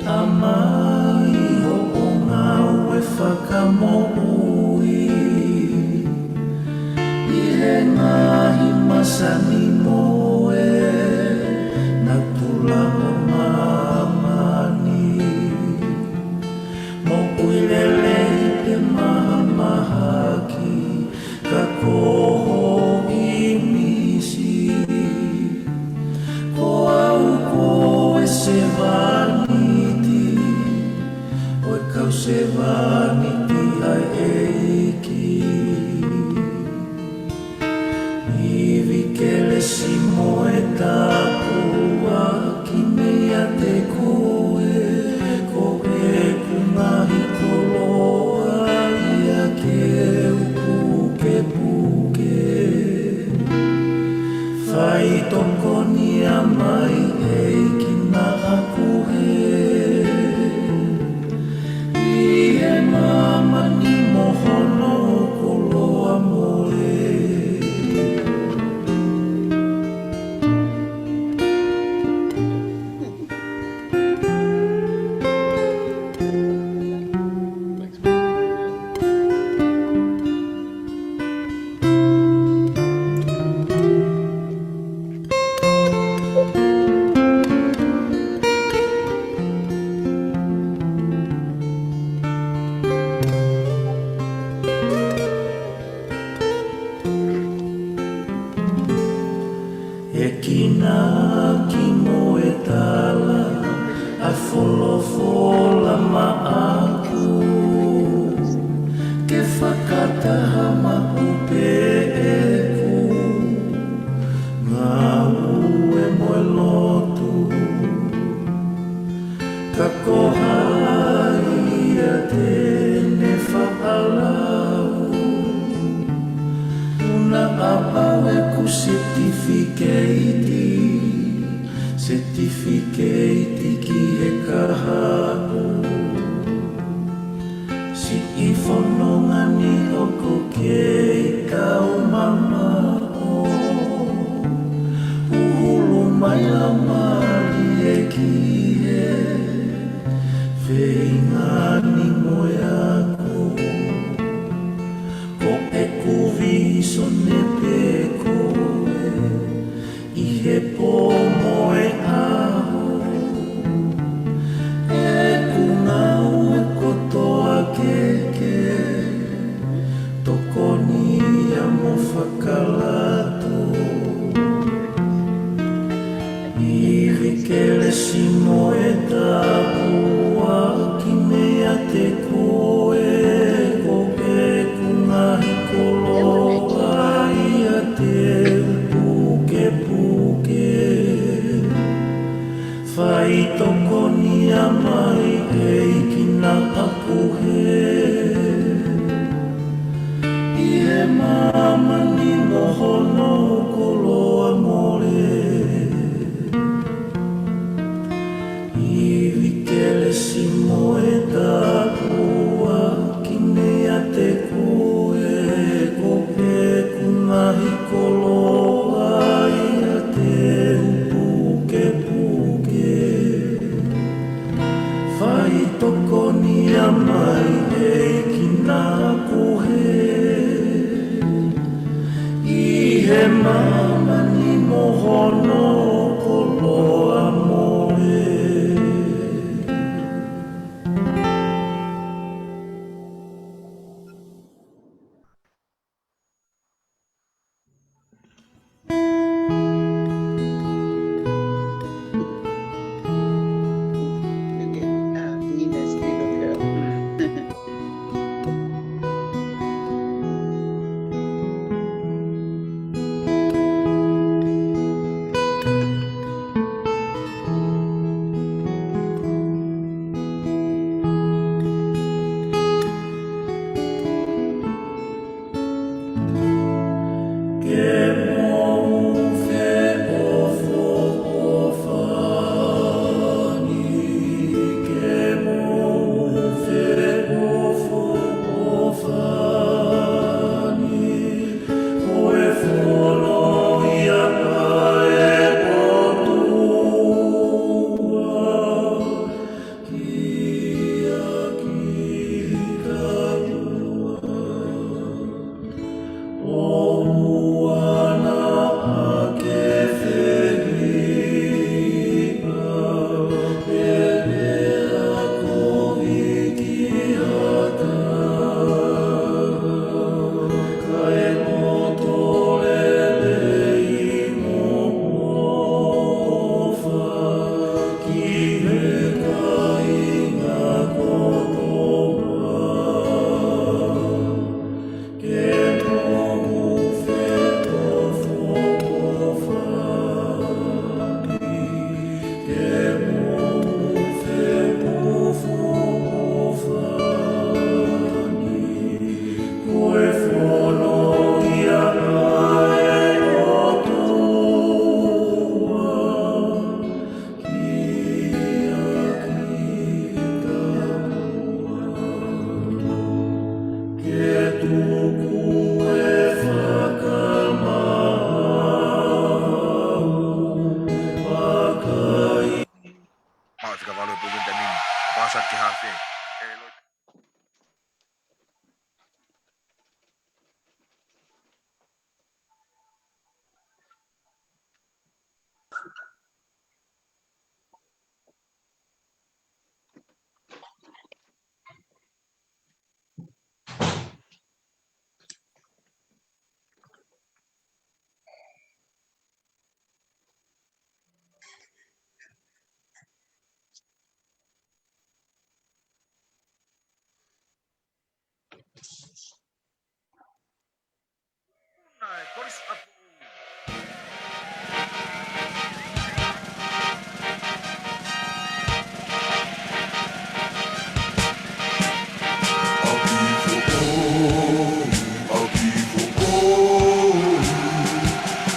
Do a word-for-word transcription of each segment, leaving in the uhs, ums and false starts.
ʻAmai hoʻo ngāue fakamoʻui ʻi he ngaahi masani mo e natula ʻo māmani. Moʻui lelei pē mahamahaki, ka ko hoʻo ʻīmisi. Ko au ko e sevāniti, ko e kau sevāniti ʻa e ʻEiki. Ivi kelesi mo e tāpuaki meiate koe, ko ʻeku ngaahi koloa ia ke u pukepuke. Fai tokoni mai ʻEiki naʻa ku hē ʻi he māmani mo hono koloa mole. ʻEiki naʻa ke mo e tala ʻa e folofola maʻaku, ke fakataha maʻu pē ʻeku ngāue mo e lotu. Ka ko hai ia te ne fakalau, ʻoua naʻa pau ʻeku setifikeiti, setifikeiti ki he kahaʻu. Siʻi fononga ni ʻoku kei taumamaʻo, ʻuhulu mai lau mālie ki he feinga ni mo e ako. Ko ʻeku vīsone pē ko e ʻi he pō mo e ʻaho, ʻeku ngāue kotoa ke ke tokoni ia mo fakalato. Ivi kelesi mo e tāpuaki meiate koe, ko ʻeku ngaahi koloa ia te u pukepuke. Fai tokoni mai ʻEiki naʻa ku hē ʻi he māmani mo hono koloa mole. Ivi kelesi mo e tāpuaki meiate koe, ko ʻeku ngaahi koloa ia te u pukepuke. Fai tokoni mai ʻEiki naʻa ku hē ʻi he māmani mo hono koloa mole. Taki hafe.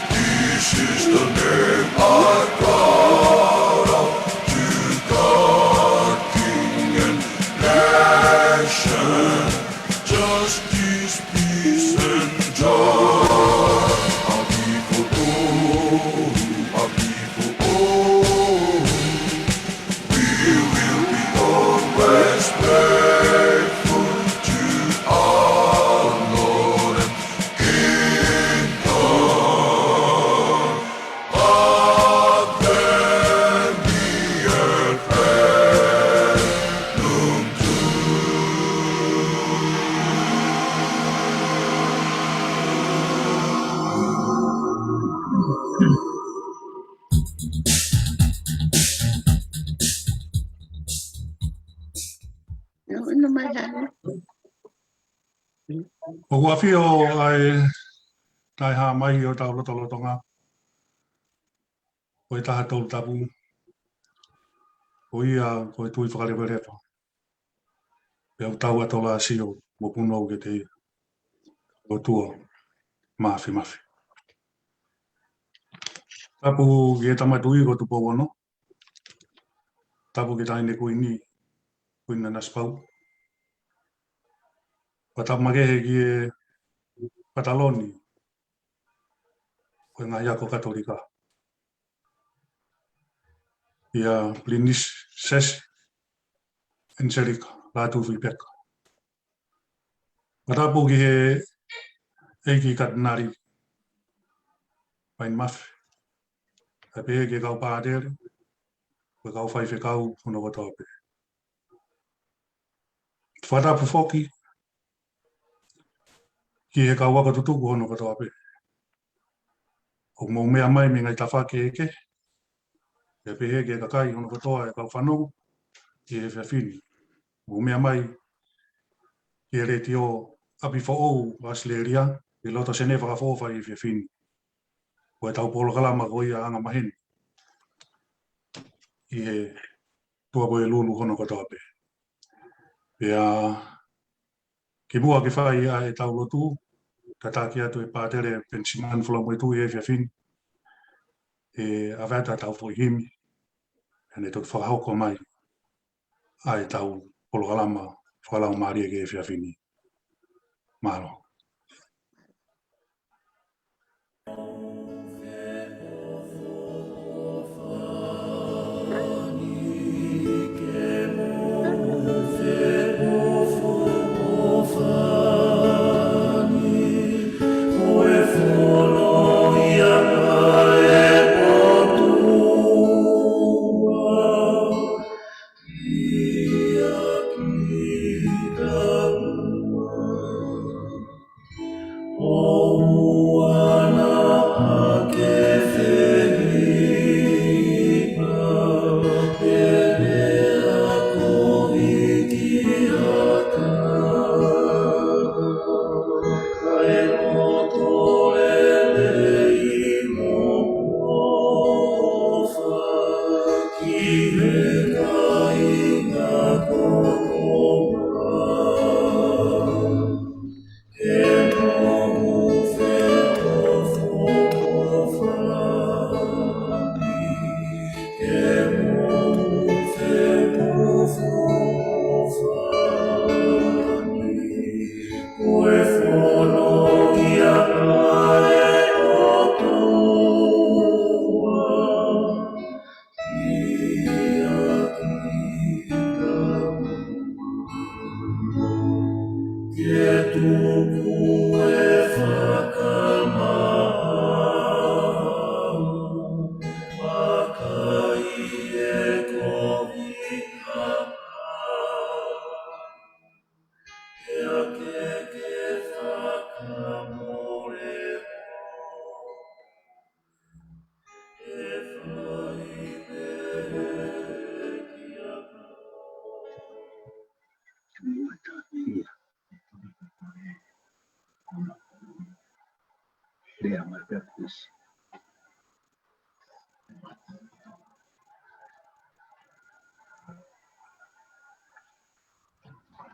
This is the name I've got to God, King and nation, justice, peace, and joy. Our people, oh, our people, oh, we will be always faithful to our Lord and King God. ʻOku ʻafio ʻa e taʻehāmai ʻo ʻetau lotolotonga, ko e taha tolu tapu, ko ia ko e tui fakalevelefa. Pea ʻoku tau ʻatolāsio mo punou kiate ia. ʻOtua Māfimafi. Tapu ki he Tama Tuʻi ko Tupou Ono. Tapu ki he Taʻahine Kuini, Kuini Nanasipauʻu. Pea tapu makehe ki he Pataloni ʻo e ngaahi ako Katolika, ʻia Pilinisesi ʻAniselika Lātūfuipeka. Pea tapu ki he ʻEiki Katinali Painimafi, kae pehē ki he kau pātele, ko e kau faifekau hono kotoa pē. Fakatapu foki ki he kau ako tutuku hono kotoa pē ʻoku mou meʻa mai mei he ngaahi tafaʻaki kehekehe, kae pehē ki he kakai hono kotoa ʻo e kau fanongo ʻi he efiafi ni. Mou meʻa mai ki he Letiō ʻApifoʻou ʻAositelēlia, ʻi loto Senē Fakaʻofoʻofa ʻi he efiafi ni. Ko ʻetau polokalama ko ia ʻa e Anga Maheni ʻi he Tuʻapuelulu hono kotoa pē. Pea kimuʻa ke fai ʻa ʻetau lotu, tataki atu ʻe Pātele Penisimani Fulamoetuʻi he efiafi ni, ʻe ʻave atu ʻetau foʻi himi, ʻe ne toki fakahoko mai ʻa ʻetau polokalama fakalaumālie ki he efiafi ni. Mālō.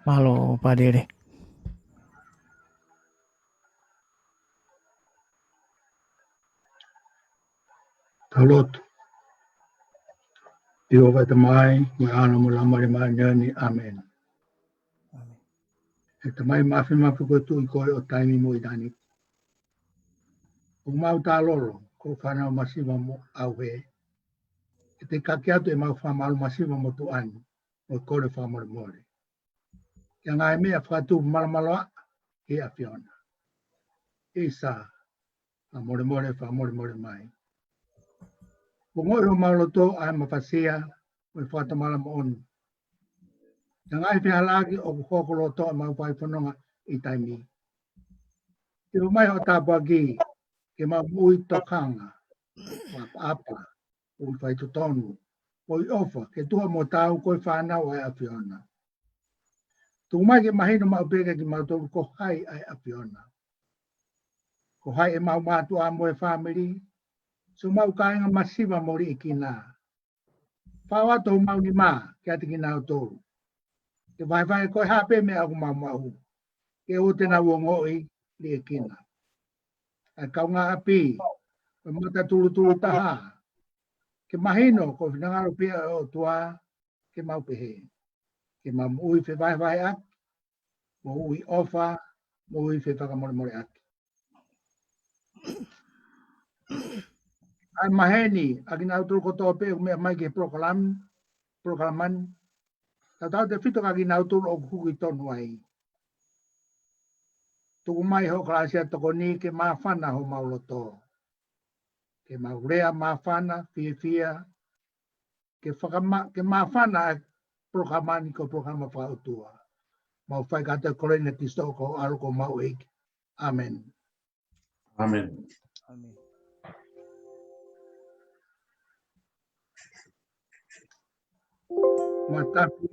Mālō, Pātele. Tau lotu. ʻE ʻOtua Tamai, mo e ʻAlo mo e Laumālie Māʻoniʻoni. ʻĀmeni. ʻE Tamai Māfimafi, ko e Tuʻi koe ʻo taimi mo ʻitāniti. ʻOku mau talolo, ko e fānau masiva mo ʻauhē. ʻE te kake atu ʻemau fakamālō masiva mo tuʻa ni, mo e kole fakamolemole. Ki he ngaahi meʻa fakatupu malamaloaʻa ʻi he ʻAfiona. ʻIsa, fakamolemole, fakamolemole mai. Ongoʻi ʻi homau loto ʻa e mafasia mo e fakatomala moʻoni. Ki he ngaahi fehālaaki ʻoku hoko loto ʻemau fai fononga ʻi taimi. ʻOmai hoʻo tāpuaki ke mau moʻui tokanga, ʻapaʻapa, moʻui faitotonu, moʻui ʻofa, ke tuha mo tau ko e fānau ʻa e ʻAfiona. Tuku mai ke mahino maʻu pē kiate kimautolu ko hai ʻa e ʻAfiona. Ko hai ʻemau mātuʻa mo e fāmili, siʻomau kāinga masiva mo liʻekina. Fao atu homau nima kiate kinautolu. Ke vahevahe ko e hā pē meʻa ʻoku mau maʻu, ke ʻoua te nau ongoʻi liʻekina. ʻA e kaungāʻapi, ko e mata tulutulu taha, ke mahino ko e finangalo pē ia ʻo e ʻOtua, ke mau pehē. Ke mau moʻui fevahevaheʻaki, moʻui ʻofa, moʻui fefakamolemoleʻaki. ʻA e maheni, ʻa kinautolu kotoa pē ʻoku meʻa mai ki he polokalama, polokalama ni. Tautautefito kia kinautolu ʻoku huki tonu ai. Tuku mai hoʻo kalāsia tokoni ke māfana homau loto. Ke mau lea māfana, fiefia, ke fakama-, ke māfana ʻa e polokalama ni ko e polokalama fakaʻotua. Mau fai kātoa e kole ni ʻia Kalaisi ko ho ʻAlo ko homau ʻEiki. ʻĀmeni. ʻĀmeni. ʻĀmeni. Matapi.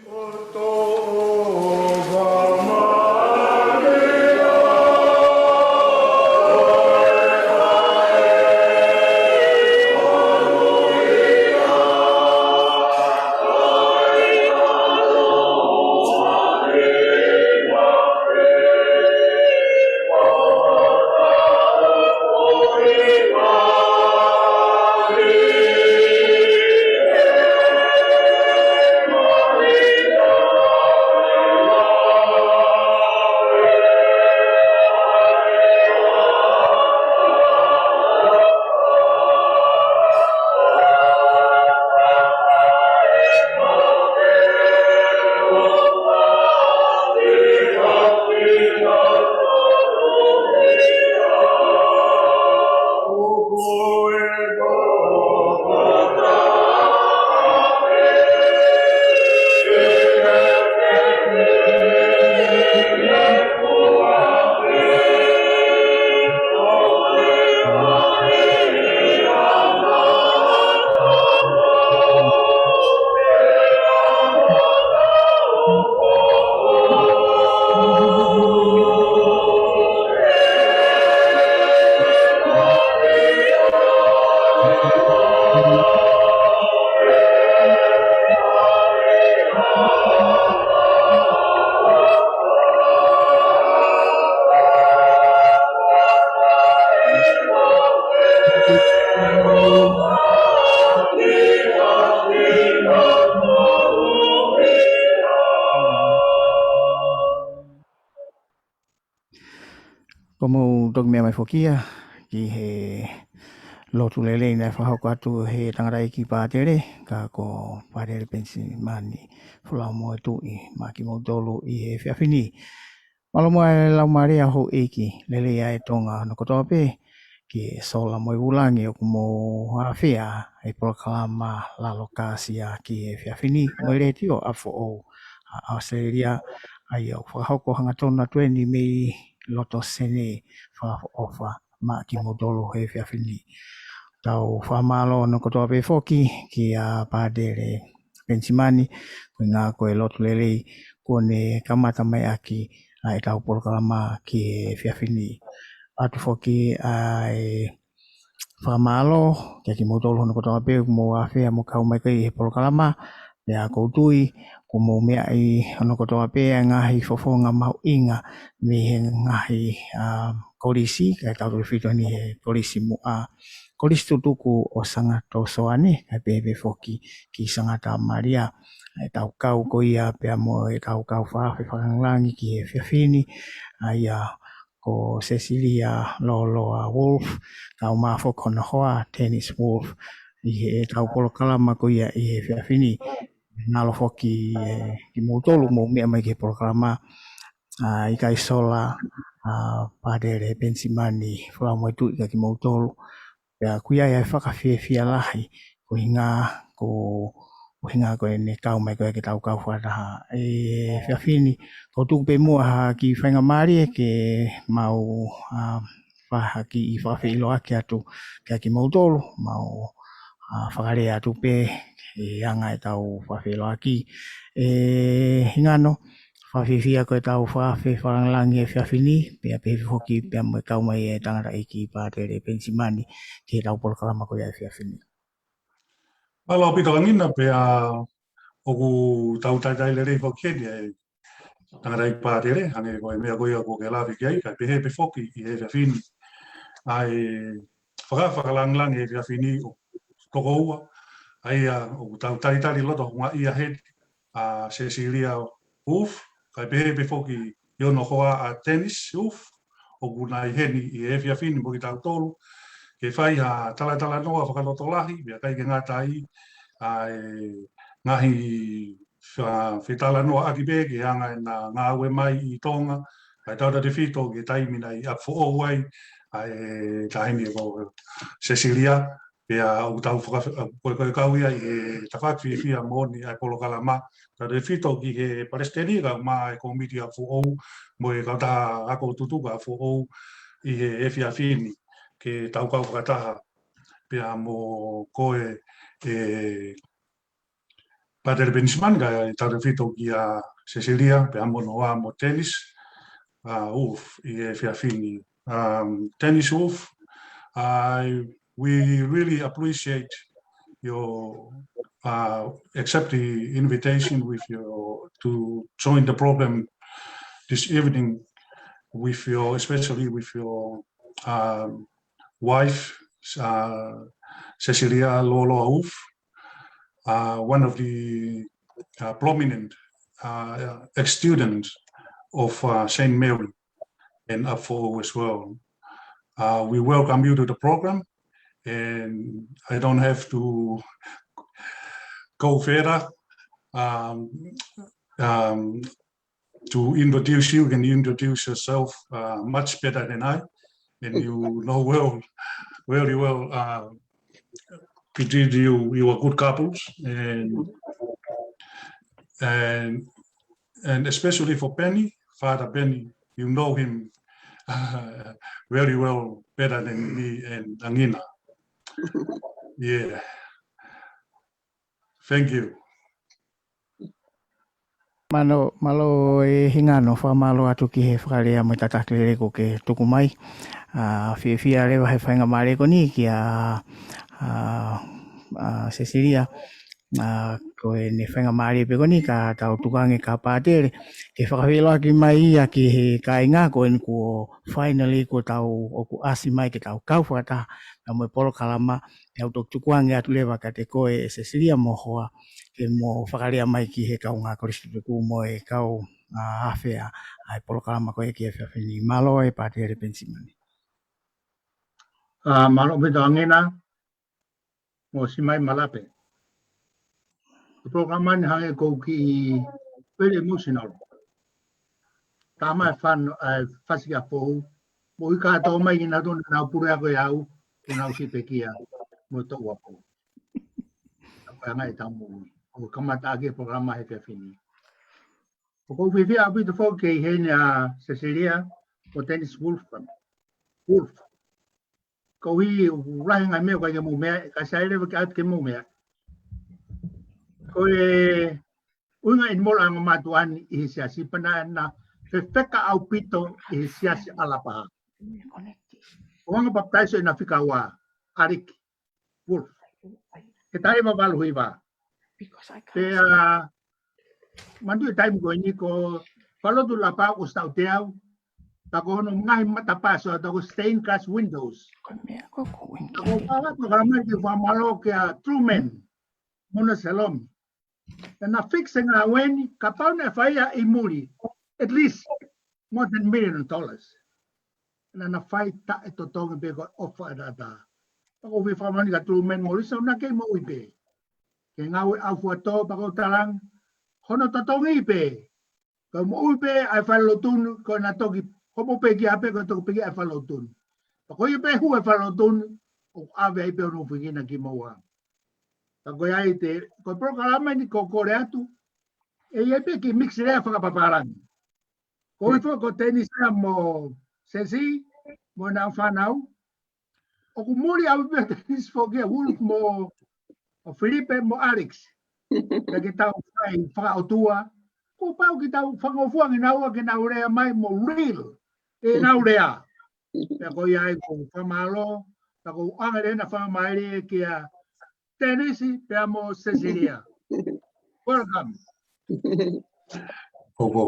Ko hoʻomou toki meʻa mai foki ia ki he lotu lelei naʻe fakahoko atu he tangataʻeiki pātele, ka ko Pātele Penisimani Folau Moetuʻi, maʻa kimoutolu ʻi he efiafi ni. Mālō muʻa e laumālie ʻa houʻeiki, lelei ʻa e Tonga hono kotoa pē, ki he sola mo e vūlangi ʻoku mou ʻafea ʻi he polokalama lalo kāsia ki he efiafi ni, mo e Letiō ʻApifoʻou ʻa ʻAositelēlia, ʻa ia ʻoku fakahoko hangatonu atu eni mei loto Senē, fakaʻofoʻofa maʻa kimoutolu he efiafi ni. Tau fakamālō hono kotoa pē foki kia Pātele Penisimani, ko e ʻuhinga ko e lotu lelei kuo ne kamata mai ʻaki ʻa ʻetau polokalama ki he efiafi ni. ʻOatu foki ʻa e fakamālō kia kimoutolu hono kotoa pē ʻoku mou ʻafea mo kau mai ko ē ʻi he polokalama, pea ʻoku ou tui kuo mou meaʻi hono kotoa pē ʻa e ngaahi fofonga mahuʻinga mei he ngaahi, ā, kolisi, kae tautefito eni he kolisi muʻa, Kolisi Tutuku ʻo Sangata Soane, kae pehē pē foki ki Sangata Malia. ʻEtau kau ko ia pea mo ʻetau kau fakaafe fakalāngilangi ki he efiafi ni, ʻa ia ko Cecilia Loloa Wolf, kae ʻumaʻā foki hono hoa Dennis Wolf, ʻi heʻetau polokalama ko ia ʻi he efiafi ni. Mālō foki, ē, kimoutolu mou meʻa mai ki he polokalama, ā, ʻikai sola, ā, Pātele Penisimani Folau Moetuʻi ka kimoutolu. Pea ʻoku ʻi ai ʻa e fakafiefia lahi, ko e ʻuhinga ko, ko e ʻuhinga ko ʻene kau mai ko ē ke tau kau fakataha ʻi he efiafi ni. Ko e tuku pē muʻa ha kiʻi faingamālie ke mau, ā, fai ha kiʻi fakafeʻiloaki atu kia kimoutolu, mau, ā, fakalea atu pē he anga ʻetau fakafeʻiloaki. ʻE Hingano, fakafiefia ko ʻetau fakaafe fakalāngilangi he efiafi ni, pea pehē foki pea mo e kau mai e tangataʻeiki Pātele Penisimani ki heʻetau polokalama ko ia he efiafi ni. Mālō ʻaupito Angina, pea ʻoku tau talitali lelei foki heni ʻa e tangataʻeiki pātele, hangē ko e meʻa ko ia kuo ke lave ki ai, kae pehē pē foki ʻi he efiafi ni. ʻA e fakaafe fakalāngilangi he efiafi ni ʻoku toko ua, ʻa ia ʻoku tau talitali loto houngaʻia heni, ʻa Cecilia Wolf, kae pehē pē foki ki hono hoa ʻa Dennis Wolf, ʻoku nau ʻi heni ʻi he efiafi ni mo kitautolu, ke fai ha talatalanoa fakalotolahi, pea ʻikai ke ngata ai, ʻa e ngaahi fa-, fetalanoaʻaki pē ki he anga ʻena ngāue mai ʻi Tonga, kae tautautefito ki he taimi naʻe ʻi ʻApifoʻou ai ʻa e taʻahine ko Cecilia, pea ʻoku tau faka-, ko e, ko e kau ia ʻi he tafaʻaki fiefia moʻoni ʻa e polokalama, tautautefito ki he palesiteni kae ʻumaʻā e kōmiti ʻApifoʻou, mo e kautaha ako tutuku ʻApifoʻou ʻi he efiafi ni, ke tau kau fakataha, pea mo koe, ē, Pātele Penisimani, kae tautautefito kia Cecilia, pea mo hono hoa mo Dennis, ā, Wolf, ʻi he efiafi ni. Um, Dennis Wolf, I, we really appreciate your, uh, accept the invitation with your, to join the program this evening with your, especially with your, um, wife, uh, Cecilia Loloa Wolf, uh, one of the, uh, prominent, uh, ex-students of, uh, Saint Mary and ʻApifoʻou as well. Uh, we welcome you to the program, and I don't have to go further, um, um, to introduce you. You can introduce yourself, uh, much better than I, and you know well, very well, uh, between you, you are good couples, and, and, and especially for Benny, Father Benny, you know him, uh, very well, better than me and Angina. Yeah. Thank you. Mālō, mālō ē Hingano, fakamālō atu ki he fakalea mo e tataki lelei kuo ke tuku mai. Ā, fiefia leva he faingamālie ko eni kia, ā, ā, Cecilia, ā, ko ʻene faingamālie pē ko eni ka tau tukuange kia Pātele, ke fakafeʻiloaki mai ia ki he kāinga ko eni kuo finally kuo tau ʻoku ʻasi mai ke tau kau fakataha, pea mo e polokalama, pea u toki tukuange atu leva kiate koe ʻe Cecilia mo hoa, ke mo fakalea mai ki he kaungā Kolisi Tutuku mo e kau, ā, ʻafea ʻa e polokalama ko ē ki he efiafi ni. Mālō ē Pātele Penisimani. Ā, mālō ʻaupito Angina, mo Simai Malape. Ko e polokalama ni hangē ʻoku ou kiʻi very emotional. Tama e fano, ʻa e fasi kia fou. Mo ika tō mai kinautolu naʻa nau pule ako e au, ko nau si pekia, mo tō ua fou. Ko e anga e tau mo, ʻo kamata ake polokalama he efiafi ni. ʻOku ou fiefia ʻaupito foki ke ʻi heni ʻa Cecilia, ko Dennis Wolf. Wolf. Ko e ʻuhinga ʻoku lahi e ngaahi meʻa ʻoku ʻikai ke mou meaʻi, ka sai leva ke ʻoatu ke mou meaʻi. Ko e ʻuhinga ʻeni mo e ongo mātuʻa ni ʻi he siasi pea naʻa na fefeka ʻaupito ʻi he siasi ʻa Lapaha. ʻO anga papitaiso ʻena fika ua, Alec Wolf. He taha ʻi he valu hiva. Pea, manatuʻi e taimi ko eni ko e falelotu Lapaha ʻoku ʻosi taʻu teau, pea ko hono ngaahi matapā ʻosi ʻoatu ko e stained glass windows. Ko e meʻa ko ē ʻoku ou ʻuhinga. Pea ko e polokalama ni ke fakamālō kia Truman, mo hono sēlomi. Naʻa na fix e ngāue ni, kapau naʻe fai ia ʻi muli, at least more than million dollars. Naʻa na fai taʻetotongi pē ko e ʻofa ʻataʻatā. Pea ʻoku ou fie fakamālō kia Truman Morrison naʻa ke moʻui pē. Ke ngāue ʻaufuatō pea ko e talange, hono totongi pē. Ko e moʻui pē ʻa e falelotu ni, ko ʻena toki, hopo pē ki ai pē, ko e toki pekia ʻa e falelotu ni. Pea ko ia pē hū e falelotu ni, ʻoku ʻave ai pē hono fekina kimoua. Pea ko ia ai te, ko e polokalama ni ʻoku ou kole atu, ʻe ʻi ai pē kiʻi mix lea fakapapālangi. Ko e foʻi ko Dennis ia mo Ceci, mo ʻenau fānau. ʻOku muli ʻaupito Dennis foki ʻa Wolf mo, ʻo Filipe mo Alex. Pea ke tau fai fakaʻotua. Kuo pau ke tau fakangofua kinaua ke nau lea mai mo real ʻenau lea. Pea ko ia ai ʻoku ou fakamālō, pea ʻoku ou ʻoange leva ʻena fakamālō kia Dennis pea mo Cecilia. Welcome. Ko, ko.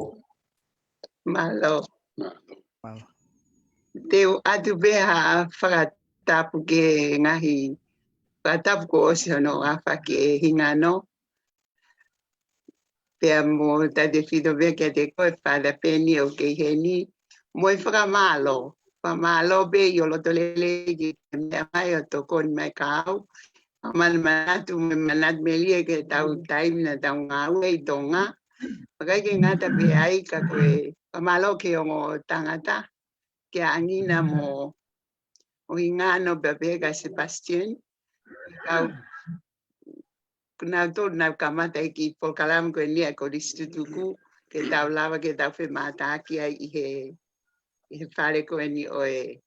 Mālō. Mālō. Te u ʻoatu pē ha fakatapu ki he ngaahi, fakatapu kuo ʻosi hono ʻafa ki he hingano. Pea mo tautefito pē kiate koe Father Peni ʻoku ke ʻi heni. Mo e fakamālō. Fakamālō pē ʻi ho loto lelei ki he meʻa mai ʻo tokoni mai kia au. Manatu mo e manatu melie ki heʻetau taimi naʻa tau ngāue ʻi Tonga. ʻIkai ke ngata pē ai ka ko e fakamālō ki he ongo tangata. Kia Angina mo ʻo hingano pea pehē kia Sebastian. Kau, ko nautolu naʻa nau kamata e kiʻi polokalama ko eni ʻa e Kolisi Tutuku, ke tau lava, ke tau femātaaki ai ʻi he, ʻi he fale ko eni ʻo e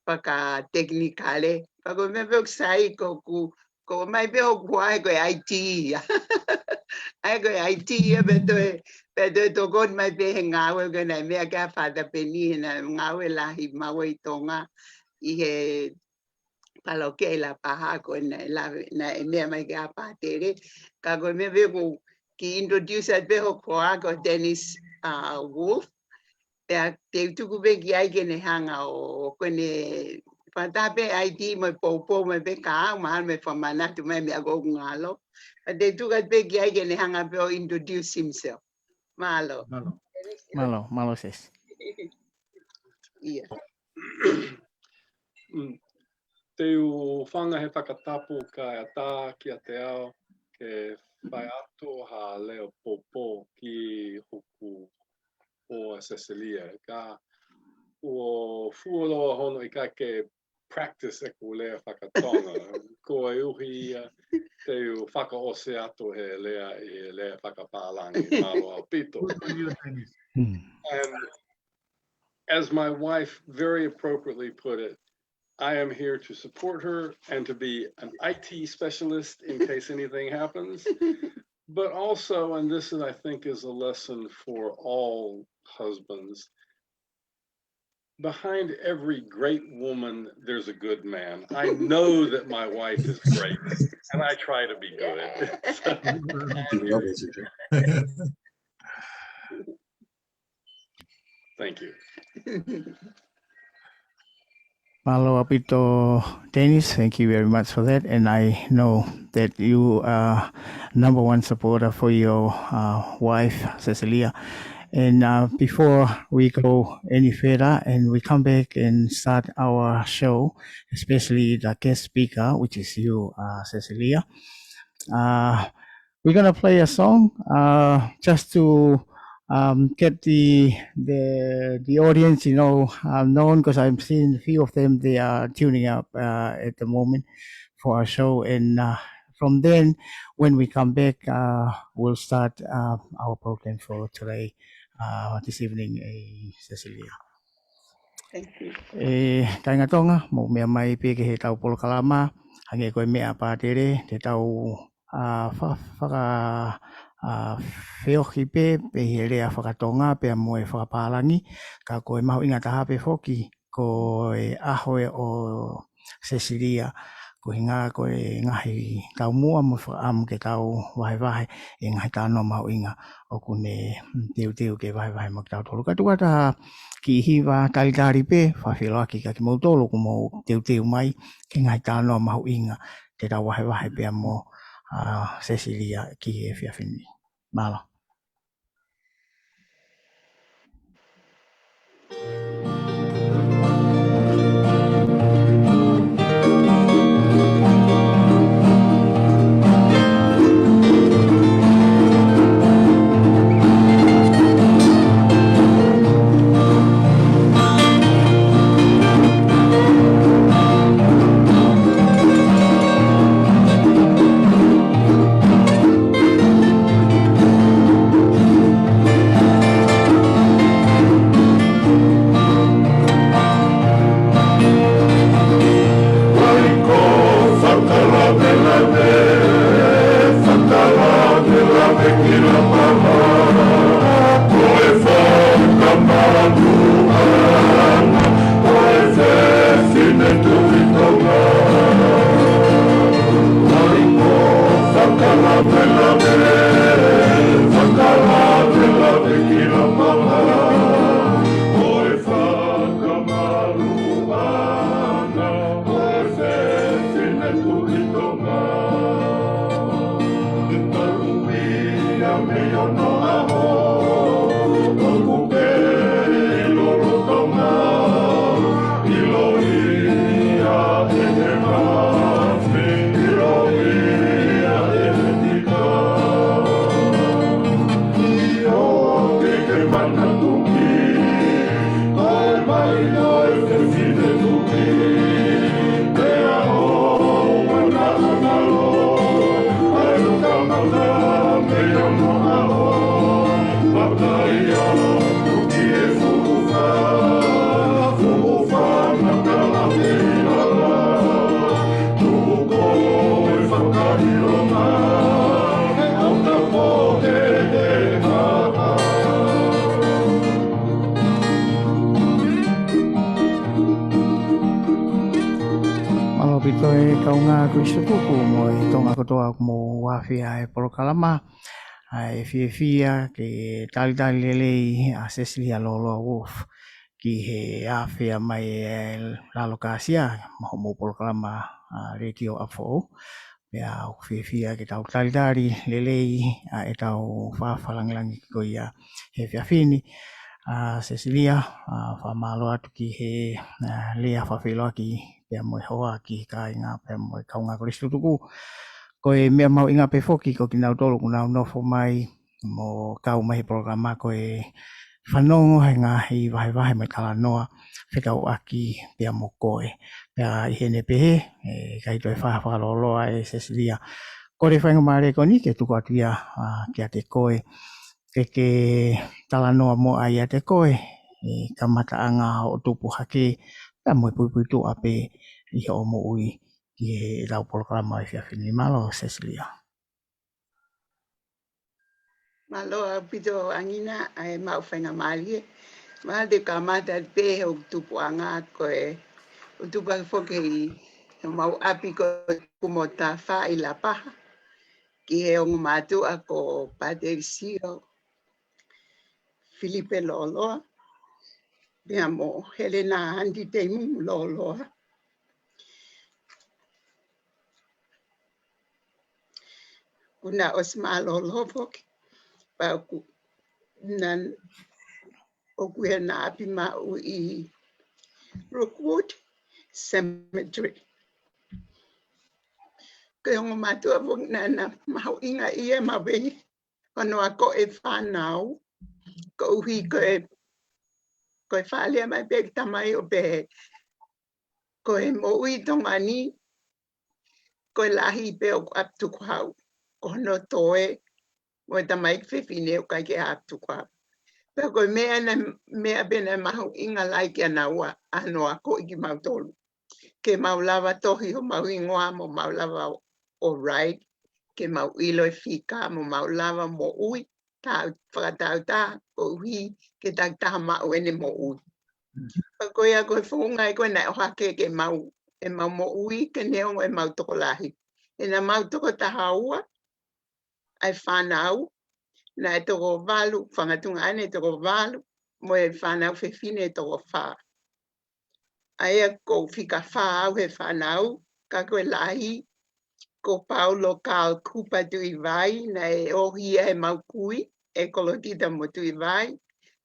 fakatekinikale. Pea ko e meʻa pē ʻoku sai ko ʻeku, ko mai pē ʻoku ʻai ko e IT ia. ʻAi ko e IT ia pea toe, pea toe tokoni mai pē he ngāue ko ē naʻe meʻa ki ai Father Peni he naʻe ngāue lahi maua ʻi Tonga ʻi he palokia ʻi Lapaha ko ē naʻe lave, naʻe meʻa mai ki ai Pātele. Ka ko e meʻa pē ʻoku kiʻi introduce atu pē hoku hoa ko Dennis, uh, Wolf. Pea te u tuku pē ki ai ke ne hanga ʻo, ko ʻene fakataha pē ID mo e poupou mai pē kia au, mahalo mo e fakamanatu mai meʻa ʻoku ou ngalo. Pea te u tuku atu pē ki ai ke ne hanga pē ʻo introduce himself. Mālō. Mālō. Mālō, mālō Ceci. ʻIa. Mm. Te u hanga he fakatapu kae ʻatā kiate au ke fai atu ha lea poupou ki hoku hoa Cecilia. Ka ʻoku fuoloa hono ʻikai ke practice ʻeku lea faka-Tonga. Koeʻuhi ia te u fakaʻosi atu he lea ʻi he lea fakapālangi. Mālō ʻaupito. Hmm. And as my wife very appropriately put it, I am here to support her and to be an IT specialist in case anything happens. But also, and this is, I think, is a lesson for all husbands, behind every great woman, there's a good man. I know that my wife is great, and I try to be good. Thank you. Mālō ʻaupito, Dennis. Thank you very much for that. And I know that you are number one supporter for your, uh, wife, Cecilia. And uh, before we go any further and we come back and start our show, especially the guest speaker, which is you, uh, Cecilia, uh, we're going to play a song uh, just to um, get the, the the audience, you know, uh, known, because I'm seeing a few of them, they are tuning up uh, at the moment for our show. And uh, from then, when we come back, uh, we'll start uh, our program for today, uh, this evening, eh, Cecilia. Thank you. Eh, kāinga Tonga, mou meʻa mai pē ki heʻetau polokalama, hangē ko e meʻa ʻa Pātele, te tau uh, fa, faka, uh, feohi pē, pē he lea fakatonga, pea mo e fakapālangi, ka ko e mahuʻinga taha pē foki, ko e ʻaho ʻo Cecilia, ko e hinga ko e ngaahi taumuʻa mo e fakaʻamu ke tau vahevahe e ngaahi talanoa mahuʻinga ʻoku ne teuteu ke vahevahe mo kitautolu. Ka tuku atu ha kiʻi hiva talitali pē, fakafeʻiloaki kia kimoutolu ʻoku mou teuteu mai ki he ngaahi talanoa mahuʻinga te tau vahevahe pea mo uh, Cecilia ki he efiafi ni. Mālō. Mālō ʻaupito e kaungā Kolisi Tutuku mo e Tonga kotoa ʻoku mou aofia he polokalama. ʻA e fiefia ke talitali lelei ʻa Cecilia Loloa Wolf ki he aofia mai e lalo kāsia mo hoʻomou polokalama ʻa Letiō ʻApifoʻou. Pea ʻoku fiefia ke tau talitali lelei ʻa ʻetau fakalāngilangi ko ia he efiafi ni. ʻA Cecilia, ʻa fakamālō atu ki he ʻa lea fakafeʻiloaki pea mo e hoa ki he kāinga pea mo e kaungā Kolisi Tutuku. Ko e meʻa mahuʻinga pē foki ko kinautolu ʻoku nau nofo mai mo kau mai he polokalama ko e fanongo he ngaahi vahevahe mo e talanoa fekauʻaki pea mo koe. Pea ʻi heʻene pehē, ʻe ʻikai toe fai ha fakalōloa ʻe Cecilia. Kole faingamālie ko eni ke tuku atu ia ʻa kiate koe ke ke talanoa muʻa ʻiate koe e kamataʻanga hoʻo tupu hake pea mo e puipuituʻa pē ʻi hoʻo moʻui ki heʻetau polokalama he efiafi ni. Mālō Cecilia. Mālō ʻaupito Angina, ʻa e maʻu faingamālie. Mahalo te u kamata pē hoku tupuʻanga ko e, ʻoku tupu hake foki ʻi homau ʻapi ko Kumotafa ʻi Lapaha. Ki he ongo mātuʻa ko Patelisio Filipe Loloa, pea mo Helena Anti Teimu Loloa. Kuo na ʻosi mālōlō foki, pea ʻoku nan ʻoku ʻi ai ʻena ʻapi maʻu ʻi Rookwood Cemetery. Ko e ongo mātuʻa foki naʻá na mahuʻingaʻia maʻu pē ʻi hono akoʻi e fānau, koeʻuhi ko e, ko e fakalea mai pē ʻe he tamai ʻo pehē, ko e moʻui Tonga ni, ko e lahi pē ʻoku ʻapi tukuhau, ko hono toe, mo e tamaiki fefine ʻoku ʻikai ke ʻapi tukuhau. Pea ko e meʻa naʻe, meʻa pē naʻe mahuʻinga lahi kia naua, ʻa hono akoʻi kimautolu. Ke mau lava tohi homau hingoa mo mau lava ʻo, ʻo write, ke mau ʻilo e fika mo mau lava moʻui, tau, fakatautaha, koeʻuhi ke takitaha maʻu ʻene moʻui. Pea ko ia ko e founga ia ko ē naʻe ʻohake ke mau, ʻemau moʻui, ke neongo ʻemau tokolahi. He naʻa mau toko taha ua, ʻa e fānau, naʻe toko valu, fanga tuongaʻane toko valu, mo e fānau fefine toko fā. ʻA ia ʻoku ou fika fā au he fānau, ka ko e lahi, ko Paulo Carl Cooper Tuʻivai, naʻe ohi ia heʻemau kui, ʻe Kolokita mo Tuʻivai,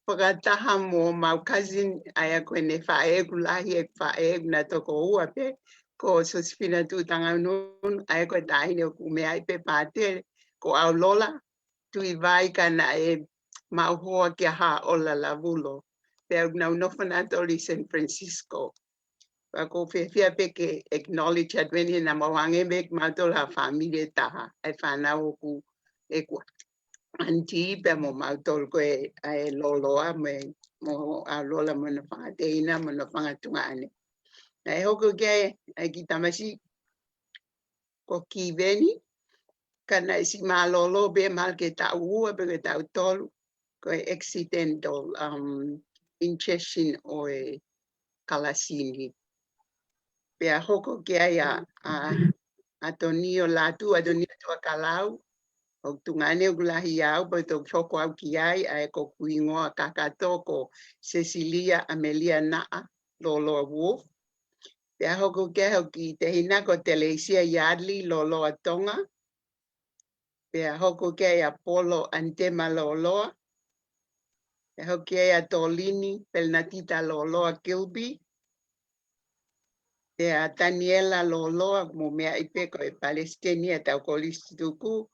fakataha mo homau cousin, ʻa ia ko ʻene faʻē ʻoku lahi ʻeku faʻē ʻoku na toko ua pē, ko Sosifina Tuʻutangaununu, ʻa ia ko e taʻahine ʻoku meʻa ai pē Pātele, ko ʻAulola Tuʻivai ka naʻe maʻu hoa kia Haʻola Lavulo. Pea ʻoku nau nofo nautolu ʻi San Francisco. Pea ʻoku ou fiefia pē ke acknowledge atu eni he naʻa mau hangē pē kimautolu ha fāmili ʻe taha. ʻA e fānau ʻoku ʻeku aunty pea mo mautolu ko ē ʻa e Loloa mo, mo ʻAulola mo hono fanga teina mo hono fanga tuongaʻane. Naʻe hoko ki ai ʻa e kiʻi tamasiʻi ko Kiveni, ka naʻe siʻi mālōlō pē mahalo ki he taʻu ua pe ki he taʻu tolu, ko e accidental, um, ingestion ʻo e kalasini. Pea hoko ki ai ʻa, ʻa, ʻAtonio Lātū, ʻAtonio Tuʻakalau, ʻoku tuongaʻane ʻoku lahi au, pea toki hoko au ki ai, ʻa ia ko hoku hingoa kakato ko Cecilia ʻAmelia Naʻa Loloa Wolf. Pea hoko ki ai hoku kiʻi tehina ko Teleisia Yardley Loloa Tonga. Pea hoko ki ai ʻa Polo Antema Loloa. Pea hoko ki ai ʻa Tolini Pelenatita Loloa Kilby. Pea Taniela Loloa, mou meaʻi pē ko e palesiteni ʻetau kolisi tutuku,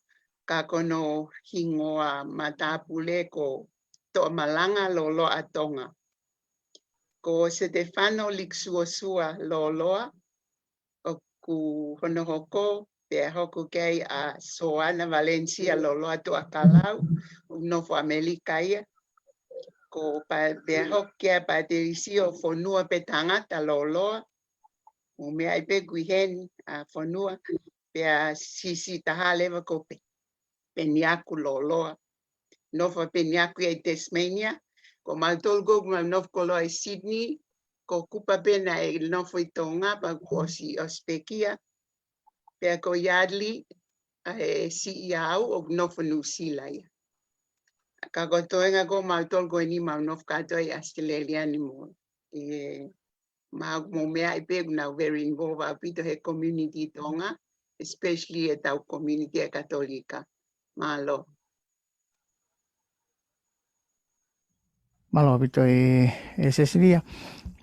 ka ko hono hingoa matāpule ko Toʻamalanga Loloa ʻa Tonga. Ko Setefano Likisuosua Loloa, ʻoku hono hoko, pea hoko ki ai ʻa Soana Valencia Loloa Tuʻakalau, ʻoku nofo ʻAmelika ia. Ko pa-, pea hoko ki ai ʻa Patelisio Fonua Petangata Loloa, mou meaʻi pē ʻoku ʻi heni ʻa Fonua, pea siʻisiʻi taha leva ko Pe-, Peniaku Loloa. Nofo ʻa Peniaku ia ʻi Tasmania. Ko mautolu ko ē ʻoku mau nofo koloa ʻi Sydney, ko Kupa pē naʻe nofo ʻi Tonga, pea kuo ʻosi, ʻosi pekia. Pea ko Yardley, ʻa e siʻi au ʻoku nofo Nuʻusila ia. Ka ko e toenga ko ē mautolu ko eni mau nofo kātoa ʻi ʻAositelēlia ni mo. ʻE, ma-, mou meaʻi pē ʻoku nau very involved ʻaupito he community Tonga, especially ʻetau community ʻa e Katolika. Mālō. Mālō ʻaupito ʻe, ʻe Cecilia.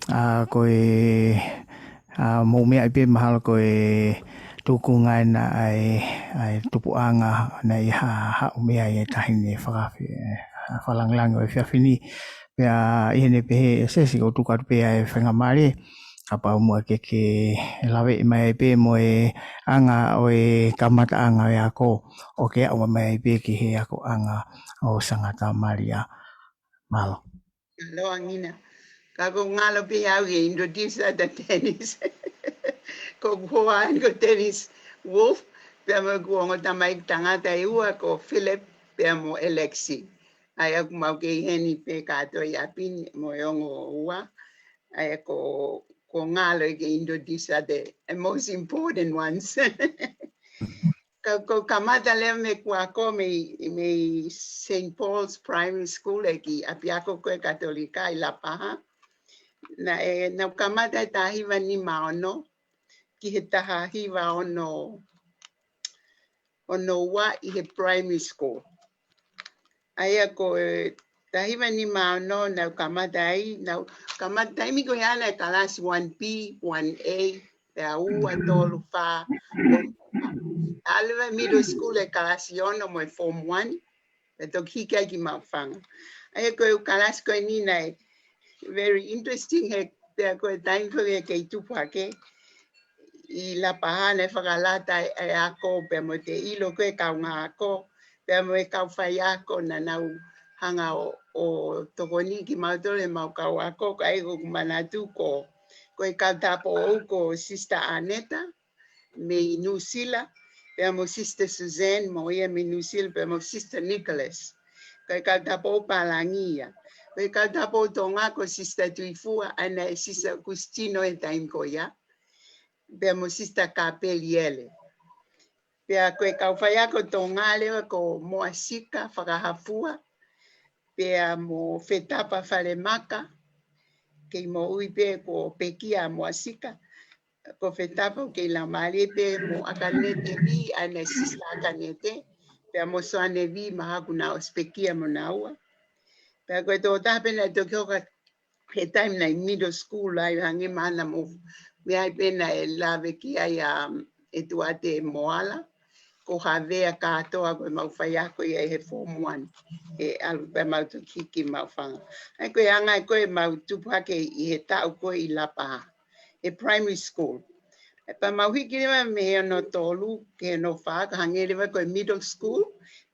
ʻA, ko e, ʻa, mou meaʻi pē mahalo ko e tuʻunga ena ʻa e, ʻa e tupuʻanga naʻe ha-, haʻu mei ai e taʻahine fakaafe, ʻa, fakalāngilangi ʻo e efiafi ni. Pea ʻi heʻene pehē ʻe Ceci ʻoku tuku atu pē ʻa e faingamālie, kapau muʻa ke ke laveʻi mai ai pē mo e anga ʻo e kamataʻanga ʻo e ako, ʻo ke aʻu mai ai pē ki he akoʻanga ʻo Sangata Malia. Mālō. Mālō ange ʻa Nina. Ka ʻoku ngalo pē au ke introduce ʻa Dennis. Ko hoku hoa eni ko Dennis Wolf, pea mo ʻeku ongo tamaiki tangata ʻe ua ko Philip, pea mo Alexi. ʻA ia ʻoku mau kei ʻi heni pē kātoa ʻi ʻapi ni mo e ongo ua. ʻA ia ko, ʻoku ngalo ke introduce ʻa the, the most important ones. Ka, ʻoku kamata leva mei heʻeku ako mei, mei Saint Paul's Primary School, ʻa e kiʻi ʻapiako ko ē Katolika ʻi Lapaha. Naʻe, naʻá ku kamata he taha hiva nima ono ki he taha hiva ono, ono ua ʻi he primary school. ʻA ia ko e, taha hiva nima ono naʻá ku kamata ai, naʻá ku kamata taimi ko ia naʻe kalasi one B, one A, pea ua, tolu, fā, ʻalu leva middle school ʻi he kalasi ono mo e form one, pea toki hiki ai ki Maʻufanga. ʻA ia ko e kalasi ko eni naʻe very interesting he, pea ko e taimi ko ia kei tupu hake ʻi Lapaha naʻe fakalata e ako pea mo e ʻilo ko e kaungāako, pea mo e kau faiako naʻa nau hanga ʻo, ʻo tokoni kimautolu ʻe heʻemau kau ako, ka ʻoku ou manatu ko, ko e kau tāupoʻou ko Sister Aneta, mei Nuʻusila, pea mo Sister Suzanne, mo ia mei Nuʻusila, pea mo Sister Nicholas. Ko e kau tāupoʻou pālangi ia. Ko e kau tāupoʻou Tonga ko Sister Tuifua, ʻa ia naʻe Sister Agustino he taimi ko ia. Pea mo Sister Kapeliele. Pea ko e kau faiako Tonga leva ko Moasika Fakahafua, pea mo Fetapa Falemaka, kei moʻui pē ko Pekia Moasika, ko Fetapa ʻoku kei laumālie pē, mo ʻAkanete Vī, ʻa ia naʻe Sister ʻAkanete, pea mo Soane Vī, mahalo kuo nau ʻosi pekia mo naua. Pea ko e tokotaha pē naʻe toki hoko he taimi naʻe middle school ai, hangē mahalo mou meaʻi pē naʻe lave ki ai ʻa, um, ʻEtuate Moala, ko Havea Kātoa ko ʻemau faiako ia ʻi he form one, ʻe ʻalu pē mau toki hiki ki Maʻufanga. ʻA ia ko e anga ko ʻemau tupu hake ʻi he taʻu ko ē ʻi Lapaha, ʻi he primary school. Pea mau hiki leva mei he ono tolu ki he ono fā, ka hangē leva ko e middle school,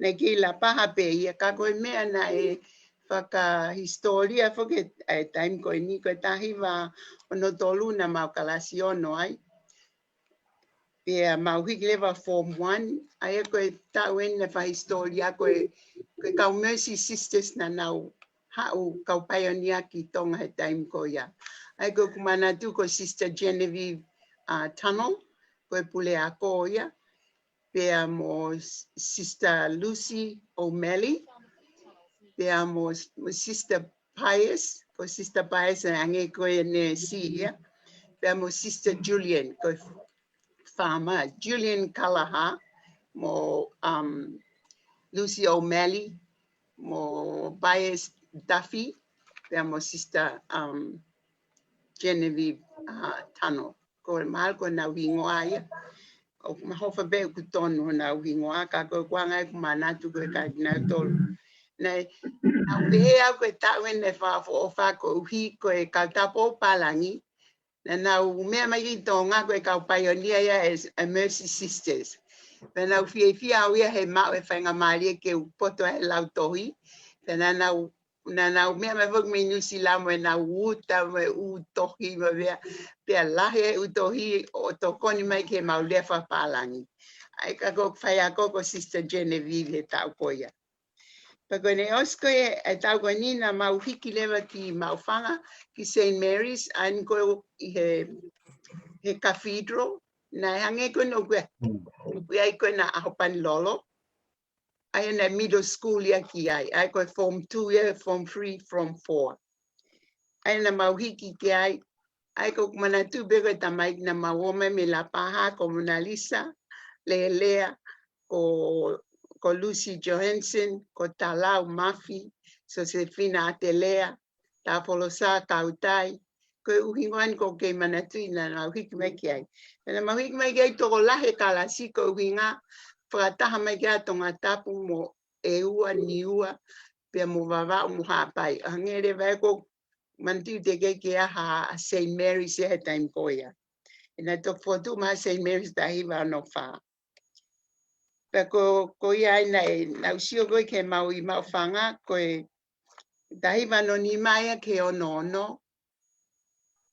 naʻe kei Lapaha pē ia, ka ko e meʻa naʻe fakahisitōlia foki ʻa e taimi ko eni, ko e taha hiva ono tolu naʻa mau kalasi ono ai. Pea mau hiki leva form one, ʻa ia ko e taʻu eni naʻe fakahisitōlia ko e, ko e kau Mercy Sisters naʻa nau haʻu kau paionia ki Tonga he taimi ko ia. ʻA ia ko ʻeku manatu ko Sister Genevieve, uh, Tunnell, ko e puleako ia, pea mo S-, Sister Lucy O'Malley, pea mo S-, mo Sister Pius, ko Sister Pius ʻa ia hangē ko e neesi ia, pea mo Sister Julian, ko e f-, farmer, Julian Kalaha, mo, um, Lucy O'Malley, mo Pius Duffy, pea mo Sister, um, Genevieve, uh, Tunnell. Ko e mahalo ko ʻenau hingoa ia. ʻOku mahofa pē ʻoku tonu honau hingoa, ka ko ʻeku anga ʻeku manatu ko e ka kinautolu. Naʻe, naʻá ku pehē au ko e taʻu eni naʻe fakaʻofoʻofa koeʻuhi ko e kau tāupoʻou pālangi, naʻa nau meʻa mai ki Tonga ko e kau paionia ia ʻa e, ʻa e Mercy Sisters. Pea naʻá ku fiefia au ia he maʻu e faingamālie ke u poto ai he lautohi. Pea naʻa nau, naʻa nau meʻa mai foki mei Nuʻusila mo ʻenau uta mo e ʻū tohi mo e meʻa. Pea lahi e ʻū tohi ʻo tokoni mai ki heʻemau lea fakapālangi. ʻA ia ka ko ʻeku faiako ko Sister Genevieve he taʻu ko ia. Pea ko ʻene ʻosi ko ē ʻa e taʻu ko eni naʻa mau hiki leva ki Maʻufanga, ki Saint Mary's, ʻa ia ko ē ʻi he, he cathedral, naʻe hangē ko ē naʻe ʻoku ʻi ai, ʻoku ʻi ai ko ē ʻa ʻAhopanilolo, ʻa ia naʻe middle school ia ki ai, ʻa ia ko e form two ia, form three, form four. ʻA ia naʻa mau hiki ki ai, ʻa ia ko ʻeku manatu pē ko e tamaiki naʻa mau ō mai mei Lapaha, ko Mona Lisa Lelea, ko, ko Lucy Johansen, ko Talau Mafi, Sosefina ʻAtelea, Tāfolosa Kautai, ko e ʻū hingoa eni ko ʻeku kei manatuʻi naʻa mau hiki mai ki ai. Pea naʻa mau hiki mai ki ai tokolahi e kalasi ko e ʻuhinga fakataha mai ki ai Tongatapu mo ʻEua, Niua, pea mo Vavaʻu mo Haʻapai. Hangē leva ē ko ʻeku manatuʻi teʻeki ke ʻi ai ha Saint Mary's ia he taimi ko ia. ʻE naʻe toki fokotuʻu mai Saint Mary's taha hiva ono fā. Pea ko, ko ia ai naʻe, naʻá ku sio ko ē ki heʻemau ʻi Maʻufanga, ko e taha hiva ono nima ia ki he ono ono.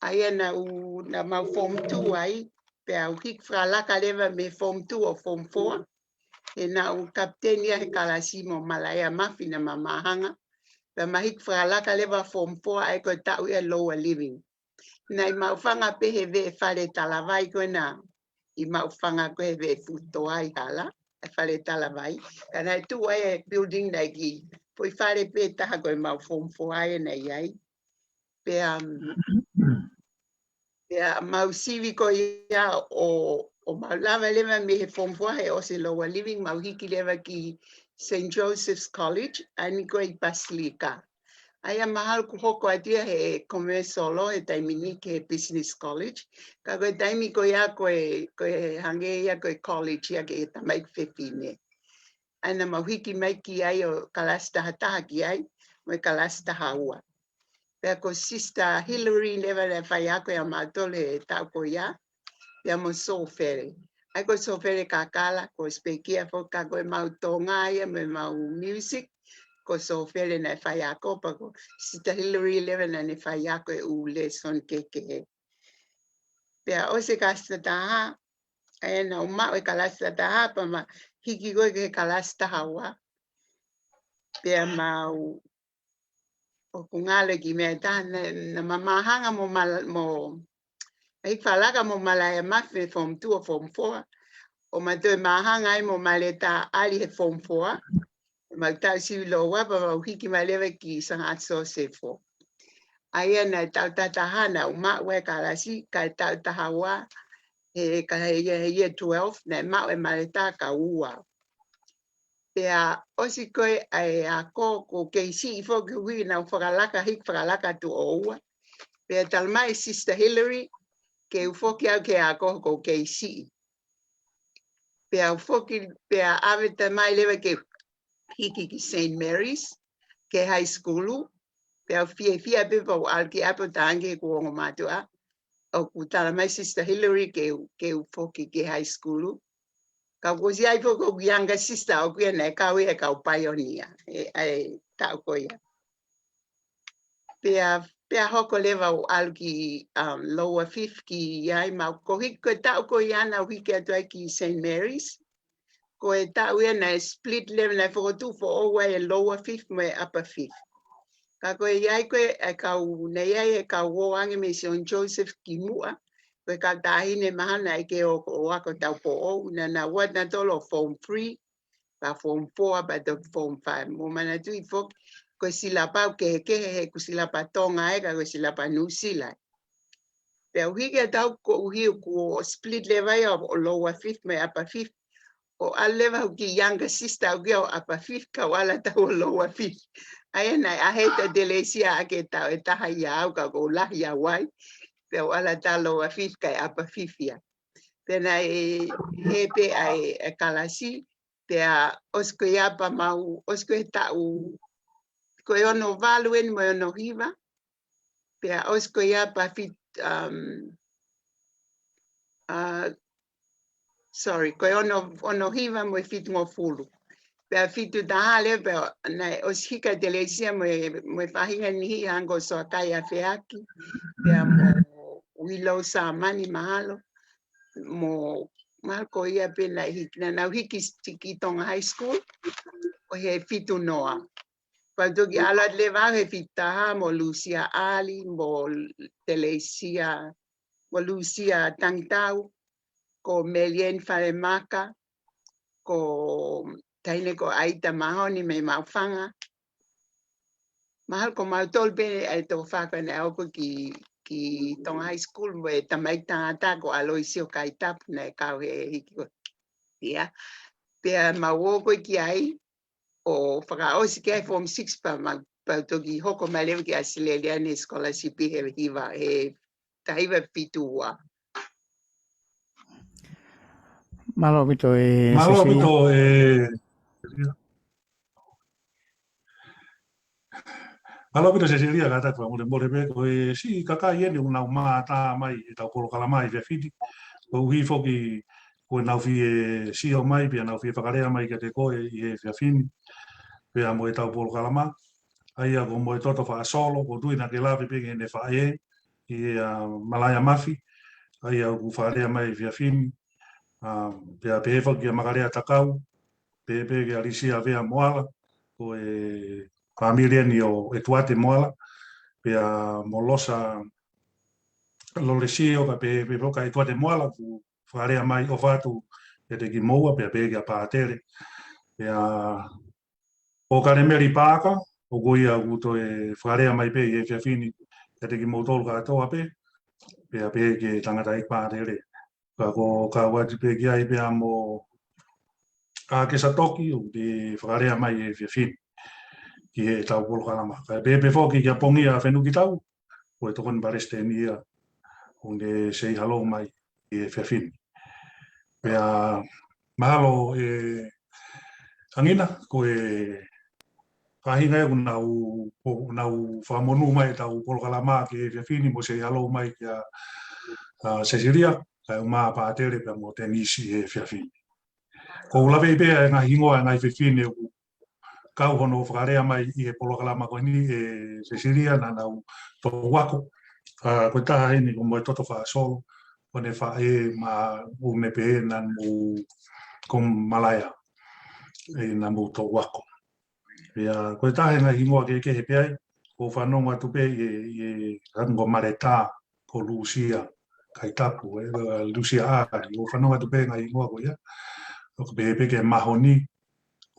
ʻA ia naʻá ku, naʻa mau form two ai, pea u hiki fakalaka leva mei form two ʻo form four. He naʻá ku kapiteni ia he kalasi mo Malaia Mafi naʻa ma māhanga. Pea ma hiki fakalaka leva form four ʻa ia ko e taʻu ia Lower Living. Naʻe ʻi Maʻufanga pē he veʻe fale talavai ko ena. ʻI Maʻufanga ko e veʻe fuʻu toa ʻi hala, ʻa e fale talavai. Ka naʻe tuʻu ai e building naʻe kiʻi foʻi fale pē taha ko ʻemau form four ʻa ia naʻe ʻi ai. Pea, um, pea mau sivi ko ia ʻo, ʻo mau lava leva mei he form four he ʻosi e Lower Living, mau hiki leva ki Saint Joseph's College, ʻa eni ko ē ʻi Pasilika. ʻA ia mahalo kuo hoko atu ia he commercial law he taimi ni ki he business college. Ka ko e taimi ko ia ko e, ko e hangē ia ko e college ia ki he tamaiki fefine. ʻA ia naʻa mau hiki mai ki ai ʻo kalasi taha taha ki ai, mo e kalasi taha ua. Pea ko Sister Hillary leva naʻe faiako ʻia mautolu he taʻu ko ia, pea mo Sofele. ʻA ia ko Sofele Kakala, ko Spekia foki ka ko e mau Tonga ia mo e mau music, ko Sofele naʻe faiako pea ko Sister Hillary leva naʻa ne faiako e ʻū lesson kehekehe. Pea ʻosi e kalasi taha taha, ʻa ia naʻa mau maʻu e kalasi taha taha taha, pea ma hiki ko ē ki he kalasi taha ua. Pea mau ʻoku ngalo ki he meʻa ʻe taha, naʻa, naʻa ma māhanga mo Mala-, mo, ʻai falaka mo Malaia Mafi he form two ʻo form four. ʻO ma toe māhanga ai mo Maleta ʻAli he form four. Mau taʻu sivi lōua pea mau hiki mai leva ki Sangata Sosefo. ʻA ia naʻe taʻu taha taha naʻa mau maʻu e kalasi, ka e taʻu taha ua, he ka he, he year twelve, naʻe maʻu e Maleta ka ua. Pea ʻosi ko ē ʻa e ako, ʻoku kei siʻi foki ʻuhi naʻa ku fakalaka, hiki fakalaka atu ʻo ua. Pea talamai Sister Hillary, ke u foki au ki he ako ʻoku kei siʻi. Pea u foki, pea ʻave tamai leva ke hiki ki Saint Mary's, ki he high school, pea u fiefia pē pea u ʻalu ki ʻapi ʻo talaange ki heʻeku ongo mātuʻa, ʻoku talamai Sister Hillary ke u, ke u foki ki he high school. Ka kuo ʻosi ʻi ai foki ʻeku younger sister ʻoku ʻi ai naʻe kau ia he kau paionia, ʻi he taʻu ko ia. Pea, pea hoko leva ʻo ʻalu ki, um, Lower Fifth ki ai mau ko hiki ko e taʻu ko ia naʻa ku hiki atu ai ki Saint Mary's. Ko e taʻu ia naʻe split leva naʻe fokotuʻu foʻou ai e Lower Fifth mo e Upper Fifth. Ka ko e ʻi ai ko ē e kau, naʻe ʻi ai e kau ō ange mei Saint Joseph ki muʻa. Ko e kau taʻahine mahalo naʻe ʻikai ke ō, ō ako taupoʻou, naʻa nau ō atu nautolu ʻo form three, pea form four, pea toki form five. Mou manatuʻi foki, ko e silapa ʻoku kehekehe he ʻoku silapa Tonga ē, ka ko e silapa Nuʻusila. Pea u hiki atu au koeʻuhi kuo split leva ia ʻo Lower Fifth mo e Upper Fifth. ʻO ʻalu leva hoku younger sister ʻoku ʻi ai ʻo Upper Fifth, kau ʻalu atu au ʻo Lower Fifth. ʻA ia naʻe ʻaʻahi ʻa Telesia ʻaki e taʻu ʻe taha ʻia au ka ʻoku ou lahi au ai. Pea u ʻalu atu au Lower Fifth kae Upper Fifth ia. Pea naʻe hē pē ʻa e, e kalasi, pea ʻosi ko ia pea mau, ʻosi ko e taʻu, ko e ono valu eni mo e ono hiva, pea ʻosi ko ia pea fit-, um, uh, sorry, ko e ono, ono hiva mo e fitungofulu. Pea fitu taha leva, pea naʻe ʻosi hiki ʻa Telesia mo e, mo e faʻahinga niʻihi hangē ko Soakai ʻAfeaki, pea mo Willow Samani mahalo, mo, mahalo ko ia pē naʻe hiki, naʻa nau hiki ki Tonga High School, ʻo he fitu noa. Pea toki ʻalu atu leva au he fitu taha mo Lusia ʻAli, mo Telesia, mo Lusia Tangitau, ko Melieni Falemaka, ko e taʻahine ko ʻAita Mahoni mei Maʻufanga. Mahalo ko mautolu pē ʻa e toko fā ko ē naʻe ō ko ē ki, ki Tonga High School mo e tamaiki tangata ko ʻAloisio Kaitapu naʻe kau he hiki ko ia. Pea mau ō ko ē ki ai, ʻo fakaʻosi ki ai form six pea mau, pea toki hoko mai leva ki ʻAositelēlia ʻi he scholarship he hiva, he taha hiva fitu ua. Mālō ʻaupito e Mālō Sesi. ʻAupito e. Mālō ʻaupito Sesilia, kātaki fakamolemole pē, ko e siʻi kakai eni ʻoku nau mātā mai ʻetau polokalama he efiafi ni. Koeʻuhi foki ko ʻenau fie sio mai, pea nau fie fakalea mai kiate koe ʻi he efiafi ni. Pea mo ʻetau polokalama. ʻA ia ko Moetoto Faʻasolo, ʻoku ou tui naʻa ke lave pē ki heʻene faʻē, ʻi he, ʻa, Malaia Mafi, ʻa ia ʻoku fakalea mai he efiafi ni, ʻa, pea pehē foki kia Makalea Takau, pehē pē kia Lisia Vea Moala, ko e fāmili eni ʻo ʻEtuate Moala, pea mo Losa Lolesio, ka pehē pē foki kia ʻEtuate Moala, ʻoku fakalea mai ʻofa atu kiate kimoua, pea pehē kia Pātele, pea ʻo Kalemeli Paaka, ʻoku ʻi ai ʻoku toe fakalea mai pē ʻi he efiafi ni kiate kimoutolu kātoa pē, pea pehē ki he tangataʻeiki Pātele. Ka ʻoku kau atu pē ki ai pea mo ʻAkesa Toki ʻoku toe fakalea mai he efiafi ni. ki heʻetau polokalama. Kae pehē pē foki kia Pongia Fenukitau, ko e tokoni palesiteni ia, ʻoku ne say hello mai he efiafi ni. Pea mahalo ʻe Angina, ko e faʻahinga ia ʻoku nau, ʻoku nau fakamonū mai ʻetau polokalama ki he efiafi ni mo say hello mai kia, ʻa, Sesilia, kae ʻumaʻā Pātele pea mo Tenisi he efiafi ni. ʻOku ou laveʻi pē ʻa e ngaahi hingoa ʻa e ngaahi fefine ʻoku kau hono fakalea mai ʻi he polokalama ko eni ʻe Sesilia naʻa nau toʻu ako. ʻA, ko e taha heni ko Moetoto Faʻasolo, ko ʻene faʻē mo ʻene pehē naʻa mou, ko Malaea, ʻe naʻa mou toʻu ako. Pea ko e taha e ngaahi hingoa kehekehe pē ai, ʻoku ou fanongo atu pē ʻi he, ʻi he, hangē ko Maletā, ko Lusia, Kaitapu, ʻe, Lusia ʻAli, ʻoku ou fanongo atu pē ngaahi hingoa ko ia. ʻOku pehē pē ke mahoni,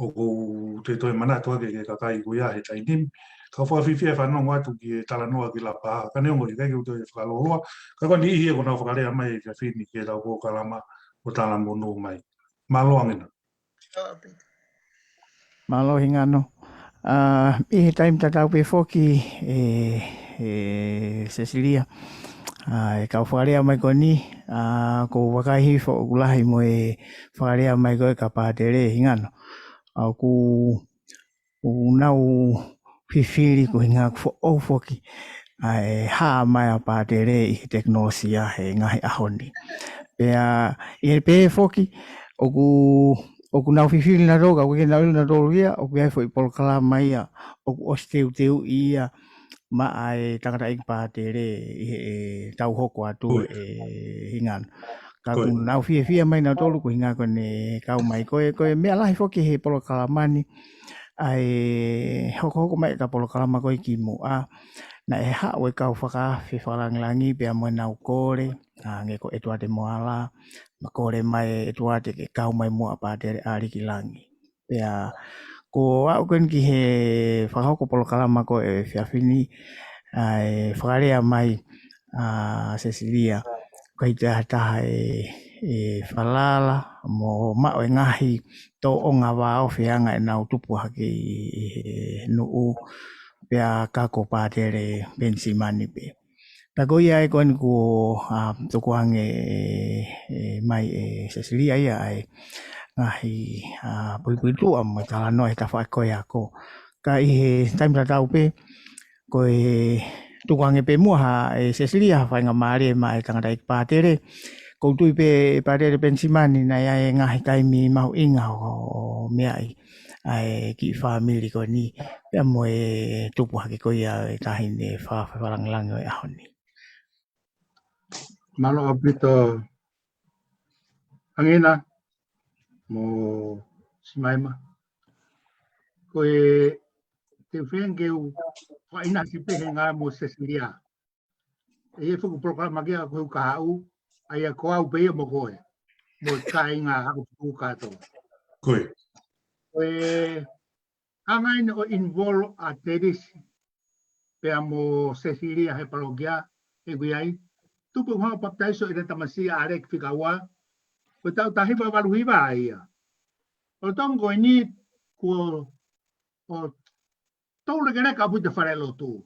ʻoku ou toe toe manatu ake ki he kakai ko ia he taimi ni. Ka ʻoku ou fakafiefia e fanongo atu ki he talanoa ki Lapaha, ka neongo ʻikai ke u toe fakalōloa, ka ko e niʻihi ia ʻoku nau fakalea mai he efiafi ni ki heʻetau polokalama ʻo talamonū mai. Mālō Angina. Mālō Hingano. ʻA, ʻi he taimi tatau pē foki ʻe, ʻe Sesilia, ʻa, ʻe kau fakalea mai ko eni, ʻa, ʻoku ou vakai hifo ʻoku lahi mo e fakalea mai ko ē kia Pātele Hingano. ʻA, ʻoku, ʻoku nau fifili ko e ʻuhinga ʻoku foʻou foki ʻa e hā mai ʻa Pātele ʻi he tekinolosia he ngaahi ʻaho ni. Pea ʻi he pehē foki, ʻoku, ʻoku nau fifili nautolu, ka ʻoku ʻikai ke nau ʻilo nautolu ia, ʻoku ʻi ai e foʻi polokalama ia ʻoku ʻosi teuteuʻi ia maʻa e tangataʻeiki Pātele ʻi he, ʻetau hoko atu ʻe Hingano. Ka ʻoku nau fiefia mai nautolu ko e ʻuhinga ko ʻene kau mai. Ko e, ko e meʻa lahi foki he polokalama ni, ʻa e hokohoko mai ʻetau polokalama ko ē kimuʻa, naʻe haʻu e kau fakaafe fakalangilangi pea mo ʻenau kole, ʻa, hangē ko ʻEtuate Moala, ma kole mai ʻEtuate ke kau mai muʻa Pātele ʻAli ki langi. Pea ko e aʻu ko eni ki he fakahoko polokalama ko ē he efiafi ni, ʻa e fakalea mai ʻa Sesilia, ʻikai toe ʻi ai ha taha ʻe, ʻe falala mo maʻu e ngaahi tōʻonga vāofi ʻa e anga ʻenau tupu hake ʻi, ʻi he nuʻu, pea ka ko Pātele Penisimani pē. Pea ko ia ai ko eni kuo, ʻa, tukuange, ʻe, ʻe, mai ʻe Sesilia ia ʻa e ngaahi, ʻa, puipuituʻa mo e talanoa he tafaʻaki ko ē ako. Ka ʻi he taimi tatau pē, ko e tukuange pē muʻa ʻe Sesilia ha faingamālie maʻa e tangataʻeiki Pātele. ʻOku ou tui pē Pātele Penisimani naʻe ʻi ai e ngaahi taimi mahuʻinga ʻo, ʻo meaʻi ʻa e kiʻi fāmili ko eni, pea mo e tupu hake ko ia e taʻahine fa-, fa-, fakalāngilangi ʻo e ʻaho ni. Mālō ʻaupito Angina mo Simaima. Ko e te u feinga ke u fakaʻinasi pē he ngaahi mo Sesilia. ʻE ʻi ai e fuʻu polokalama ke ʻaku he ukahaʻu, ʻa ia ko au pē ia mo koe. Mo e kāinga haʻaku fuʻu kātoa. Ko e. Ko e anga eni ʻo involve ʻa Tenisi pea mo Sesilia he palokia, ʻeku ʻi ai. Tupu hanga papitaiso ʻi he tamasiʻi ʻa Leki Fika Ua. Ko e taʻu taha hiva valu hiva ia. ʻO tongo eni kuo, ʻo toulekeleka ʻaupito e falelotu.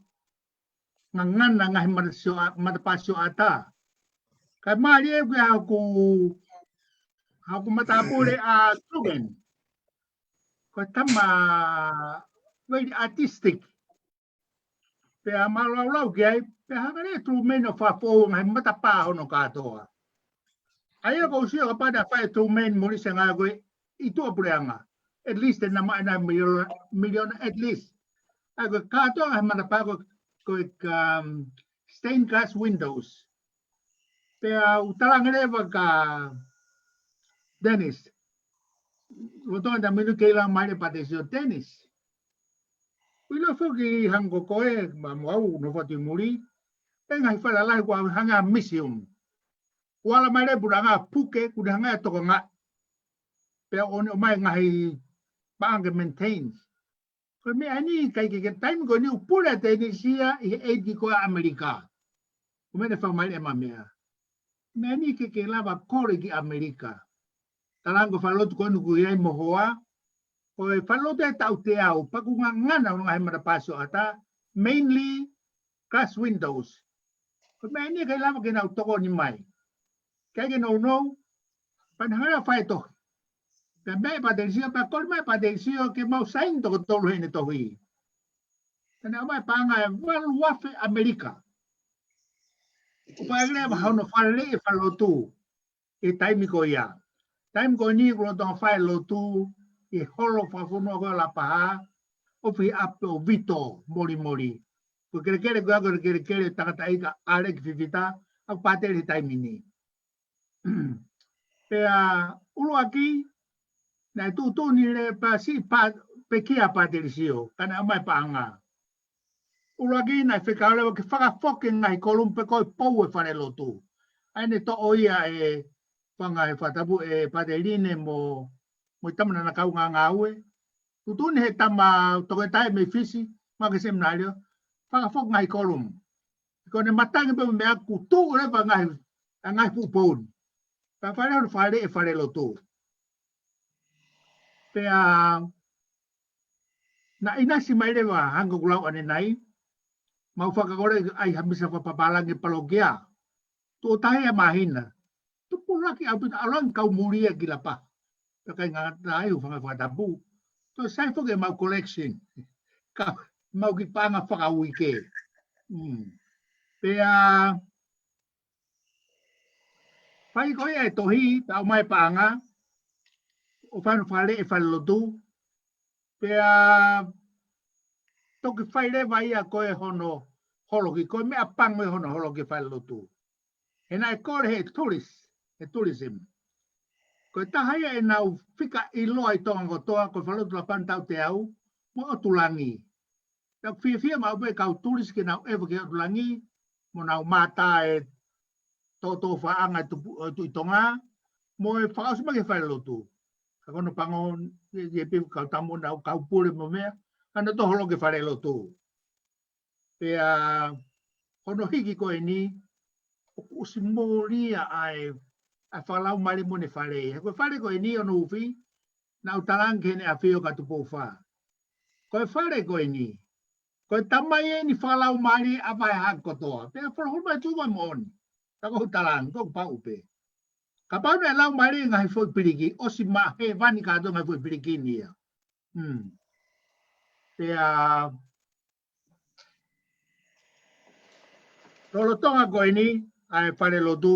Ngangana ngaahi mata sio a-, matapā sioʻata. Kae mālie ʻeku ʻi ai haʻaku, haʻaku matāpule ʻa Truman. Ko e tama very artistic. Pea mālaulau ki ai, pea hanga leva ʻe Truman ʻo fakafoʻou ngaahi matapā hono kātoa. ʻA ia ʻoku ou sio kapau naʻe fai ʻe Truman mo Lisa ngā ko e ʻi tuʻapuleʻanga. At least ʻe namaʻi ʻena miliona, miliona at least. ʻA ia ko e kātoa ngaahi matapā ko e, ko e, um, stained glass windows. Pea u talaange leva kia Dennis. Lolotonga e taimi ni kei lava mai leva Patesio, Dennis. ʻOku ʻilo foki hangē ko koe, mo au, nofo atu ʻi muli. ʻE ngaahi fale lalahi ʻoku hangē ha museum. ʻOku ala mai leva e puleʻanga puke, ʻoku ne hanga ʻo tokangaʻi. Pea ʻoku ne ʻomai e ngaahi paʻanga ke maintain. Ko e meʻa ni ʻikai ke, ke taimi ko eni ʻoku pule ʻa Tenisi ia ʻi he ʻeiki ko ē ʻa ʻAmelika. Ko e meʻa ne fakamālie ʻema meʻa. Meʻa ni ke, ke lava kole ki ʻAmelika. Talaange ko e falelotu ko eni ʻoku ʻi ai mo hoa. Ko e falelotu ʻe taʻu teau, pea ʻoku ngangana hono ngaahi matapā sioʻata, mainly glass windows. Ko e meʻa eni ʻikai lava ke nau tokoni mai. ʻIkai ke nounou, pea ne hanga ʻo fai e tohi. Pea meʻa ʻe Pātelisiō, pea kole mai ʻe Pātelisiō ke mau saini toko tolu heʻene tohi. Pea ne ʻomai e paʻanga ʻe valu afe ʻAmelika. ʻO pehē leva hono faleʻi e falelotu ʻi he taimi ko ia. Taimi ko eni ʻoku lolotonga fai e lotu ʻi he holo fakafonua ko ē ʻo Lapaha, ʻoku ʻi ʻapi ʻo Vito Molimoli. Ko e kelekele ko ia ko e kelekele tangataʻeiki ʻa ʻAleki Fifita, ʻa ia ʻoku pātele he taimi ni. Pea ʻuluaki, naʻe tuʻutuʻuni leva pea siʻi pā, pekia ʻa Pātelisiō, ka ne ʻomai e paʻanga. ʻUluaki naʻe fekau leva ke fakafoki e ngaahi kolumu pe ko e pou e falelotu. ʻA ia ne toʻo ia ʻe he fanga he fakatapu ʻe Pātele Line mo, mo e tama naʻa na kaungā ngāue. Tuʻutuʻuni ʻe he tama toketā ia mei Fisi, maʻu ki he seminalio, fakafoki e ngaahi kolumu. Ko ʻene matangi pē mo e meʻa kuo tuʻu leva e ngaahi, e ngaahi fuʻu pou ni. Pea fai leva hono faleʻi e falelotu. Pea naʻe ʻinasi mai leva hangē ko ʻeku lau ʻanenai, mau fakakole ai ha misa fakapapālangi palokia. Tuʻo taha ia ʻi he māhina. Tupulaki ʻaupito, ʻalu ange kau muli ia ki Lapaha. Pea ʻikai ngata ai, ʻoku fanga fakatapu. Toe sai foki ʻemau collection. Ka mau kiʻi paʻanga fakauike. Mm. Pea fai ko ia e tohi, pea ʻomai e paʻanga, ʻo fai hono faleʻi e falelotu, pea toki fai leva ia ko ē hono holoki, ko e meʻapango ia hono holoki e falelotu. He naʻe kole ʻe he tourist, ʻe he tourism. Ko e taha ia ʻenau fika ʻiloa ʻi Tonga kotoa, ko e falelotu Lapaha taʻu teau, mo ʻOtulangi. Pea ʻoku fiefia maʻu pē e kau tourist ke nau ʻeva ki ʻOtulangi, mo nau mātā e tōtōfaʻanga e tupu, e Tuʻi Tonga, mo e fakaʻosi mai ki he falelotu. Ka ko hono pango, ʻi he, ʻi he pē kau tamu naʻa nau kau pule mo e meʻa, ka nau toe holoki e falelotu. Pea hono hiki ko eni, ʻoku ʻosi mōlia ʻa e, ʻa e fakalaumālie mo ʻene faleʻi. He ko e fale ko eni ʻo Nufi, naʻa ku talaange ki Heʻene ʻAfio kia Tupou Fā. Ko e fale ko eni, ko e tamai eni fakalaumālie ʻa Vaheʻa kotoa. Pea folofola mai tuʻu ko e moʻoni. Ka ko ʻeku talaange, ko ʻeku pau pē. Kapau naʻe laumālie e ngaahi foʻi piliki, ʻosi maʻa hēvani kātoa e ngaahi foʻi piliki ni ia. Hmm. Pea lolotonga ko eni, ʻa e falelotu,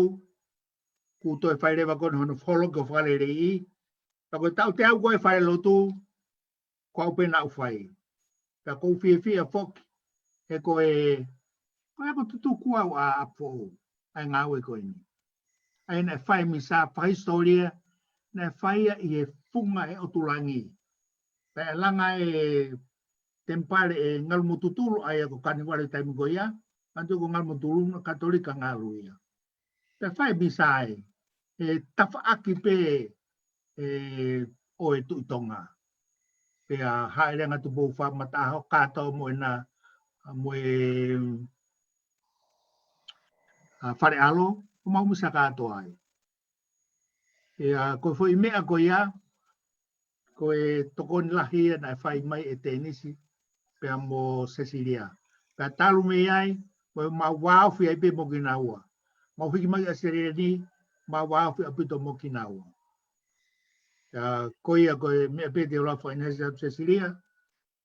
kuo toe fai leva ko eni hono holoki ʻo fakaleleiʻi. Ka ko e taʻu teau ko ē e falelotu, ko au pē naʻa ku fai. Pea ʻoku ou fiefia foki, he ko e, ko e ako tutuku au ʻa ʻApifoʻou, ʻa e ngāue ko eni. ʻA ia naʻe fai e misa fakahisitōlia, naʻe fai ia ʻi he funga ʻo e ʻOtulangi. Pea ʻe langa e temipale ʻe Ngalumotutulu, ʻa ia ko Kanivale taimi ko ia, manatu ko Ngalumotutulu, Katolika ngalu ia. Pea fai e misa ai, ʻe tafaʻaki pē, ʻe, ʻo e Tuʻi Tonga. Pea hāʻele ange ʻa Tupou Fā Mataʻaho kātoa mo ʻena, mo e, ʻa, fale ʻalo, ʻo mau misa kātoa ai. Pea ko e foʻi meʻa ko ia, ko e tokoni lahi ia naʻe fai mai ʻe Tēnisi, pea mo Sesilia. Pea talu mei ai, mo mau vāofi ai pē mo kinaua. Mau hiki mai ʻAositelēlia ni, mau vāofi ʻaupito mo kinaua. Pea ko ia ko e meʻa pē te u lau fakaʻinasi atu Sesilia,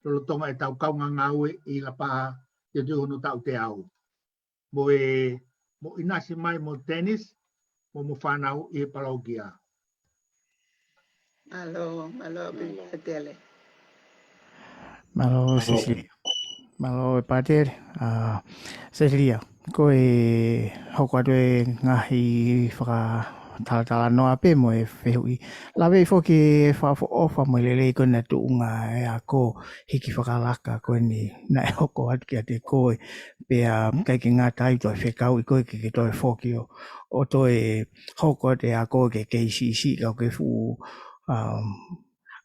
lolotonga ʻetau kaungā ngāue ʻi Lapaha, ʻi he tuʻu hono taʻu teau. Mo e, mo ʻinasi mai mo Tēnisi, mo hoʻomou fānau ʻi he palokia. Mālō, mālō ʻaupito Pātele. Mālō Sesilia. Mālō e Pātele. ʻA, Sesilia, ko e hoko atu e ngaahi fakatalatalanoa pea mo e fehuʻi. Laveʻi foki e fakaʻofoʻofa mo e lelei ko ena tuʻunga e ako hiki fakalaka ko eni naʻe hoko atu kiate koe. Pea ʻikai ke ngata ai toe fekauʻi koe ke, ke toe foki ʻo, ʻo toe hoko atu e ako ke kei siʻisiʻi ka ke fuʻu, um,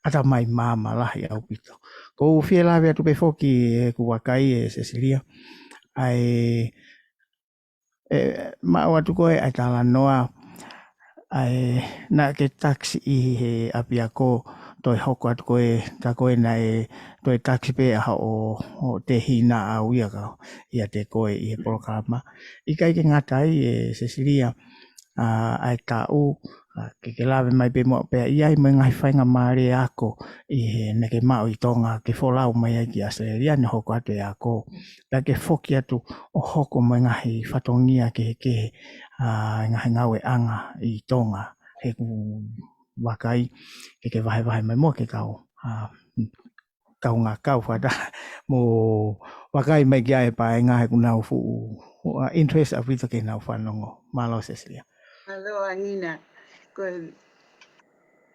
ʻatamai maama lahi ʻaupito. ʻOku ou fie lave atu pē foki ʻeku vakai ʻe Sesilia. ʻA e, ʻe, maʻu atu ko ē ʻa e talanoa, ʻa e, naʻa ke takisi ʻi he ʻapiako, toe hoko atu ko ē, ka ko ē naʻe toe taki pē ʻa hoʻo, hoʻo tehina ʻau ia ka, ʻiate koe ʻi he polokalama. ʻIkai ke ngata ai ē Sesilia, ʻa, ʻa e taʻu, ʻa, ke ke lave mai pē muʻa pea ʻi ai mo e ngaahi faingamālie ako ʻi he naʻa ke maʻu ʻi Tonga ke folau mai ai ki ʻAositelēlia ne hoko atu e ako. Pea ke foki atu ʻo hoko mo e ngaahi fatongia kehekehe, ʻa, ngaahi ngāueʻanga ʻi Tonga. He ʻoku vakai, ke ke vahevahe mai muʻa ke kau, ʻa, kaungā kau fakataha mo vakai mai ki ai pea ʻe ngaahi ʻoku nau fuʻu, ʻa, interest ʻaupito ke nau fanongo. Mālō Sesilia. Mālō Angina. Ko,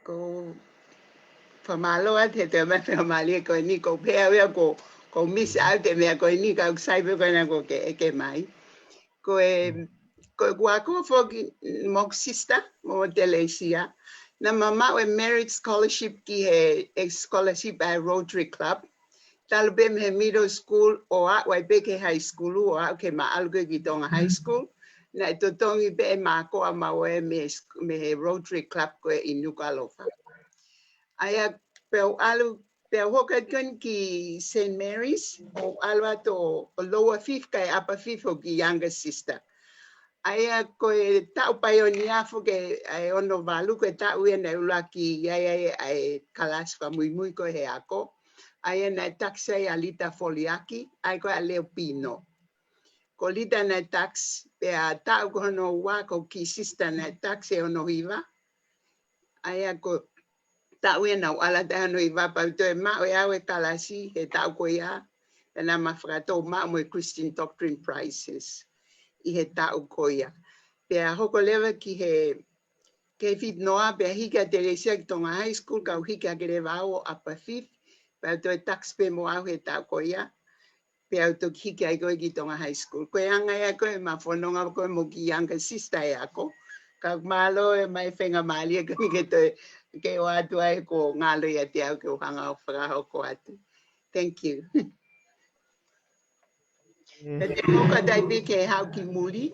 ko fakamālō atu he toe mai fakamālie ko eni ko pea ia ko, ko miss out e meʻa ko eni ka ʻoku sai pē ko ena ko ke, ʻeke mai. Ko e, ko e kuo ako foki mo sister, mo Telesia. Naʻa ma maʻu e merit scholarship ki he, e scholarship ʻa e Rotary Club. Talu pē mei he middle school ʻo aʻu ai pē ki he high school, ʻo aʻu ke ma ʻalu ki Tonga High School. Naʻe totongi pē ʻema ako ʻa maua mei, mei he Rotary Club ko ē ʻi Nukuʻalofa. ʻA ia pea u ʻalu, pea u hoko atu ko eni ki Saint Mary's, ʻo ʻalu atu ʻo, ʻo lower fifth kae upper fifth ʻo ki younger sister. ʻA ia ko e taʻu paionia foki ʻa e ono valu ko e taʻu ia naʻe ʻuluaki ʻi ai ʻa e kalasi fakamuimui ko ē he ako. ʻA ia naʻe takisi ai ʻa Lita Foliaki, ʻa ia ko ē ʻa Leo Pino. Ko Lita naʻe takisi, pea taʻu ko hono ua ko Ki Sister naʻe takisi ʻe ono hiva. ʻA ia ko e taʻu ia naʻa ku ʻalu atu he ono hiva pea u toe maʻu ʻe au e kalasi he taʻu ko ia, pea naʻa ma fakatou maʻu mo e Christian Doctrine prizes ʻi he taʻu ko ia. Pea hoko leva ki he, ki he fitu noa, pea hiki ʻa Telesia ki Tonga High School, kau hiki hake leva au ʻo upper fifth, pea u toe takisi pē mo au he taʻu ko ia. Pea u toki hiki ai ko ē ki Tonga High School. Ko e anga ia ko ē ʻema fononga ko ē mo ki younger sister e ako. Ka mālō e mai faingamālie ko eni ke toe, ke ʻoatu ai ko ngalo ia te au ke u hanga ʻo fakahoko atu. Thank you. Pea te u hoko atu ai pē ke haʻu ki muli.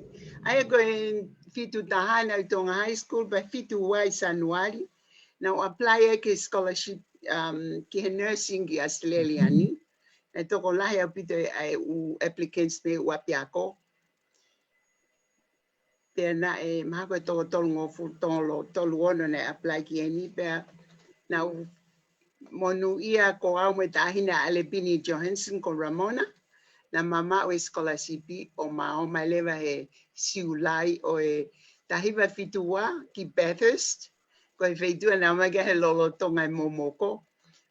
ʻA ia ko e fitu taha naʻa ku ʻi Tonga High School pea fitu ua ʻi Sanuali. Naʻa ku apply ai ki he scholarship, um, ki he nursing ki ʻAositelēlia ni. Naʻe tokolahi ʻaupito ʻa e ʻū applicants mei he ʻū ʻapiako. Pea naʻe mahalo ko e toko tolungofulu, toko tolu ono naʻe apply ki heni pea naʻa ku monūʻia ko au mo e taʻahine ʻa ʻAlepini Johansson ko Ramona. Naʻa ma maʻu e scholarship ʻo ma ō mai leva he Siulai ʻo e taha hiva fitu ua ki Bathurst. Ko e feituʻu naʻa ʻomai ki ai he lolotonga e momoko.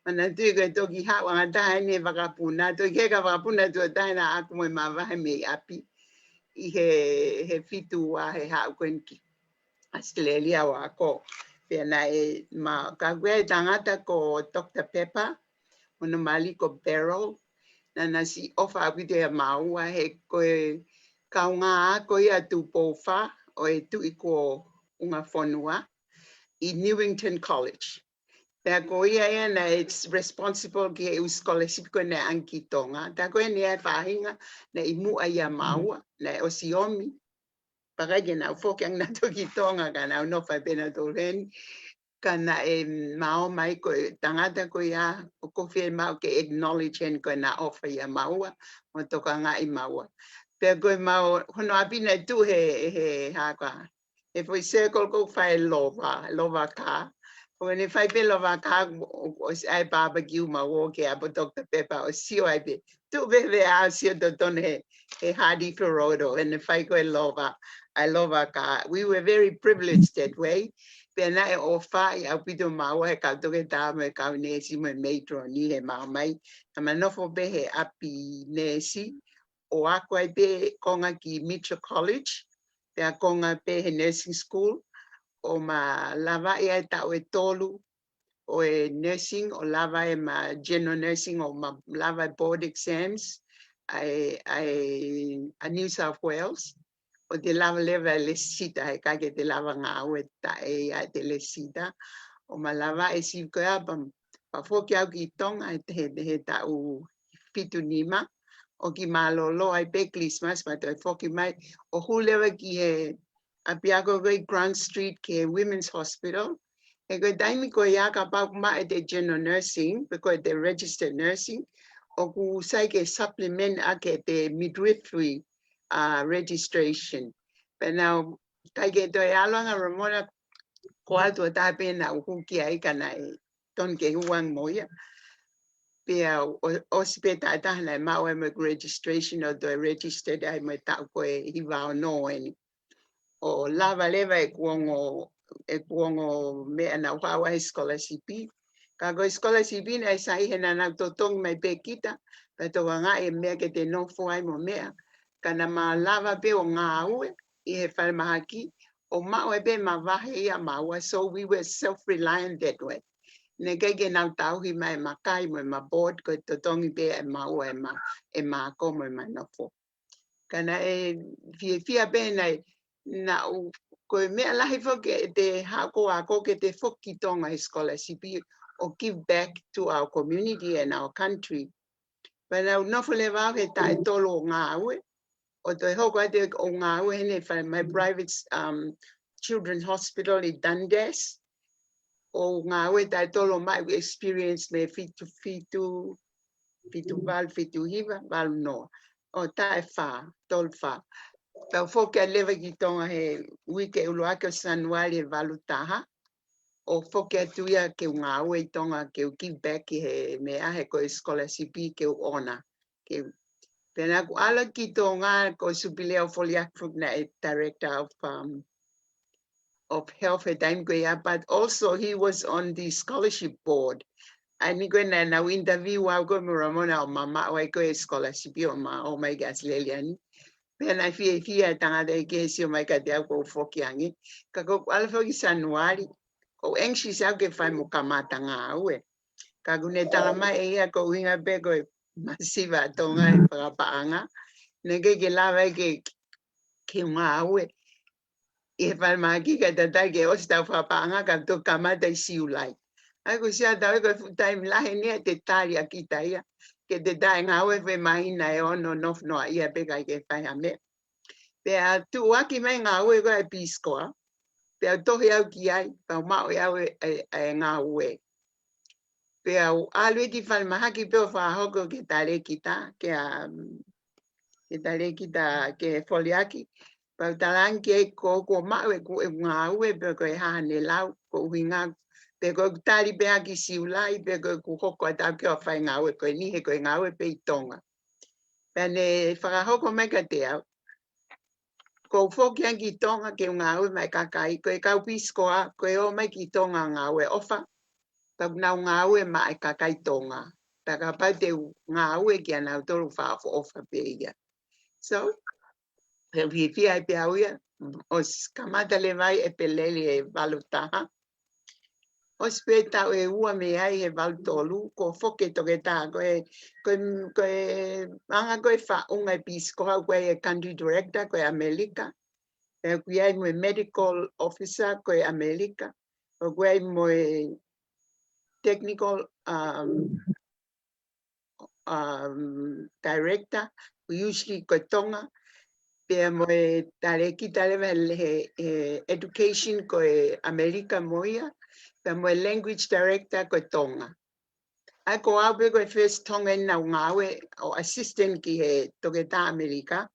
Manatuʻi ko e toki haʻu ʻa e taha eni he vakapuna, toki heka vakapuna tuʻo taha naʻa ʻaku mo e mavahe mei ʻapi ʻi he, he fitu ua he haʻu ko eni ki ʻAositelēlia ʻo ako. Pea naʻe ma, ka ko e tangata ko Doctor Pepper, hono mali ko Beryl, naʻa na siʻi ʻofa ʻaupito ʻia maua he ko e kaungā ako ia Tupou Fā ʻo e Tuʻi ko Ungafonua ʻi Newington College. Pea ko ia ia naʻe responsible ki he ʻū scholarship ko ē naʻe ʻange ki Tonga. Tā ko eni ʻa e faʻahinga naʻe ʻi muʻa ʻia maua, naʻe ʻosi ʻomi. Pea ʻikai ke nau foki ange nautolu ki Tonga ka nau nofo ai pē nautolu heni. Ka naʻe ma ō mai ko e tangata ko ia ʻoku ou fie maʻu ke acknowledge heni ko ʻena ʻofa ʻia maua mo tokangaʻi maua. Pea ko e mau, hono ʻapi naʻe tuʻu he, he hā koā, he foʻi circle ko ē ʻoku fai e lova, lova kā. Ko ʻene fai pē lova kā, ʻo, ʻo, ʻosi ʻai e barbecue maua ke ʻapo Doctor Pepper ʻo sio ai pē. Tuʻu pē pea sio totonu he, he Hardy Ferodo, ʻene fai ko ē lova, ʻai lova kā. We were very privileged that way. Pea naʻe ʻofaʻi ʻaupito maua he kau toketā mo e kau neesi mo e matron ʻi he mau mai. Naʻa ma nofo pē he ʻapi neesi, ʻo ako ai pē konga ki Mitchell College, pea konga pē he nursing school, ʻo ma lavaʻi ai taʻu ʻe tolu ʻo e nursing, ʻo lava ʻema general nursing, ʻo ma lava e board exams ʻa e, ʻa e, ʻa New South Wales, ʻo te lava leva e lēsisita, he ʻikai ke te lava ngāue taʻe ʻi ai e lēsisita, ʻo ma lava e sivi ko ia pea, pea foki au ki Tonga he, he, he taʻu fitu nima, ʻo kiʻi mālōlō ai pē Christmas, ma toe foki mai, ʻo hū leva ki he ʻapiako ko ē ʻi Grant Street ki he Women's Hospital, He ko e taimi ko ia kapau ʻoku maʻu ʻete general nursing, pe ko ʻete registered nursing, ʻoku sai ke supplement ʻaki ʻete midwifery, uh, registration. Pea naʻe ʻikai ke toe ʻalu ange Ramona, ko au tuʻo taha pē naʻá ku hū ki ai ka naʻe tonu ke u hū ange mo ia. Pea ʻo, ʻosi pē taʻu ʻe taha naʻe maʻu ai mo ʻeku registration ʻo toe registered ai mo e taʻu ko ē hiva ono eni. ʻO lava leva ʻeku ongo, ʻeku ongo meʻa naʻá ku haʻu ai he scholarship. Ka ko e scholarship naʻe sai he naʻa nau totongi mai pē kita, pea tokangaʻi e meʻa ke te nofo ai mo e meʻa. Ka naʻá ma lava pē ʻo ngāue ʻi he falemahaki, ʻo maʻu ai pē ʻema vahe ʻia maua, so we were self-reliant that way. Naʻe ʻikai ke nau tauhi mai ʻema kai mo ʻema board, ko e totongi pē ʻe maua ʻema, ʻema ako mo ʻema nofo. Ka naʻe fiefia pē naʻe, naʻá ku, ko e meʻa lahi foki ʻete haʻu ʻo ako ke te foki ki Tonga he scholarship ʻo give back to our community and our country. Pea naʻá ku nofo leva au he taʻu ʻe tolu ʻo ngāue, ʻo toe hoko atu ʻo ngāue heni he fale, my private, um, children's hospital ʻi Dundas. ʻO ngāue taʻu ʻe tolu ʻo maʻu experience mei he fitu fitu, fitu valu, fitu hiva, valu noa. ʻO taʻu ʻe fā, tolu fā. Pea u foki atu leva ki Tonga he uike ʻuluaki ʻo Sānuali ʻe valu taha. ʻO foki atu ia ke u ngāue ʻi Tonga, ke u give back ʻi he meʻa he ko e scholarship ke u ʻoange. Ke u, pea naʻá ku ʻalu ki Tonga ko Supileo Foliaki naʻe director of, um, of health he taimi ko ia, but also he was on the scholarship board. ʻA eni ko ē naʻa nau interview au ko ē mo Ramona ʻo ma maʻu ai ko ē scholarship ʻo ma ō mai ki ʻAositelēlia ni. Pea naʻe fiefia e tangata ʻe kehe ʻo sio mai kiate au ko u foki ange. Ka ko ʻeku ʻalu foki Sānuali, ko u anxious au ke fai mo kamata ngāue. Ka ʻokú ne tala mai ʻe ia ko e ʻuhinga pē ko e masiva ʻa Tonga he fakapaʻanga. Naʻe ʻikai ke lava ai ke, ke ngāue ʻi he falemahaki kae tatai ke ʻosi ʻetau fakapaʻanga ka toki kamata ʻi Siulai. ʻA ia ko e sio atu au ko e fuʻu taimi lahi eni ʻete tali ʻa kita ia. Ke te taʻe ngāue he māhina ʻe ono nofo noaʻia pē kae ʻikai ke fai ha meʻa. Pea tuʻuaki mai e ngāue ko ē ʻa e Peace Corps. Pea u tohi au ki ai, pea u maʻu ʻe au e, e, e ngāue. Pea u ʻalu ki falemahaki pea u fakahoko ke talēkita, ke, um, ke talēkita ki Foliaki. Pea u talaange ki ai ko ʻeku maʻu ʻeku, ʻeku ngāue pe ko e hā haʻane lau, ko e ʻuhinga, pe ko ʻeku tali pē ʻaki Siulai, pe ko ʻeku hoko atu au ke u fai ngāue ko eni he ko e ngāue pē ʻi Tonga. Pea ne fakahoko mai kiate au, ko u foki ange ki Tonga ke u ngāue maʻa e kakai, ko e kau Peace Corps, ko e ō mai ki Tonga ngāue ʻofa, pea ʻoku nau ngāue maʻa e kakai Tonga. Pea kapau te u ngāue kia nautolu fakaʻofoʻofa pē ia. So, he fiefia ai pē au ia, ʻosi kamata leva ai ʻEpeleli ʻe valu taha. ʻOsi pē taʻu ʻe ua mei ai he valu tolu, ko u foki toketā, ko e, ko e, ko e anga ko ē faʻunga e Peace Corps, ko e country director, ko e ʻAmelika. Pea ʻoku ʻi ai mo e medical officer, ko e ʻAmelika. ʻOku ʻi ai mo e technical, um, um, director, ʻoku usually ko e Tonga, pea mo e talēkita leva he, he, he education ko e ʻAmelika mo ia, pea mo e language director ko e Tonga. ʻA ia ko au pē ko e first Tongan naʻá ku ngāue ʻo assistant ki he toketā ʻAmelika.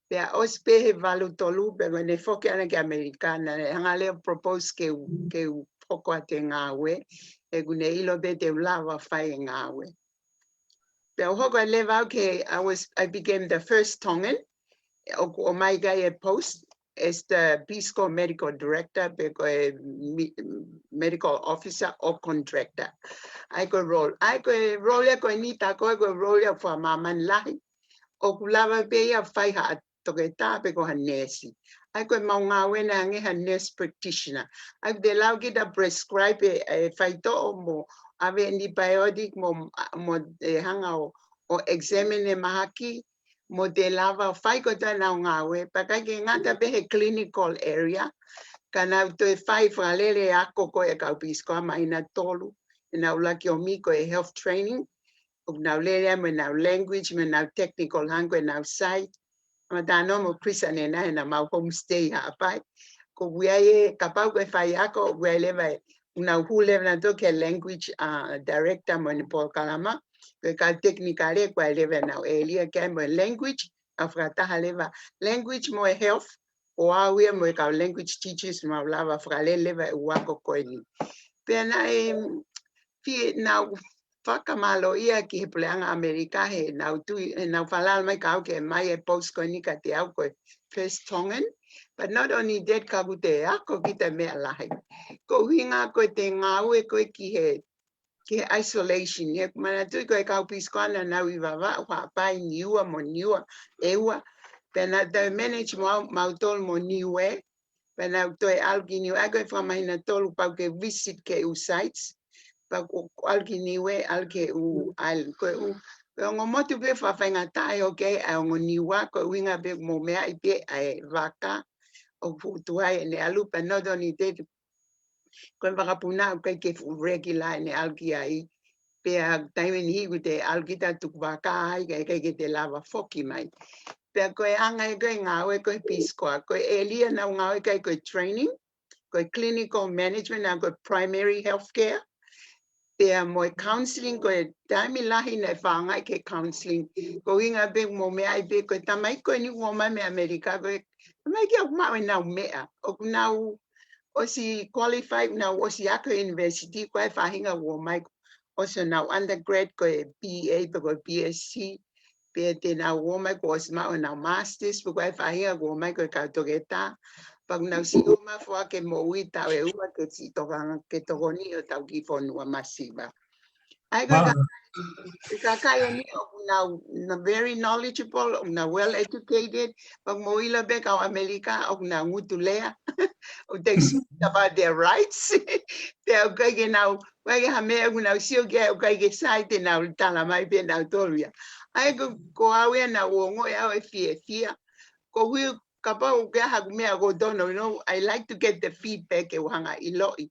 Pea ʻosi pē he valu tolu, pea ko ʻene foki ʻana ki ʻAmelika, naʻá ne hanga leva ʻo propose ke u, ke u hoko atu e ngāue, he ʻokú ne ʻilo pē te u lava fai e ngāue. Pea u hoko ai leva au ke, I was, I became the first Tongan ʻoku ʻomai ki ai e post as the Peace Corps medical director, pe ko e mi-, medical officer or contractor. ʻA ia ko e role, ʻa ia ko e role ia ko eni tā ko ē ko e role ia ʻoku fakamāmani lahi. ʻOku lava pē ia ʻo fai ha toketā pe ko ha neesi. ʻA ia ko ʻemau ngāue ena hangē ha nurse practitioner. ʻA ia te lau kita prescribe e, e faitoʻo mo ʻave antibiotic mo, mo e hanga ʻo, ʻo examine e mahaki, mo te lava ʻo fai kotoa ʻenau ngāue, pea ʻikai ke ngata pē he clinical area, ka nau toe fai fakalele ako ko ē ʻa e kau Peace Corps ʻa māhina ʻe tolu, ʻenau ʻuluaki ʻomi ko e health training, ʻoku nau lele ai mo ʻenau language, mo ʻenau technical, hangē ko ʻenau sai. Kamata noa mo Chris ʻanenai heʻenau homestay Haʻapai. Ko ia ē, kapau ko e faiako, ʻoku ʻi ai leva e ʻoku nau hū leva nautolu ki he language, uh, director mo ʻene polokalama. Ko e kau tekinikale, ko e leva ʻenau ʻēlia ki ai mo e language, ʻa e fakataha leva language mo e health, ʻo au ia mo e kau language teachers mau lava fakalele leva e ʻū ako ko eni. Pea naʻe fie nau fakamālōʻia ki he Puleʻanga ʻAmelika he nau tui, he nau falala mai ka au ke mai e post ko eni kiate au ko e first Tongan. But not only that, ka ʻoku te ako kita meʻa lahi. Ko e ʻuhinga ko e te ngāue ko e ki he, ki he isolation. He manatuʻi ko e kau Peace Corps naʻa nau ʻi Vavaʻu, Haʻapai, Niua mo Niua, ʻEua. Pea naʻa tau manage mo au, mautolu mo Niue. Pea nau toe ʻalu ki Niue, ʻa ia ko e fakamahina tolu pau ke visit ki he ʻū sites. Pea ko, ko ʻalu ki Niue, ʻalu ki he ʻū island. Ko e ʻū, ko e ongo motu pē fakafaingataʻa ʻe ʻoku ʻi ai ʻa e ongo Niua, ko e ʻuhinga pē mo e meʻa ʻi pē ʻa e vaka, ʻoku tuai ʻene ʻalu, pea not only that, ko e vakapuna ʻoku ʻikai ke fuʻu regular ʻene ʻalu ki ai. Pea taimi ʻe niʻihi ʻoku te ʻalu kita tuku vaka ai, ka ʻikai ke te lava foki mai. Pea ko e anga ia ko e ngāue ko e Peace Corps. Ko e ʻēlia naʻa nau ngāue ki ai ko e training, ko e clinical management, ʻa ia ko e primary health care. Pea mo e counseling, ko e taimi lahi naʻe fakaangaʻi ki he counseling. Ko e ʻuhinga pē mo e meʻa ʻi pē ko e tamaiki ko eni ʻoku ō mai mei ʻAmelika, ko e tamaiki ʻoku maʻu ʻenau meʻa. ʻOku nau ʻosi qualify, nau ʻosi ako university, ko e faʻahinga ʻoku ō mai ʻosi ʻenau undergrad, ko e B A, pe ko e B S C, pea te nau ō mai kuo ʻosi maʻu ʻenau masters, pe ko e faʻahinga ʻoku ō mai ko e kau toketā, pea ʻoku nau siʻi ō mai ʻo foaki e moʻui taʻu ʻe ua ke siʻi tokanga, ke tokoni ʻo tau kiʻi fonua masiva. ʻA ia ko e kakai, e kakai eni ʻoku nau, nau very knowledgeable, ʻoku nau well educated, pea ʻoku mou ʻilo pē kau ʻAmelika, ʻoku nau ngutu lea, ʻoku they speak about their rights. Pea ʻoku ʻikai ke nau, ʻoku ʻikai ke ha meʻa ʻoku nau sio ki ai, ʻoku ʻikai ke sai te nau tala mai pē nautolu ia. ʻA ia ko, ko au ia naʻa ku ongoʻi au e fiefia. Ko hui kapau ʻoku ʻi ai haku meʻa ʻoku ou tonu, you know, I like to get the feedback ʻe u hanga ʻiloʻi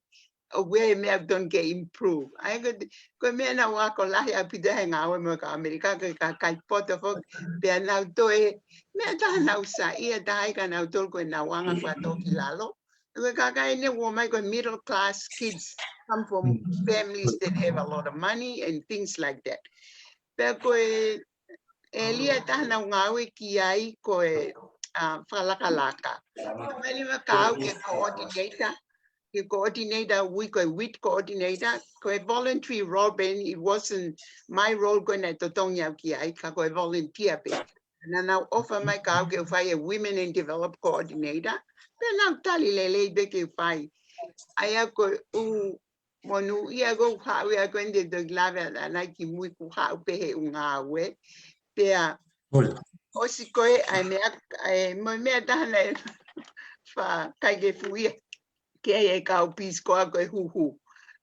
ʻoku ʻi ai e meʻa ʻoku tonu ke improve. ʻA ia ko, ko e meʻa naʻa ku ako lahi ʻaupito he ngāue mo e kau ʻAmelika, ko e kakai poto foki, pea nau toe, meʻa taha naʻa ku saiʻia taha ai kia nautolu ko ʻenau anga fakatōkilalo. Ko e kakai eni ʻoku ō mai ko e middle class kids come from families that have a lot of money and things like that. Pea ko e ʻēlia taha naʻa ku ngāue ki ai ko e, uh, fakalakalaka. Ko e meʻa leva kia au ke coordinator, ke coordinator, ʻoku ui ko e WIT coordinator, ko e voluntary role pē eni, it wasn't my role ko ē naʻe totongi au ki ai, ka ko e volunteer pē. Naʻa nau offer mai kia au ke u fai e Women in Develop coordinator, pea naʻa ku tali lelei pē ke u fai. ʻA ia ko e ʻū monūʻia ʻoku ou haʻu ia ko eni te u toki lave ʻanai ki mui ʻoku ou haʻu pē he ʻū ngāue. Pea ʻosi ko ē ʻa e meʻa, ʻa e mo e meʻa taha naʻe fakaikefuʻia ke ʻi ai e kau Peace Corps ko e huhu.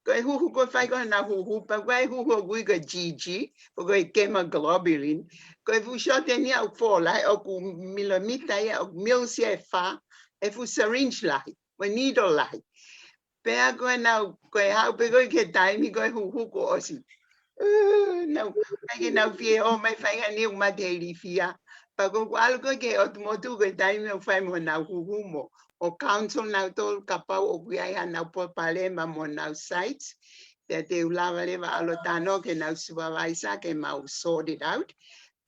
Ko e huhu ko e fai ko ē ʻenau huhu, pea ko e huhu ʻoku ui ko e G G, pe ko e gamma globulin. Ko e fuʻu shot eni ia ʻoku fō lahi, ʻoku millimita ia, ʻoku mils ia ʻe fā, ʻe fuʻu syringe lahi, mo e needle lahi. Pea ko ʻenau, ko e haʻu pē ko ē ki he taimi ko e huhu kuo ʻosi. Uh, nau, ʻikai ke nau fie ō mai fai ha niu mate ilifia. Pea ko ʻeku ʻalu ko ē ki he ʻotu motu ko e taimi ʻoku fai mo ʻenau huhu mo, ʻo counsel nautolu kapau ʻoku ʻi ai haʻanau palopalema mo ʻenau sites. Pea te u lava leva ʻalu ʻo talanoa ki heʻenau supervisor ke mau sort it out.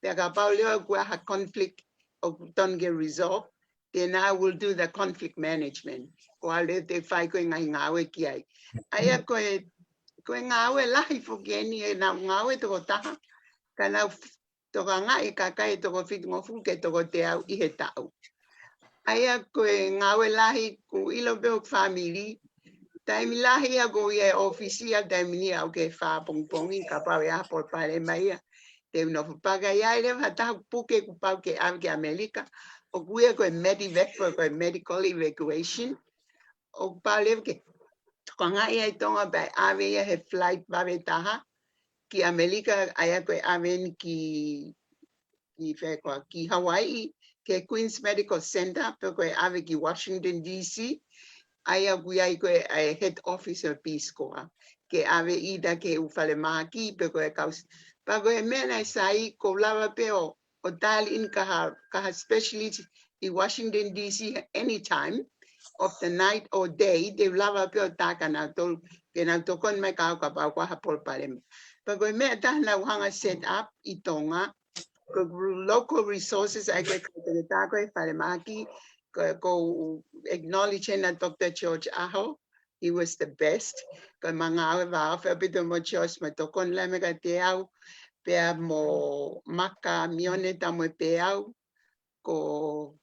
Pea kapau leva ʻoku ʻi ai ha conflict ʻoku tonu ke resolve, then I will do the conflict management. Ko au leva te u fai ko ē ngaahi ngāue ki ai. ʻA ia ko e, ko e ngāue lahi foki eni ʻenau ngāue tokotaha, ka nau f-, tokangaʻi e kakai ʻe toko fitungofulu ki he toko teau ʻi he taʻu. ʻA ia ko e ngāue lahi ʻoku ou ʻilo pē ʻoku fāmili. Taimi lahi ia ʻoku ou ʻi he ʻōfisi ia taimi ni ʻo aʻu ki he fā pongipongi kapau ʻe ʻi ai ha palopalema ia. Te u nofo pē ka ʻi ai leva ha taha ʻoku puke kuo pau ke ʻave ki ʻAmelika. ʻOku ui ia ko e medevac, ko e medical evacuation. ʻOku pau leva ke tokangaʻi ia ʻi Tonga pea ʻave ia he flight vave taha ki ʻAmelika, ʻa ia ko e ʻave eni ki, ki fē koā, ki Hawaii, ki he Queens Medical Center, pe ko e ʻave ki Washington D C, ʻa ia ʻoku ʻi ai ko ē ʻa e head office ʻo e Peace Corps. Ke ʻave ʻi ai ki he ʻū falemahaki, pe ko e kau s-, pea ko e meʻa naʻe sai, ʻoku ou lava pē ʻo, ʻo dial in ki ha, ki ha specialist ʻi Washington D C anytime of the night or day, te u lava pē ʻo tā kia nautolu ke nau tokoni mai ka au kapau ko ha palopalema. Pea ko e meʻa ʻe taha naʻa nau hanga set up ʻi Tonga, ko e local resources ʻa ia ko e kau toketā ko e falemahaki, ko, ko u acknowledge ʻena Doctor George Aho, he was the best. Ko e manga au e vā ofe ʻaupito mo George mo tokoni lahi mai kiate au, pea mo Maka Mione Tamoepeau, ko,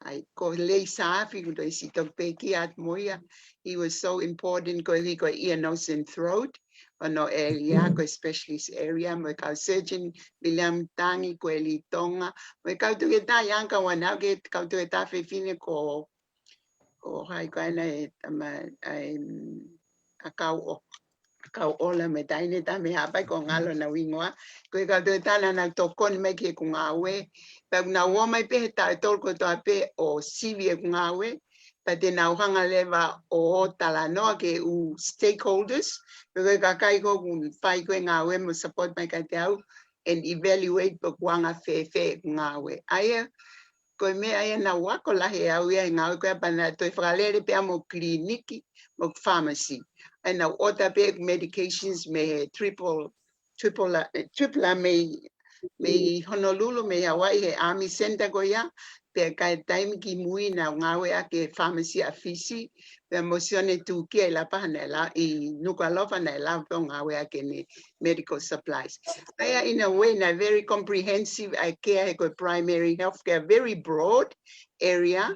ai, ko Lei Saafi, ko Lei Sitoki Peki at mo ia. He was so important ko e hiko ia nose and throat, ʻo no area, ko e specialist area, mo e kau surgeon, William Tangi, ko e Litonga, mo e kau toketā Ianga Wanau, ke kau toketā fefine ko, ko hai ko ena e tama, ai, mm, ʻa Kau ʻo, ʻa Kau ʻOla me taine ta me hapai ko ngalo na wingoa. Ko e kau toketā naʻa nau tokoni mai ki heʻeku ngāue. Pea ʻoku nau ō mai pē he taʻu ʻe tolu kotoa pē ʻo sivi ʻeku ngāue. Pea te nau hanga leva ʻo talanoa ki he ʻū stakeholders. Pea ko e kakai ko ē ʻoku fai ko ē ngāue mo support mai kiate au and evaluate pe ʻoku anga fēfē ʻeku ngāue. ʻA ia, ko e meʻa ia naʻa ku ako lahi ʻe au ia he ngāue ko ia pea naʻa toe fakalele pea mo kiliniki, mo pharmacy. ʻA ia naʻa ku ʻota pē medications mei he triple, triple A, eh, triple A mei, mei Honolulu, mei Hawaii, he Army Center ko ia, pea kae taimi ki mui naʻa ku ngāue ʻaki e pharmacy ʻa Fisi, pea mo Sione Tukia ʻi Lapaha naʻe lau, ʻi Nukuʻalofa naʻe lau pē ʻo ngāue ʻaki ʻene medical supplies. ʻA ia, in a way, naʻe very comprehensive ʻa e care he ko e primary health care, very broad area,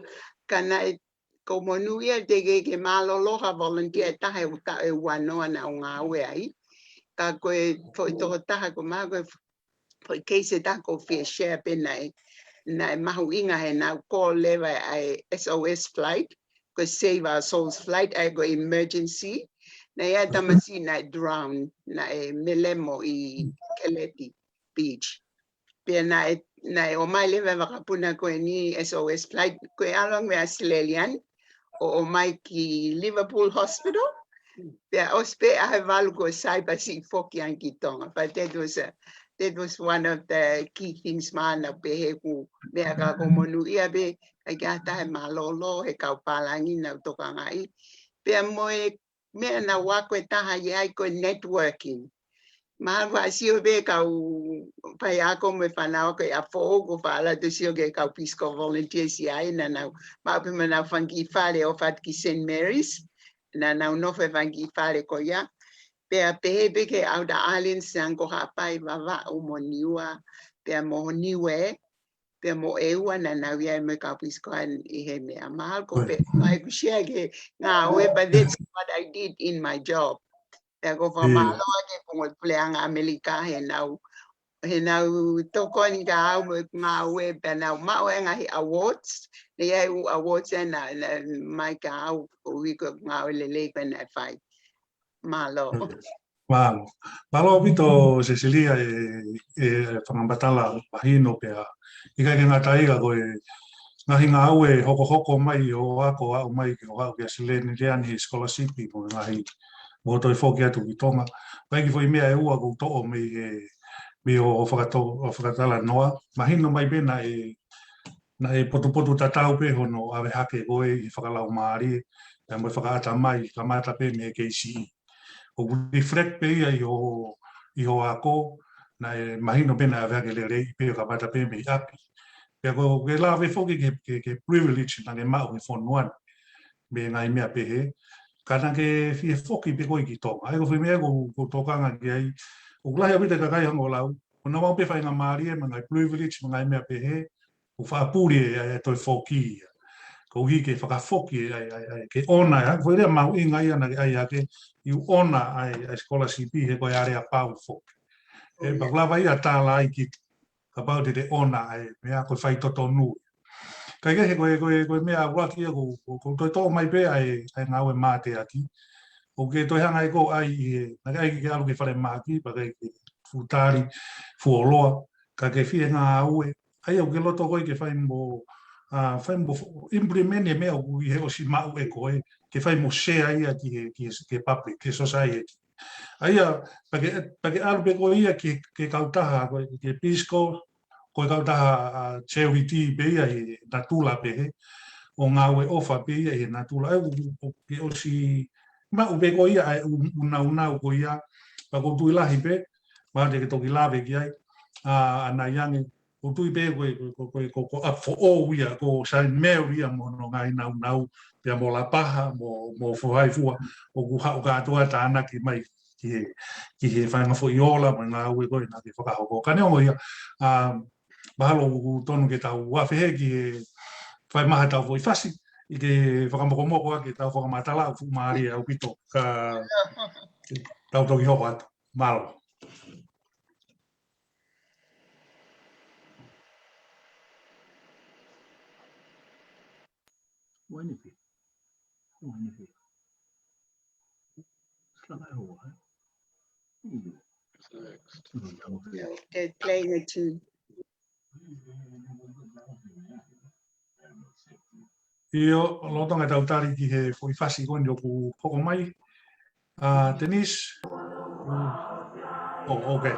ka naʻe, ʻoku ou monūʻia te ke, ke mālōlō ha volunteer ʻe taha he ʻū taʻu ʻe uanoa naʻa ku ngāue ai. Ka ko e foʻi tokotaha ko ma, ko e foʻi case ʻe taha ʻoku ou fie share pē naʻe, naʻe mahuʻinga he naʻa ku call leva ʻa e S O S flight, ko e Save Our Souls flight, ʻa ia ko e emergency. Naʻe ʻi ai e tamasiʻi naʻe drown, naʻe melemo ʻi Keleti Beach. Pea naʻe, naʻe ō mai leva e vakapuna ko eni S O S flight, ko e ʻalu ange mei Australian, ʻo ō mai ki Liverpool Hospital. Pea ʻosi pē ʻaho ʻe valu kuo sai pea siʻi foki ange ki Tonga. But that was a, that was one of the key things ma naʻa ku pehē ʻoku ou meʻa ka ʻoku ou monūʻia pē, ʻa ia ʻoku ʻi ai ha taha ʻe mālōlō he kau pālangi naʻa ku tokangaʻi. Pea mo e meʻa naʻa ku ako ʻe taha ia ʻa ia ko e networking. Mahalo ʻoku sio pē kau faiako mo e fānau ako ʻi ʻApifoʻou, ʻoku ou faʻa ʻalu atu ʻo sio ki he kau Peace Corps volunteers ʻi ai, naʻa nau maʻu pē mo ʻenau fanga kiʻi fale ʻo ʻofa atu ki Saint Mary's, naʻa nau nofo he fanga kiʻi fale ko ia. Pea pehē pē ki he Outer Islands, Sango, Haʻapai, Vavaʻu mo Niua, pea mo Niue, pea mo ʻEua naʻa nau ʻi ai mo e kau Peace Corps ʻi he meʻa. Mahalo ko e pē, ʻoku ou share ki he ngāue, but that's what I did in my job. Pea ʻoku ou fakamālō atu ki he Puleʻanga ʻAmelika he naʻa nau, he naʻa nau tokoni kia au mo e ngāue, pea naʻa nau maʻu e ngaahi awards, naʻe ʻi ai e ʻū awards ʻe naʻe, naʻe ʻomai kia au, koeʻuhi ko e ngāue lelei ko ē naʻe fai. Mālō. Mālō. Mālō ʻaupito Cecilia e, e fakamatala mahino pea ʻikai ke ngata ai ka ko e ngaahi ngāue hokohoko mai ʻo ako aʻu mai ki hoʻo haʻu ki Australia ni he scholarship mo e ngaahi mo toe foki atu ki Tonga. Pea ʻi ai e kiʻi foʻi meʻa ʻe ua ʻoku ou toʻo mei he, mei hoʻo fakato-, hoʻo fakatalanoa. Mahino mai pē naʻe, naʻe potupotu tatau pē hono ʻave hake ko ē ʻi he fakalaumālie, pea mo e fakaʻatamai, kamata pē mei he K C E. ʻOku reflect pē ia ʻi hoʻo, ʻi hoʻo ako, naʻe mahino pē naʻe ʻave hake lelei pē ʻo kamata pē mei ʻapi. Pea ʻoku ke lave foki ki he, ki he, ki he privilege naʻa ke maʻu he fonua ni mei he ngaahi meʻa pehē. Ka naʻa ke fie foki pē koe ki Tonga. ʻA ia ko e foʻi meʻa ʻoku, ʻoku ou tokanga ki ai. ʻOku lahi ʻaupito e kakai hangē ko e lau, ʻoku nau maʻu pē faingamālie mo e ngaahi privilege mo e ngaahi meʻa pehē, ʻoku faʻa puli ʻe, ʻe toe foki ia. Koeʻuhi ke fakafoki ʻe, ʻe, ʻe, ʻe, ke ʻona ia. Ko e lea mahuʻinga ia naʻa ke ʻai hake, you honor ʻa e, ʻa e scholarship he ko e aleapau foki. ʻE, pea ʻoku lava ia tala ai ki, kapau te te ʻona ʻa e meʻa ko e faitotonu. Kae kehe ko e, ko e, ko e meʻa ʻuluaki ia ʻoku, ʻoku, ʻoku toe toʻo mai pē ʻa e, ʻa e ngāue mateaki. ʻOku ke toe hanga ʻe koe ʻai ʻi he, naʻa ke ʻai ke ʻalu ki falemahaki, pea ke fuʻu tali, fuoloa, ka ke fie ngāue. ʻA ia ʻoku ke loto koe ke fai mo, ʻa, fai mo implement e meʻa ʻoku ʻi he ʻosi maʻu ʻe koe, ke fai mo share ia ki he, ki he, ki he public, ki he society. ʻA ia, pea ke, pea ke ʻalu pē koe ia ki he, ki he kautaha, ko e, ki he Peace Corps, ko e kautaha, ʻa, charity pē ia ʻi he natula pehē, ʻo ngāue ʻofa pē ia ʻi he natula. ʻA ia, ʻoku, ʻoku ke ʻosi maʻu pē ko ia ʻa e ʻū, ʻū naunau ko ia, pea ʻoku ou tui lahi pē, mahalo te ke toki lave ki ai, ʻa, ʻa Naiange, ʻoku ou tui pē ko e, ko e, ko e, ko e, ko e, ko e ʻapi foʻou ia, ko Saint Mary ia mo hono ngaahi naunau, pea mo Lapaha, mo, mo Faifua, ʻoku haʻu kātoa tānaki mai ki he, ki he fanga foʻi ola, mo e ngāue ko ē naʻa ke fakahoko. Ka neongo ia, ʻa, mahalo ʻoku tonu ke tau ʻave hē ki he fai mai haʻatau foʻi fasi, ʻi he fakamokomoko ʻaki ʻetau fakamatala, ʻoku fuʻu mālie ʻaupito, ka tau toki hoko atu. Mālō. Wainepi. Wainepi. Sila mai hoa, ē? Io. Next. Mm. Okay, play the tune. ʻIo, lolotonga ʻetau tali ki he foʻi fasi ko eni ʻoku hoko mai. ʻA, Denise? Oh, okay.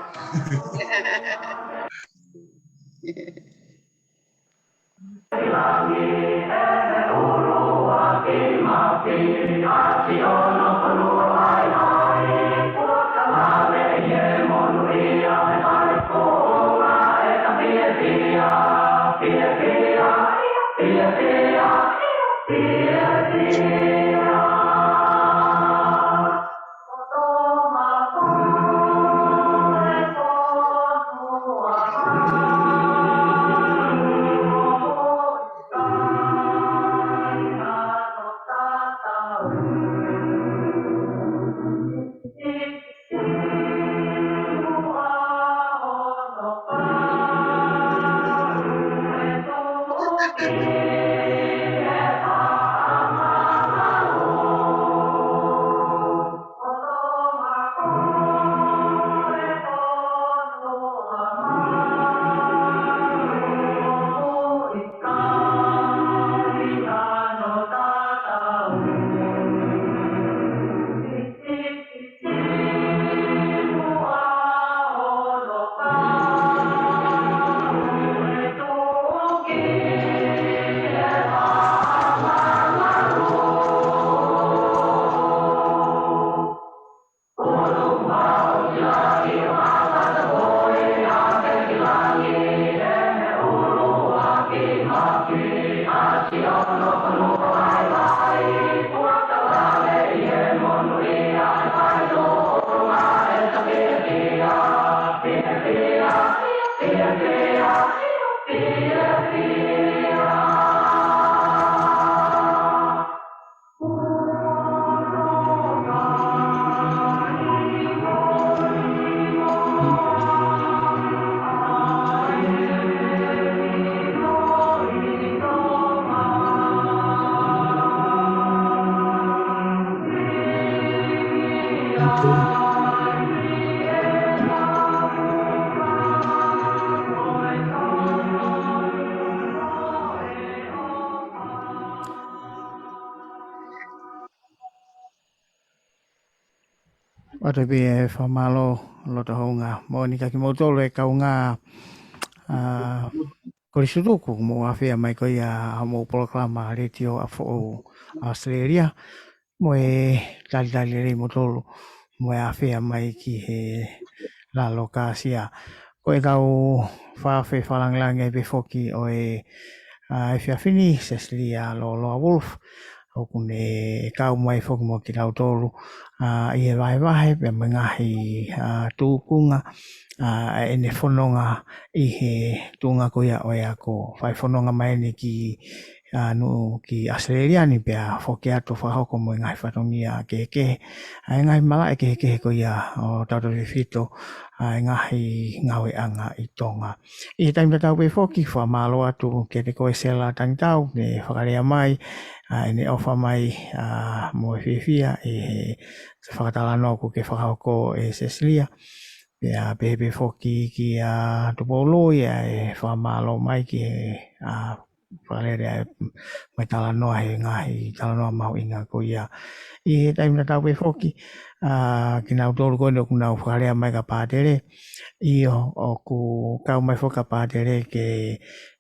ʻOatu pē ʻa e fakamālō loto houngaʻia moʻoni kiate kimoutolu ʻa e kaungā, ʻa, Kolisi Tutuku, mou ʻafea mai ko ia ʻa hoʻomou polokalama Letiō ʻApifoʻou ʻAositelēlia, mo e talitali lelei moutolu, mo e ʻafea mai ki he lalo kāsia. Ko e kau fakaafe fakalāngilangi ai pē foki ʻo e, ʻa, efiafi ni, Cecilia Loloa Wolf, ʻoku ne kau mai foki mo kitautolu, ʻa, ʻi he vahevahe, pea mo e ngaahi, ʻa, tūkunga, ʻa, ʻene fononga ʻi he tuʻunga ko ia ʻo e ako. Fai fononga mai eni ki, ʻa, Nuʻu, ki ʻAositelēlia ni pea foki atu fakahoko mo e ngaahi fatongia kehekehe, ʻa, e ngaahi malaʻe kehekehe ko ia ʻo tautautefito, ʻa, e ngaahi ngāueʻanga ʻi Tonga. ʻI he taimi tatau pē foki, fakamālō atu kiate koe Sela Tangitau, ne fakalea mai, ʻa, ʻene ʻofa mai, ʻa, mo e fiefia, ʻi he fakatalanoa kuo ke fakahoko ʻe Cecilia. Pea pehē pē foki kia Tupou Loi, ʻa e fakamālō mai ki he, ʻa, fakalele ʻa e, mo e talanoa he ngaahi talanoa mahuʻinga ko ia. ʻI he taimi tatau pē foki, ʻa kinautolu ko eni ʻoku nau fakalea mai kia Pātele. ʻIo, ʻoku kau mai foki kia Pātele ke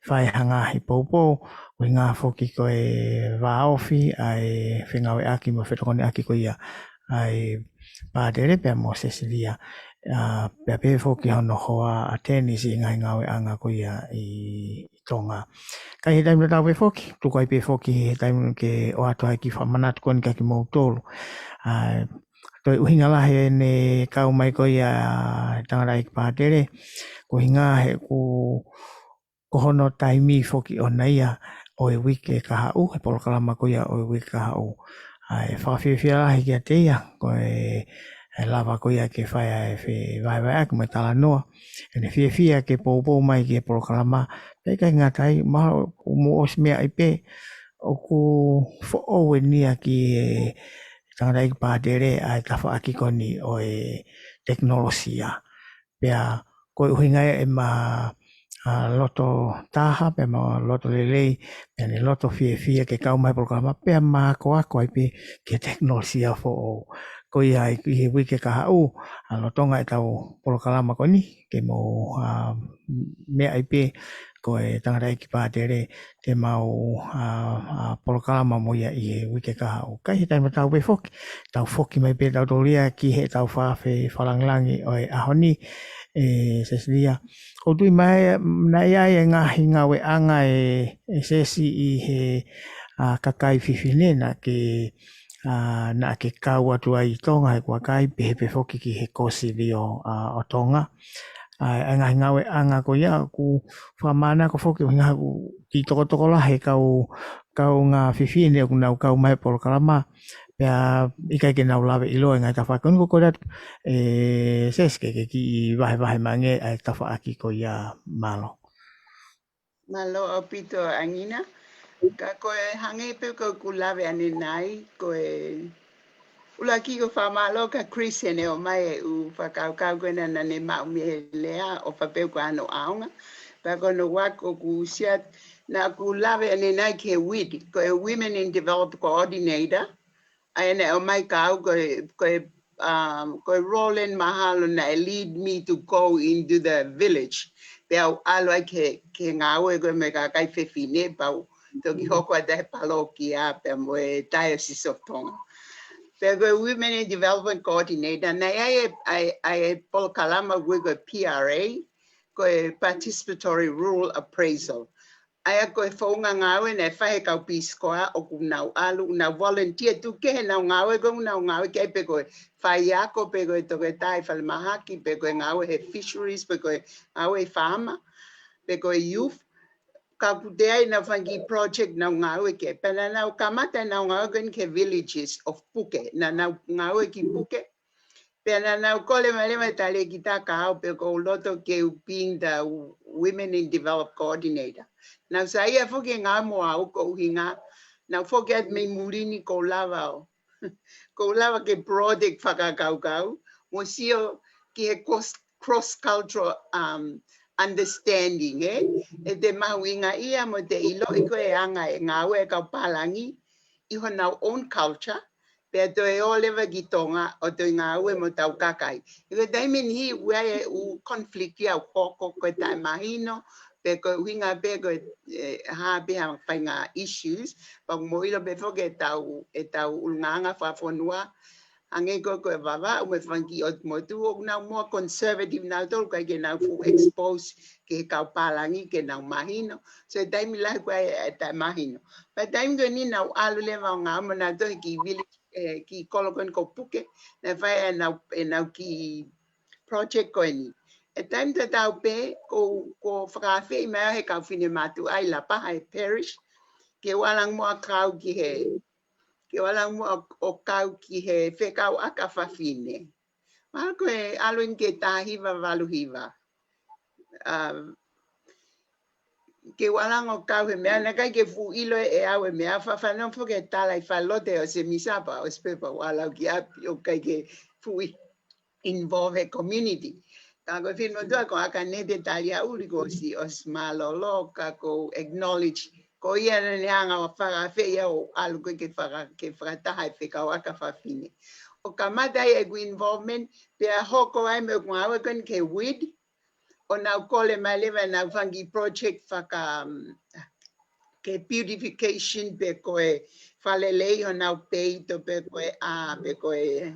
fai ha ngaahi poupou, ʻuhinga foki ko e vāofi ʻa e fengāueʻaki mo e fetokoniʻaki ko ia ʻa e Pātele pea mo Sesilia. ʻA, pea pehē foki hono hoa ʻa Tēnisi ʻi he ngaahi ngāueʻanga ko ia ʻi, ʻi Tonga. Ka ʻi he taimi tatau pē foki, tuku ai pē foki he taimi ke ʻoatu ai e kiʻi fakamanatu ko eni kia kimoutolu. ʻA, toe ʻuhinga lahi ʻene kau mai ko ia ʻa e tangataʻeiki Pātele, ko e ʻuhinga he ʻoku ko hono taimi foki ʻona ia ʻo e uike kahaʻu, he polokalama ko ia ʻo e uike kahaʻu. ʻA, ʻe fakafiefia lahi kiate ia, ko e, ʻe lava ko ia ke fai ʻa e fevahevaheʻaki mo e talanoa. ʻEne fiefia ke poupou mai ki he polokalama, pea ʻikai ngata ai, mahalo ʻoku mou ʻosi meaʻi pē, ʻoku foʻou eni ia ki he tangataʻeiki Pātele ʻa e tafaʻaki ko eni ʻo e tekinolosia. Pea ko e ʻuhinga ia ʻema, ʻa, loto taha, pea mo loto lelei, pea ne loto fiefia ke kau mai he polokalama, pea ma akoako ai pē ki he tekinolosia foʻou. Ko ia ʻi he uike kahaʻu, ʻa, lolotonga ʻetau polokalama ko eni, ke mou, ʻa, meaʻi pē, ko e tangataʻeiki Pātele, te mau, ʻa, ʻa, polokalama mo ia ʻi he uike kahaʻu. Ka ʻi he taimi tatau pē foki, tau foki mai pē tautolu ia ki heʻetau fakafeʻiloaki fakalāngilangi ʻo e ʻaho ni, ʻe Sesilia. ʻOku ou tui mai, naʻe ʻi ai e ngaahi ngāueʻanga ʻe, ʻe Sesi ʻi he, ʻa, kakai fefine naʻa ke, ʻa, naʻa ke kau atu ai ʻi Tonga he kuo kai, pehē pē foki ki he Kōsilio, ʻa, ʻo Tonga. ʻA, e ngaahi ngāueʻanga ko ia ʻoku fakamānako foki ʻuhinga ʻoku kiʻi tokotokolahi e kau, kaungā fefine ʻoku nau kau mai he polokalama, pea ʻikai ke nau lave ʻiloa e ngaahi tafaʻaki ko eni. Ko e kole atu, ʻe Sesi, ke ke kiʻi vahevahe mai ange ʻa e tafaʻaki ko ia, mālō. Mālō ʻaupito ʻAngina. Ka ko e hangē pē ko ʻeku lave ʻanenai, ko e ʻuluaki ko e fakamālō kia Chris heʻene ʻomai e ʻū fakakaukau ko ena naʻa ne maʻu mei he lea ʻo fakapē ko hono ʻaonga. Pea ko hono ua ʻoku ou sio atu, naʻa ku lave ʻanenai ki he WID, ko e Women in Development Coordinator, ʻa ia naʻe ʻomai kia au ko e, ko e, um, ko e Roland Mahalo naʻe lead me to go into the village. Pea u ʻalu ai ki he, ki he ngāue ko ē mo e kakai fefine, pea u toki hoko atu he palokia pea mo e Diocese of Tonga. Pea ko e Women in Development Coordinator, naʻe ʻi ai e, ʻa e, ʻa e polokalama ko ē ko e P R A, ko e Participatory Rural Appraisal. ʻA ia ko e founga ngāue naʻe fai he kau Peace Corps ʻoku nau ʻalu, nau volunteer, tuku kehe ʻenau ngāue, ko ʻenau ngāue ki ai, pe ko e faiako, pe ko e toketā ʻi falemahaki, pe ko e ngāue he fisheries, pe ko e ngāue ʻi faama, pe ko e youth. Ka ʻoku ʻi ai ʻenau fanga kiʻi project ʻenau ngāue ki ai. Pea naʻa nau kamata ʻenau ngāue ko eni ki he villages of Puke. Naʻa nau ngāue ki Puke. Pea naʻa nau kole mai leva e talēkita kia au pe ʻoku ou loto ke u being the Women in Development Coordinator. Naʻa nau saiʻia foki ke ngāue mo au, ko e ʻuhinga naʻa nau foki atu mei muli ni, ʻoku ou lava ʻo, ʻoku ou lava ke broaden e fakakaukau mo sio ki he cross, cross cultural, um, understanding, ē? ʻE te mahuʻingaʻia mo te ʻiloʻi ko e anga e ngāue e kau pālangi ʻi honau own culture, pea toe ō leva ki Tonga ʻo toe ngāue mo hotau kakai. He ko e taimi ni ʻoku ʻi ai e ʻū conflict ia ʻoku hoko, ko e taʻemahino, pe ko e ʻuhinga pē ko e, ʻe, hā pē ha faʻahinga issues, pea ʻoku mou ʻilo pē foki ʻetau, ʻetau ʻulungaanga fakafonua, hangē ko ē ko e Vavaʻu mo e fanga kiʻi ʻotu motu, ʻoku nau more conservative nautolu, ʻikai ke nau fuʻu expose ki he kau pālangi ke nau mahino. So e taimi lahi ʻoku ʻi ai e taʻemahino. Pea taimi ko eni naʻa nau ʻalu leva ʻo ngāue mo nautolu he kiʻi village, ʻe, kiʻi kolo ko eni ko Puke, naʻe fai ʻenau, ʻenau kiʻi project ko eni. ʻI he taimi tatau pē, ʻoku, ʻoku fakaafeʻi mai au he kau finemātuʻa ʻi Lapaha he parish, ke u ʻalu ange muʻa ʻo kau ki he, ke u ʻalu ange muʻa ʻo, ʻo kau ki he fekauʻaki ʻa fafine. Mahalo ko e ʻalu eni ki he taha hiva valu hiva. Um, ke u ʻalu ange ʻo kau he meʻa, naʻe ʻikai ke fuʻu ʻilo ʻe au e meʻa, fafanongo foki he tala ʻi faleloto ʻosi e misa pea ʻosi pē pea u ʻalu au ki ʻapi, ʻoku ʻikai ke fuʻu involve he community. Ka ko e finemotuʻa ko ʻAkanete Taliaʻuli kuo ʻosi, ʻosi mālōlō, ka ʻoku ou acknowledge ko ia naʻa ne hanga ʻo fakaafeʻi au ʻo ʻalu ko ē ke faka-, ke fakataha e fekauʻaki ʻa fafine. ʻo kamata ai ʻeku involvement, pea hoko ai mo ʻeku ngāue ko eni ki he WID, ʻo nau kole mai leva ʻenau fanga kiʻi project faka, um, ki he beautification pe ko e fakalelei honau peito pe ko e ʻā, pe ko e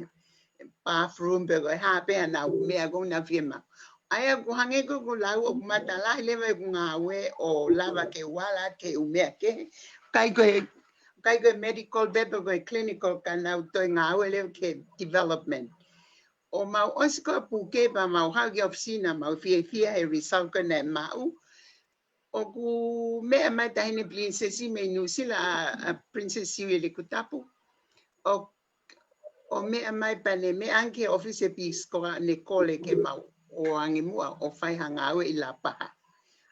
bathroom, pe ko e hā pē ʻenau meʻa ko ē ʻoku nau fie maʻu. ʻA ia ʻoku hangē ko ʻeku lau ʻoku matalahi leva ʻeku ngāue ʻo lava ke u ala ki he ʻū meʻa kehe. ʻIkai ko e, ʻikai ko e medical pe ko e clinical ka nau toe ngāue leva ki he development. ʻO mau ʻosi ko ē puke pea mau haʻu ki he ʻofisina mau fiefia he result ko ē naʻe maʻu. ʻOku meʻa mai Taʻahine Pilinisesi mei Nuʻusila ʻa, ʻa Princess Siuʻilikutapu. ʻO, ʻo meʻa mai pea ne meʻa ange ki he ʻōfisi Peace Corps ne kole ke mau ō ange muʻa ʻo fai ha ngāue ʻi Lapaha.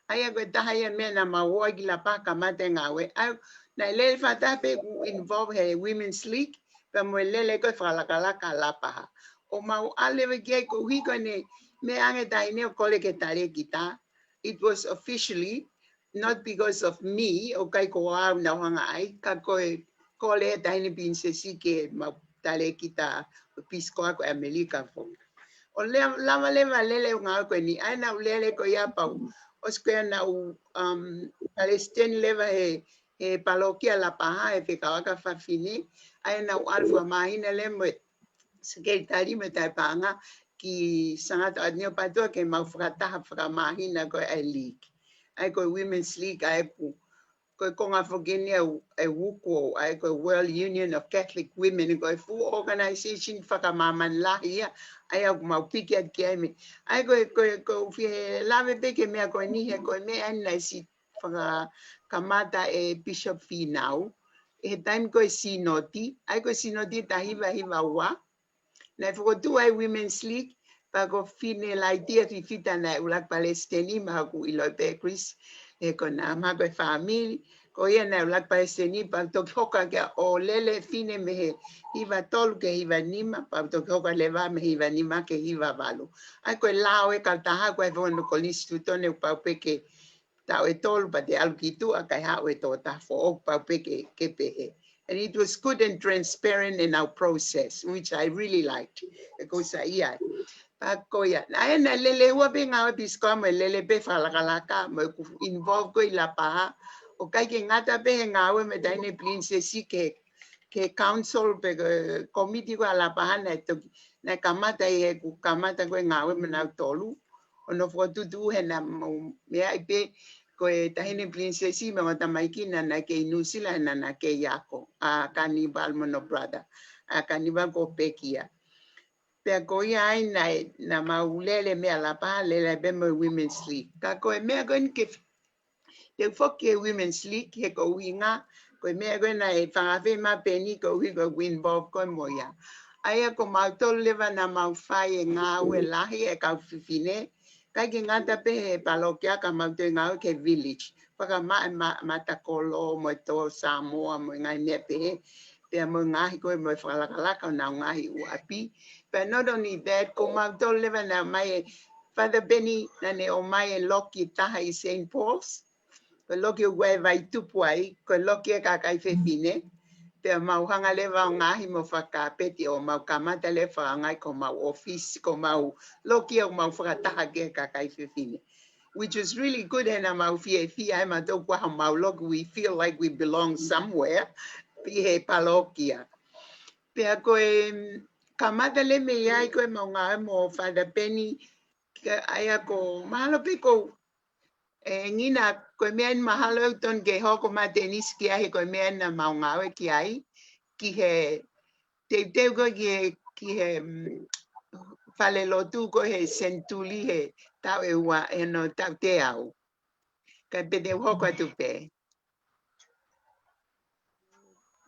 ʻA ia ko e taha ia meʻa naʻa mau ō ai ki Lapaha kamata e ngāue. ʻA ia naʻe lele fakataha pē ʻeku involve he Women's League, pea mo e lele ko ē fakalakalaka Lapaha. ʻO mau ʻalu leva ki ai koeʻuhi ko ʻene meʻa ange Taʻahine ʻo kole ke talēkita. It was officially, not because of me, ʻikai ko au naʻe hanga ai, ka ko e kole ʻe Taʻahine Pilinisesi ke mau talēkita ʻo Peace Corps ko ʻAmelika foki. ʻO lea, lava leva lele ʻeku ngāue ko eni, ʻa ia naʻa ku lele ko ia pea u, ʻosi ko ia naʻa ku, um, palesiteni leva he, he palokia Lapaha, he fekauʻaki fafine, ʻa ia naʻa ku ʻalu fakamāhina leva mo e sekelitali mo e taʻepaʻanga ki Sangata ʻAtonio Pātua ke mau fakataha fakamāhina ko ē ʻa e league. ʻA ia ko e Women's League ʻa ē ʻoku, ko e konga foki eni ʻa e, ʻa e WCWO, ʻa ia ko e World Union of Catholic Women, ko e fuʻu organization fakamāmani lahi ia, ʻa ia ʻoku mau piki atu ki ai mei. ʻA ia ko e, ko e, ko e fie lave pē ki he meʻa ko eni he ko e meʻa eni naʻe ʻosi fakakamata ʻe Bishop Fīnau, he taimi ko e Sīnoti, ʻa ia ko e Sīnoti taha hiva hiva ua, naʻe fokotuʻu ai Women's League, pea ko Fine Laitia Fifita naʻe ʻuluaki palesiteni, mahalo ʻoku ʻiloʻi pē ʻe Chris, he ko e nā mahalo ko e fāmili, ko ia naʻe ʻuluaki palesiteni, pea toki hoko atu ʻo lele Fine mei he hiva tolu ki he hiva nima, pea toki hoko leva mei he hiva nima ki he hiva valu. ʻA ia ko e lao ʻe kautaha, ko e fono konisitūtone ʻoku pau pē ke taʻu ʻe tolu pea te ʻalu ki tuʻa kae haʻu e tokotaha foʻou, pau pē ke, ke pehē. And it was good and transparent in our process, which I really liked. ʻE ko sa ia. Pea ko ia. Naʻe, naʻe lele ua pē ngāue Peace Corps mo e lele pē fakalakalaka, mo ʻeku involve ko ē ʻi Lapaha. ʻO ʻikai ke ngata pē he ngāue mei Taʻahine Pilinisesi ki he, ki he council pe ko e komiti ko ē ʻa Lapaha naʻe toki, naʻe kamata ʻi heʻeku kamata ko ē ngāue mo nautolu. ʻO nofo tuʻu he naʻa mau meaʻi pē ko e Taʻahine Pilinisesi mo e ongo tamaiki naʻa na kei Nuʻusila he naʻa na kei ako. ʻA Carnival mo hono brother. ʻA Carnival ko Pekia. Pea ko ia ai naʻe, naʻa mau lele mei Lapaha, lele pē mo e Women's League. Ka ko e meʻa ko eni ke te u foki ki he Women's League, he ko e ʻuhinga, ko e meʻa ko ē naʻe fakaafeʻi mai Peni, koeʻuhi ko ʻeku involve ko ē mo ia. ʻA ia ko mautolu leva naʻa mau fai e ngāue lahi ʻa e kau fefine, ʻikai ke ngata pē he palokia ka mau toe ngāue ki he village. Fakamaʻa e ma-, matakolo mo e tō Samoa mo e ngaahi meʻa pehē, pea mo e ngaahi ko ē mo e fakalakalaka ʻo honau ngaahi ʻū ʻapi. Pea not only that, ko mautolu leva naʻe ʻomai ʻe Father Peni, naʻa ne ʻomai e loki ʻe taha ʻi Saint Paul's. Ko e loki ʻoku ʻi Vaitupu ai, ko e loki ʻa e kakai fefine. Pea mau hanga leva ʻo ngaohi mo fakakāpeti ʻo mau kamata leva ʻo ngāueʻaki ko homau ʻōfisi, ko homau loki ʻoku mau fakataha ki ai e kakai fefine. Which was really good, he naʻa mau fiefia ai mautolu ko homau loki, we feel like we belong somewhere, ʻi he palokia. Pea ko e, mm, kamata leva mei ai ko ē ʻemau ngāue mo Father Peni, ka ʻa ia ko, mahalo pē ko, ʻe, ngina ko e meʻa eni mahalo ʻoku totonu ke hoko mai ʻa Denise ki ai, he ko e meʻa eni naʻa mau ngāue ki ai, ki he teuteu ko ē ki he, ki he, mm, falelotu ko ē he senituli he taʻu ʻe ua, ʻi hono taʻu teau. Kae pehē te u hoko atu pē.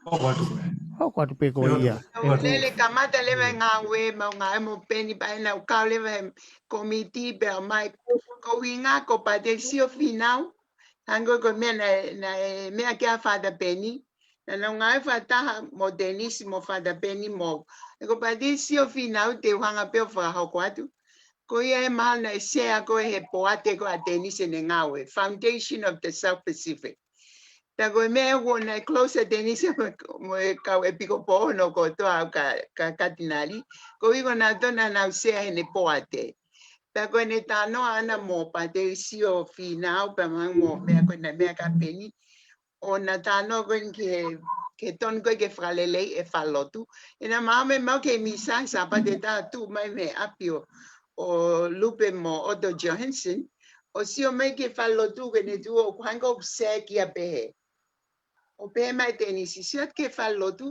Hoko atu pē. Hoko atu pē ko ia. Hoko atu. Lele kamata leva e ngāue, ʻemau ngāue mo Peni pea naʻa ku kau leva he komiti pea ʻomai ko e ʻuhinga ko Patisio Fīnau. Hangē ko e meʻa naʻe, naʻe meʻa ki ai ʻa Father Peni. Naʻa nau ngāue fakataha mo Denise mo Father Peni mo. He ko Patisio Fīnau te u hanga pē ʻo fakahoko atu. Ko ia ʻe mahalo naʻe sea ko ē he poate ko ē ʻa Denise ʻene ngāue, Foundation of the South Pacific. Pea ko e meʻa ʻoku ne close ʻa Tenisi mo, mo e kau ʻepisikopo ono kotoa ʻa e ka, ka, katinali. Ko ia ko nautolu naʻa nau sea heʻene poate. Pea ko ʻene talanoa ʻana mo Paterisio Fīnau, pea mahalo mo e meʻa ko ena meʻa ka peni. ʻO na talanoa ko eni ki he, ki he tonu ko ē ke fakaleleiʻi e falelotu. ʻI heʻena maʻu mai ke misa he Sāpate ʻe taha, tuʻu mai mei ʻapi ʻo, ʻo Lupe mo Otto Johansen. ʻO sio mai ki he falelotu ke ne tuʻu ʻoku hangē ʻoku sea ia pehē. ʻO pehē mai Tenisi, sio ki he falelotu,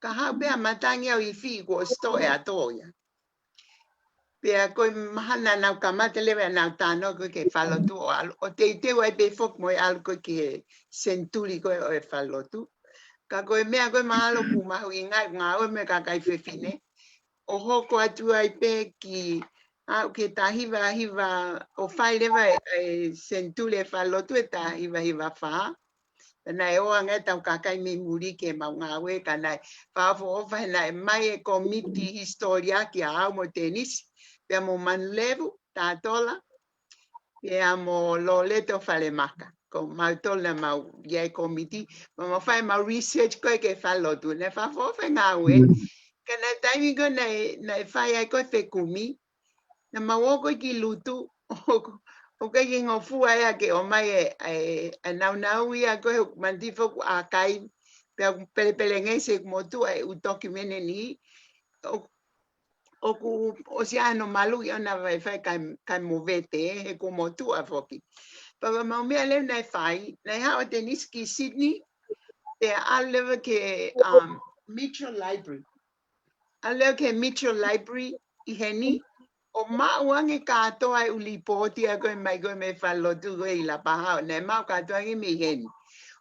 ka haʻu pē ʻa matangi ʻo ifi kuo ʻosi toʻo ʻe ʻAto ia. Pea ko e mahalo naʻa nau kamata leva ʻenau talanoa ko ē ki he falelotu ʻo ʻalu, ʻo teuteu ai pē foki mo e ʻalu ko ē ki he senituli ko ē ʻo e falelotu. Ka ko e meʻa ko ē mahalo ʻoku mahuʻinga ai, ngāue mo e kakai fefine. ʻO hoko atu ai pē ki, aʻu ki he taha hiva hiva, ʻo fai leva e, e senituli e falelotu ʻi he taha hiva hiva fā. Pea naʻe ō ange ʻetau kakai mei muli ke mau ngāue, ka naʻe fakaʻofoʻofa he naʻe ʻomai e kōmiti hisitōlia kia au mo Tenisi, pea mo Manulevu Tatola, pea mo Lōleto Falemaka. Ko mautolu naʻa mau ʻi ai e kōmiti, pea mau fai ʻemau research ko ē ki he falelotu. Naʻe fakaʻofoʻofa e ngāue. Ka naʻe taimi ko ē naʻe, naʻe fai ai ko ē fekumi, naʻa mau ō ko ē ki Lutu, ʻoku, ʻoku ʻikai ke ngofua ia ke ʻomai e, e, e naunau ia ko ē ʻoku manatu foki ʻoku ʻākai, pea ʻoku pelepelengesi ʻeku motuʻa e ʻū toki mene ni, ʻo, ʻoku ʻosi ʻa hono maluʻi ʻona vaifai kae, kae movete, he kuo motuʻa foki. Pea ko ʻemau meʻa leva naʻe fai, naʻe haʻu ʻa Tenisi ki Sydney, pea ʻalu leva ki he, um, Mitchell Library. ʻAlu leva ki he Mitchell Library ʻi heni, ʻo maʻu ange kātoa e ʻū lipooti ʻa ko ē mai ko ē mei he falelotu ko ē ʻi Lapahao, naʻe maʻu kātoa ange mei heni.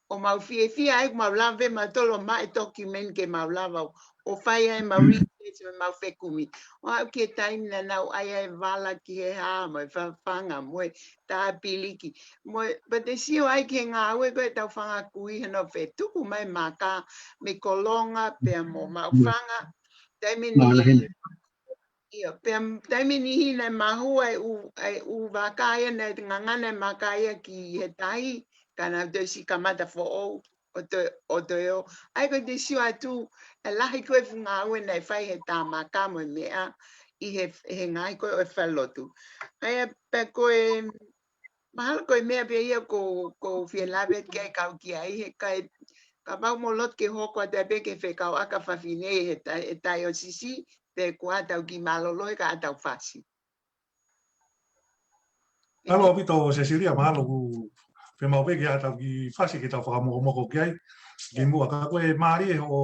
ʻO mau fiefia ai, ʻoku mau lava pē mautolu ʻo maʻu e document ke mau lava ʻo, ʻo fai ai ʻemau research mo ʻemau fekumi. ʻO aʻu ki he taimi naʻa nau ʻai ai e vala ki he hā mo e fafanga mo e tāpiliki. Mo e, pea te sio ai ki he ngāue ko ē ʻetau fanga kui he naʻe fetuku mai maka mei Kolonga pea mo Maʻufanga. Taimi ni, ʻio, pea taimi ni naʻe mahua e ʻū, e ʻū vaka ia, naʻe ngangana e maka ia ki he tahi, ka naʻa nau toe siʻi kamata foʻou ʻo toe, ʻo toe ō. ʻA ia ko e te sio atu, e lahi ko ē e fuʻu ngāue naʻe fai he tā maka mo e meʻa ʻi he, he ngaahi ko ē ʻo e falelotu. ʻA ia pea ko e, mahalo ko e meʻa pē ia ʻoku, ʻoku ou fie lave ki ai kau ki ai, he ʻikai, kapau ʻoku mou loto ke hoko atu ai pē ki he fekauʻaki ʻa fafine he ta-, he taiosisi, pe kuo tau kiʻi mālōlō he kae tau fasi. Mālō ʻaupito Sesilia, mahalo ʻoku fiemaʻu pē ke tau kiʻi fasi ke tau fakamokomoko ki ai. Kimuʻa ka ko e mālie ʻo,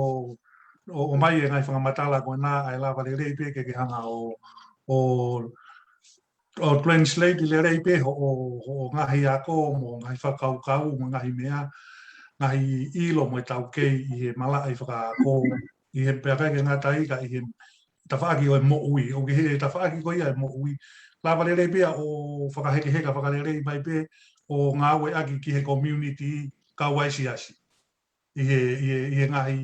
ʻo, ʻomai e ngaahi fakamatala ko ena ʻa e lava lelei pē ke, ke hanga ʻo, ʻo, ʻo translate lelei pē hoʻo, hoʻo ngaahi ako mo e ngaahi fakakaukau mo e ngaahi meʻa, ngaahi ʻilo mo e taukei ʻi he malaʻe fakaako, ʻi he pea ʻikai ke ngata ai ka ʻi he tafaʻaki ʻo e moʻui, ʻo ki he tafaʻaki ko ia e moʻui. Lava lelei pē ia ʻo fakahekeheka fakalelei mai pē ʻo ngāueʻaki ki he community kau ai siasi. ʻI he, ʻi he, ʻi he ngaahi,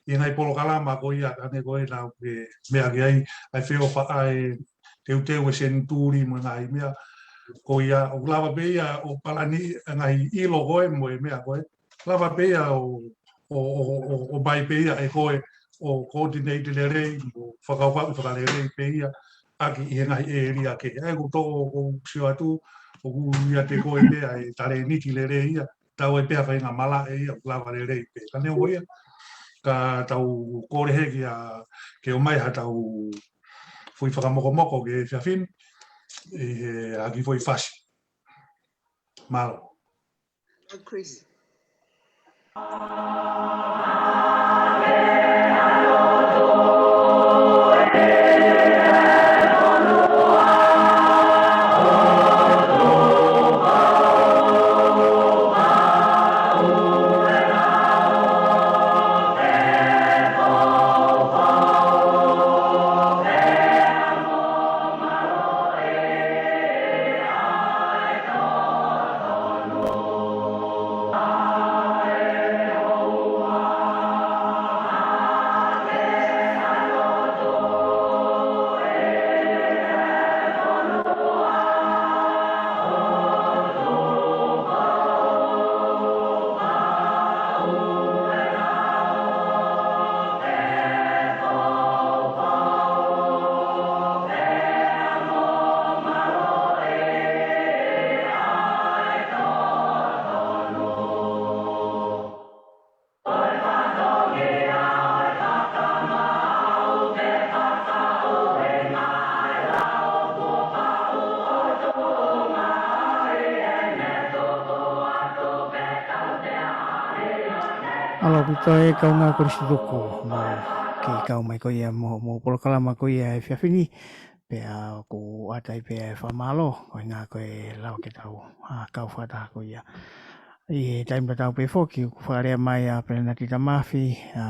ʻi he ngaahi polokalama ko ia, ʻa ē ko ē naʻa ke meʻa ki ai, ʻa e feʻofaʻaki e teuteu e senituli mo e ngaahi meʻa ko ia, ʻoku lava pē ia ʻo palani e ngaahi ʻilo ko ē mo e meʻa ko ē. Lava pē ia ʻo, ʻo, ʻo, ʻo, ʻo ʻomai pē ia ʻe koe ʻo coordinate lelei, ʻo fakakaukau fakalelei pē ia, ʻaki ʻi he ngaahi ʻēlia kehe. ʻA ia ʻoku ou, ʻoku ou sio atu, ʻoku ʻiate koe pē ʻa e talēniti lelei ia, tau ʻai pē ha faʻahinga malaʻe ia, ʻoku lava lelei pē. Ka neongo ia, ka tau kole hē ke ʻomai ha tau foʻi fakamokomoko ki he efiafi ni, ʻi he ʻaki foʻi fasi. Mālō. Chris. Mālō ʻaupito e kaungā Kolisi Tuku, mo e kau mai ko ia mo, mo e polokalama ko ia he efiafi ni, pea ʻoku ʻatā pē ʻa e fakamālō, ko e ʻuhinga ko e lau ke tau, ʻa, kau fakataha ko ia. ʻI he taimi tatau pē foki, ʻoku fakalea mai ʻa Pelenati Tamafi, ʻa,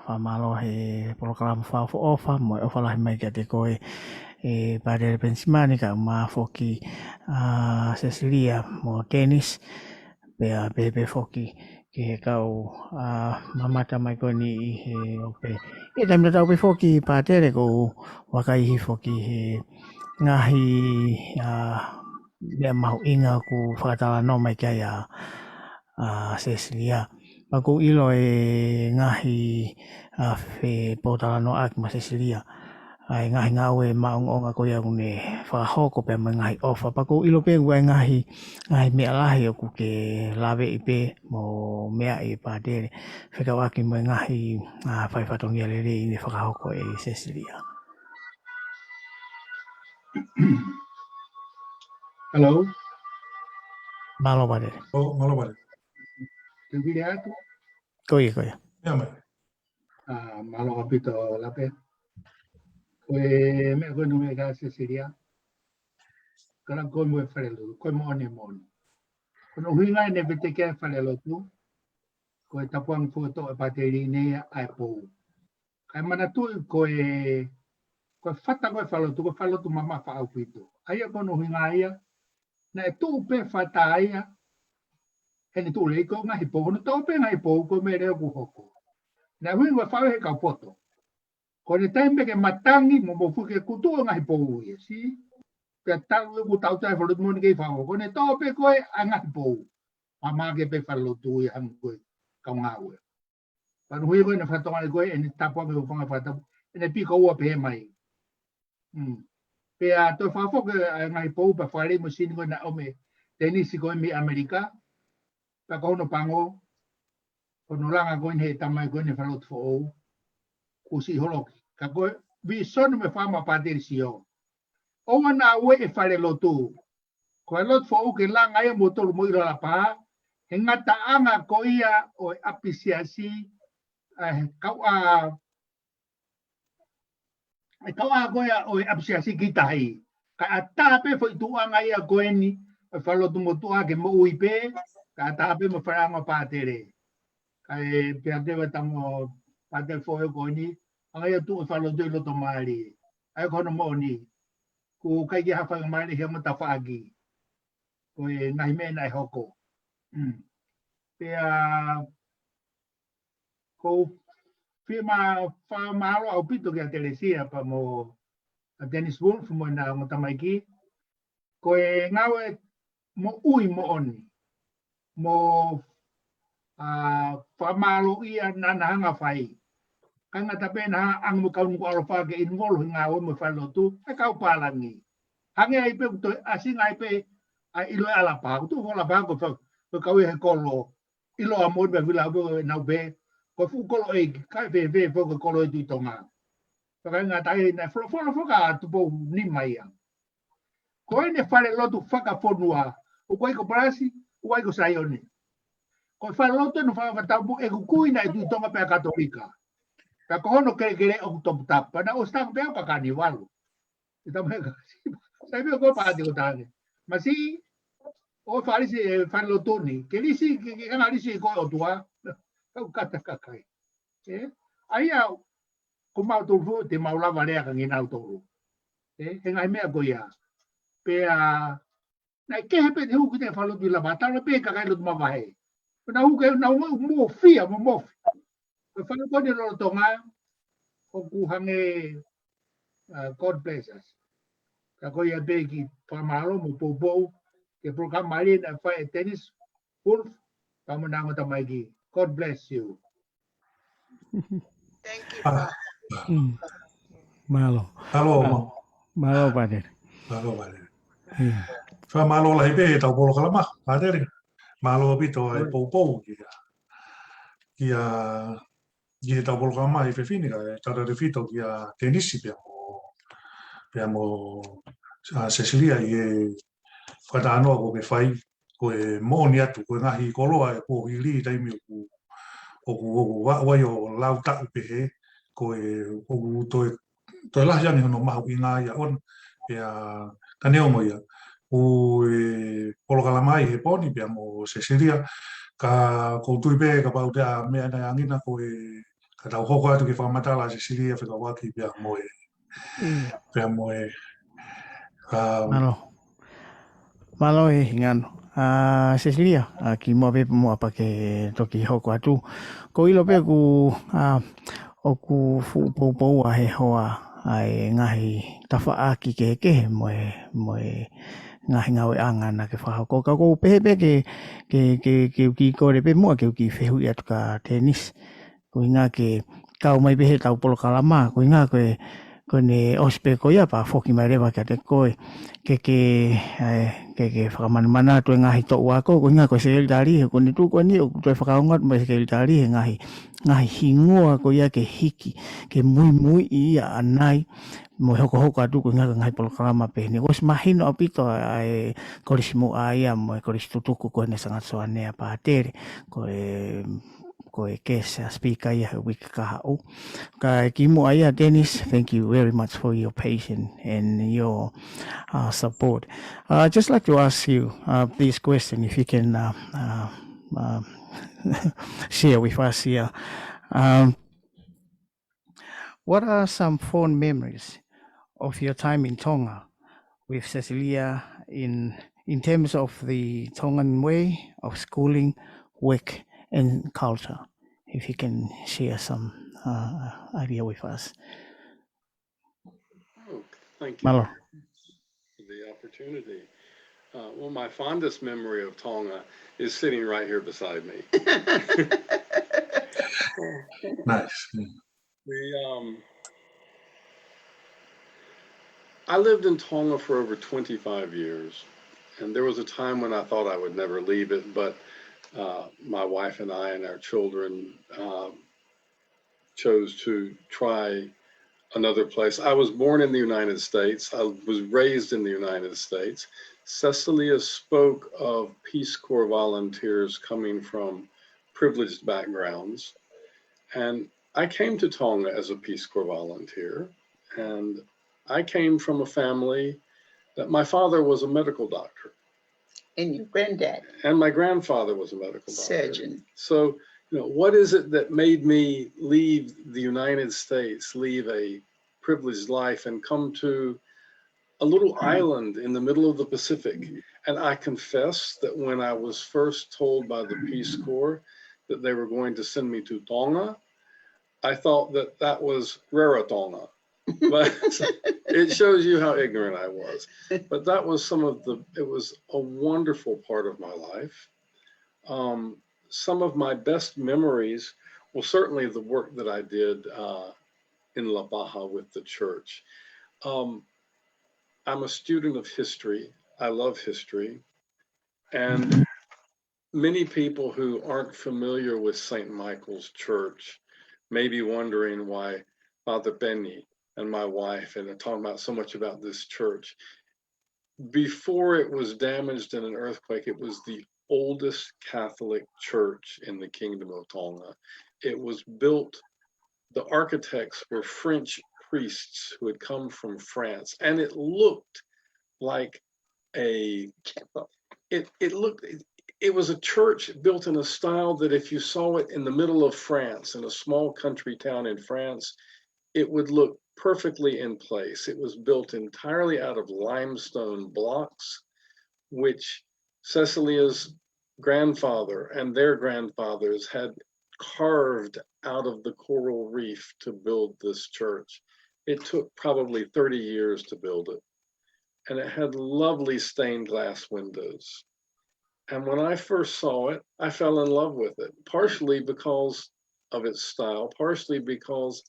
fakamālō he polokalama fakaʻofoʻofa, mo e ʻofa lahi mai kiate koe, ʻe Pātele Penisimani, kae ʻumaʻā foki, ʻa, Sesilia mo Tenis, pea pehē pē foki ki he kau, ʻa, mamata mai ko eni ʻi he ope. ʻI he taimi tatau pē foki Pātele ʻoku ou vakai hifo ki he ngaahi, ʻa, meʻa mahuʻinga ʻoku fakatalanoa mai ki ai ʻa, ʻa Sesilia. Pea ʻoku ou ʻilo e ngaahi, ʻa, fepōtalanoaʻaki mo Sesilia, ʻa e ngaahi ngāue maʻongoʻonga ko ia ʻoku ne fakahoko pea mo e ngaahi ʻofa. Pea ʻoku ou ʻilo pē ʻoku ʻi ai e ngaahi, ngaahi meʻa lahi ʻoku ke laveʻi pē mo meaʻi ʻe Pātele fekauʻaki mo e ngaahi, ʻa, fai fatongia lelei ne fakahoko ʻe Sesilia. Hello. Mālō Pātele. ʻŌ, mālō Pātele. Te u pili atu? Ko ia, ko ia. Meʻa mai. ʻA, mālō ʻaupito Lape. Ko e meʻa ko ē naʻe meʻa ki ai ʻa Sesilia, ka la ko e mo e falelotu, ko e moʻoni, moʻoni. Ko hono ʻuhinga ia ne veteki ai e falelotu, ko e tapuangi foʻou ʻa Pātele ni ʻa e pou. Kae manatuʻi ko e, ko e fata ko ē falelotu, ko e falelotu mamafa ʻaupito. ʻA ia ko hono ʻuhinga ia, naʻe tuʻu pē fata ia, he ne tuʻu lelei ko e ngaahi pou, hono toʻo pē ngaahi pou, ko e meʻa leva ʻoku hoko. Naʻe ʻuhinga faʻu he kau poto. Ko ʻene taimi ke matangi mo mofuike kuo tuʻu e ngaahi pou ia, sī. Pea talu ʻeku tautea he falelotu moʻoni kei faʻu. Ko ʻene toʻo pē ko ē ʻa e ngaahi pou. Mamake pē falelotu ia hangē ko e kau ngāue. Pea ko hono ʻuhinga ko ē ʻene fatongia ko ē, ʻene tapuangi ʻo fanga fakatapu, ʻene piko ua pehē mai. Mm. Pea toe fakafoki ʻa e ngaahi pou pea fakalei mo e sini ko ē naʻe ʻomai ʻe Tenisi ko ē mei ʻAmelika. Pea ko hono pango, ko hono langa ko eni he tamai ko eni falelotu foʻou, kuo siʻi holoki. Ka ko e vīsone mo e fakaʻamu ʻa Pātele Sio. ʻOua naʻa ueʻi e falelotu. Ko e lotu foʻou ke langa ia mo tolu mo ʻilo ʻa Lapaha, he ngataʻanga ko ia ʻo e ʻapisiasi, ʻa e kauʻā, e kauʻā ko ia ʻo e ʻapisiasi ki tahi. Kae ʻatā pē foʻi tuʻuʻanga ia ko eni, ʻo e falelotu motuʻa ke moʻui pē, kae ʻatā pē mo e faleʻanga ʻo Pātele. Kae pea te vata mo Pātele foʻou ko eni, ʻa ia tuʻu e falelotu ʻi loto mali. ʻA ia ko hono moʻoni. ʻOku ʻikai ke ha fai mali he mo tafaʻaki. Ko e ngaahi meʻa naʻe hoko. Mm. Pea ʻoku ou fie ma-, fakamālō ʻaupito kia Telesia pea mo ʻa Dennis Wolf mo ʻena ongo tamaiki. Ko e ngāue moʻui moʻoni. Mo, ʻa, fakamālō ia naʻa na hanga fai. Kae ngata pē naʻa hanga mo e kau Nukuʻalofa ke involve he ngāue mo e falelotu, e kau pālangi. Hangē ai pē ʻoku toe ʻasi ngai pē ʻa e ʻilo ʻa Lapaha, ʻoku tuʻu ʻa Lapaha ko e fa-, ko e kau ia he kolo. ʻIlo ʻa Moʻoni pea Vila pē ʻo e nau pē, ko e fuʻu kolo ʻeiki, kae fēfē foki ko e kolo ʻi Tuʻi Tonga. Fakainga tai naʻe folofola foki ʻa Tupou Nima ia. Ko ʻene falelotu fakafonua, ʻoku ʻikai ko Palasi, ʻoku ʻikai ko Saione. Ko e falelotu ʻo e fanga fakatapu ʻoku kui naʻe Tuʻi Tonga pea Katolika. Ka ko hono kelekele ʻoku toputapu, pea naʻe ʻosi tango pē ʻo ka Kanivalu. ʻE tama he kasi. Sai pē ko e pāti ko tāne. Masi, ʻo falisi e falelotu ni. Ke lisi, ke, ke anga lisi ko e ʻOtua. Kau kata kakai. ʻE? ʻA ia, ko mau tolu foʻou, te mau lava lea ka nginau tolu. ʻE? He ngaahi meʻa ko ia. Pea, naʻe kehe pē te hū ki te falelotu ʻi Lapaha, tala pē kakai lotu mavahe. Pea naʻa hū ke, naʻa hū mo fia, mo mofi. Ko e falelotu ko eni lolotonga, ʻoku hangē, uh, God bless us. Ka ko ia pē ki fakamālō mo poupou, ke polokalama lelei naʻe fai ʻe Dennis Wolf, pea mo ʻena ongo tamaiki. God bless you. Thank you, Father. Mm. Mālō. Mālō, mālō. Mālō, Pātele. Mālō, Pātele. ʻIo. Fakamālō lahi pē ʻetau polokalama, Pātele. Mālō ʻaupito e poupou kia, kia, ki heʻetau polokalama he efiafi ni, kae tautautefito kia Tenisi pea mo, pea mo, ʻa, Sesilia ʻi he fakatalanoa kuo ke fai, ko e moʻoni atu, ko e ngaahi koloa ʻe kuo hili taimi ʻoku, ʻoku, ʻoku, ʻoku, ʻoku, ʻoku lau taʻu pehē, ko e, ʻoku toe, toe lahi ange hono mahuʻinga ia ʻona, pea ka neongo ia. ʻOku polokalama ʻi he pō ni pea mo Sesilia, ka ʻoku ou tui pē kapau te ʻa meʻa naʻe ʻange na ko e, ka tau hoko atu ke fakamatala Sesilia fekauʻaki pea mo e, pea mo e, um, Mālō. Mālō e Hingano. ʻA, Sesilia, ʻa, kimuʻa pē muʻa pea ke toki hoko atu. ʻOku ou ʻilo pē ʻoku, ʻa, ʻoku fuʻu poupou ʻa e hoa ʻa e ngaahi tafaʻaki kehekehe mo e, mo e ngaahi ngāueʻanga naʻa ke fakahoko. Ka ʻoku ou pehē pē ke, ke, ke, ke u kiʻi kole pē muʻa ke u kiʻi fehuʻi atu kia Tenis. Ko e ʻuhinga ke kau mai pē he ʻetau polokalama, ko e ʻuhinga ko e, ko ʻene ʻosi pē ko ia pea foki mai leva kiate koe. Ke, ke, ʻe, ke, ke fakamanamana atu e ngaahi toʻu ako, ko e ʻuhinga ko e sekelitali, he ko ʻene tuʻu ko eni, ʻoku toe fakaongo atu mai sekelitali, he ngaahi, ngaahi hingoa ko ia ke hiki, ke muimui ia ʻanai, mo e hokohoko atu ko e ʻuhinga ko e ngaahi polokalama pehē ni. ʻOsi mahino ʻaupito ʻa e kolisi muʻa ia mo e kolisi tutuku ko eni Sangata Soane ʻa Pātele, ko e, ko e guest speaker ia he uike kahaʻu. Ka kimuʻa ia, Dennis, thank you very much for your patience and your, uh, support. Uh, I'd just like to ask you, uh, this question, if you can, uh, uh, uh, share with us here. Um, what are some fond memories of your time in Tonga with Cecilia in, in terms of the Tongan way of schooling, work, and culture? If you can share some, uh, idea with us. Oh, thank you Mālō. For the opportunity. Uh, well, my fondest memory of Tonga is sitting right here beside me. Nice. We, um, I lived in Tonga for over twenty-five years, and there was a time when I thought I would never leave it, but, uh, my wife and I and our children, uh, chose to try another place. I was born in the United States. I was raised in the United States. Cecilia spoke of Peace Corps volunteers coming from privileged backgrounds. And I came to Tonga as a Peace Corps volunteer, and I came from a family that my father was a medical doctor. And your granddad? And my grandfather was a medical doctor. Surgeon. So, you know, what is it that made me leave the United States, leave a privileged life, and come to a little island in the middle of the Pacific? And I confess that when I was first told by the Peace Corps that they were going to send me to Tonga, I thought that that was Rarotonga. But it shows you how ignorant I was. But that was some of the, it was a wonderful part of my life. Um, some of my best memories, well, certainly the work that I did, uh, in Lapaha with the church. Um, I'm a student of history. I love history. And many people who aren't familiar with Saint Michael's Church may be wondering why Father Benny and my wife and are talking about so much about this church. Before it was damaged in an earthquake, it was the oldest Catholic church in the Kingdom of Tonga. It was built, the architects were French priests who had come from France, and it looked like a chapel. It, it looked, it, it was a church built in a style that if you saw it in the middle of France, in a small country town in France, it would look perfectly in place. It was built entirely out of limestone blocks, which Cecilia's grandfather and their grandfathers had carved out of the coral reef to build this church. It took probably thirty years to build it. And it had lovely stained glass windows. And when I first saw it, I fell in love with it, partially because of its style, partially because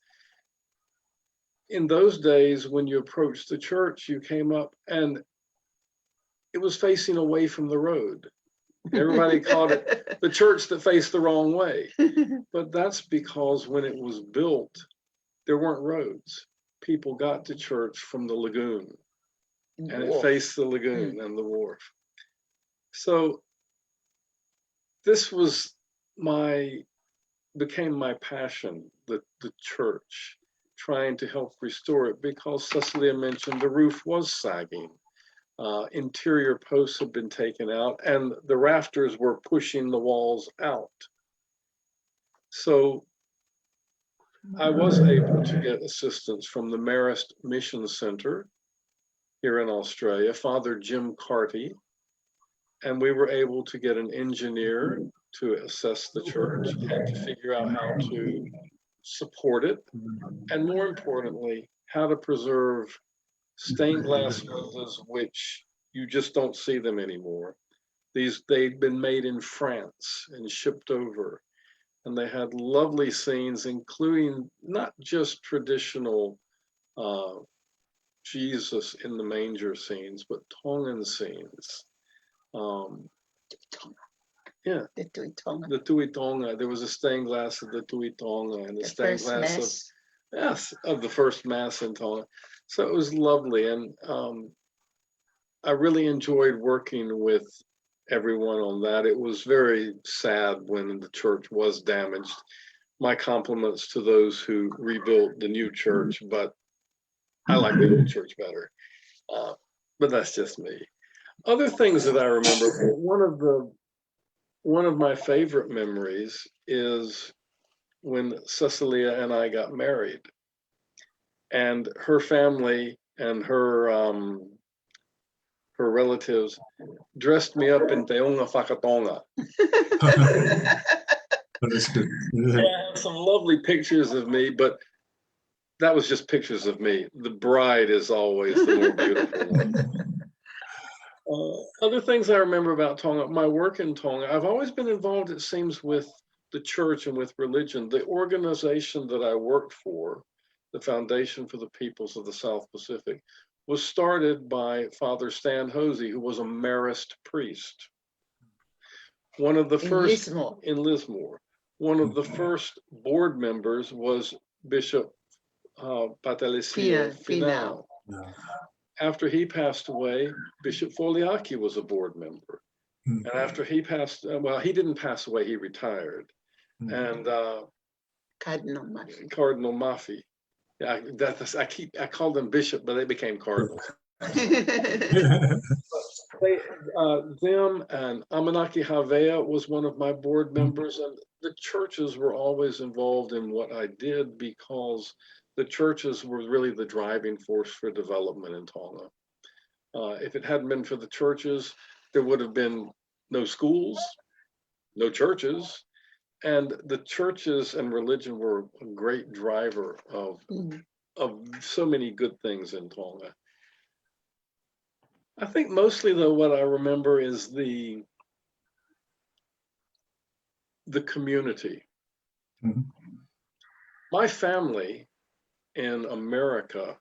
in those days when you approached the church, you came up and it was facing away from the road. Everybody called it the church that faced the wrong way. But that's because when it was built, there weren't roads. People got to church from the lagoon, and it faced the lagoon and the wharf. So this was my became my passion, the, the church, trying to help restore it, because Cecilia mentioned the roof was sagging. Uh, interior posts had been taken out, and the rafters were pushing the walls out. So I was able to get assistance from the Marist Mission Center here in Australia, Father Jim Carty, and we were able to get an engineer to assess the church and to figure out how to support it, and more importantly, how to preserve stained glass windows, which you just don't see them anymore. These, they'd been made in France and shipped over, and they had lovely scenes, including not just traditional uh, Jesus in the manger scenes, but Tongan scenes. Um, yeah, The Tuʻi Tonga. The Tuʻi Tonga. There was a stained glass of the Tuʻi Tonga and the The stained first glass of mass. Yes, of the first mass in Tonga. So it was lovely, and um, I really enjoyed working with everyone on that. It was very sad when the church was damaged. My compliments to those who rebuilt the new church, but I like the old church better. Uh, but that's just me. Other things that I remember, one of the one of my favorite memories is when Cecilia and I got married, and her family and her um, her relatives dressed me up in teunga fakatonga. But it's good. I have some lovely pictures of me, but that was just pictures of me. The bride is always the more beautiful one. Uh, other things I remember about Tonga, my work in Tonga, I've always been involved, it seems, with the church and with religion. The organization that I worked for, the Foundation for the Peoples of the South Pacific, was started by Father Stan Hosey, who was a Marist priest. One of the In first Lismore. in Lismore. One of the first board members was Bishop uh, Patalicio Fina- Finau. Yeah. After he passed away, Bishop Foliaki was a board member. Mm. And after he passed, uh, well, he didn't pass away, he retired. Mm. And uh, Cardinal Mafi. Cardinal Mafi. Yeah, I, that's, I keep I call them bishop, but they became cardinals. They, uh, them and Amanaki Havea was one of my board members, and the churches were always involved in what I did because the churches were really the driving force for development in Tonga. Uh, if it hadn't been for the churches, there would have been no schools, no churches, and the churches and religion were a great driver of Mm. of so many good things in Tonga. I think mostly, though, what I remember is the the community. Mhm. My family in America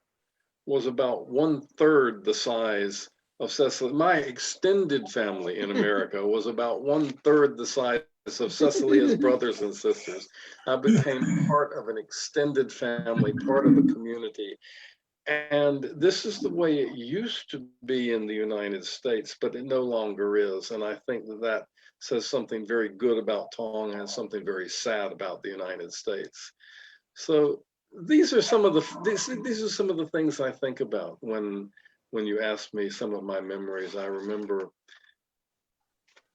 was about one third the size of Cecilia. My extended family in America was about one third the size of Cecilia's brothers and sisters. I became part of an extended family, part of a community. And this is the way it used to be in the United States, but it no longer is. And I think that that says something very good about Tonga and something very sad about the United States. So these are some of the these, these are some of the things I think about when when you ask me some of my memories. I remember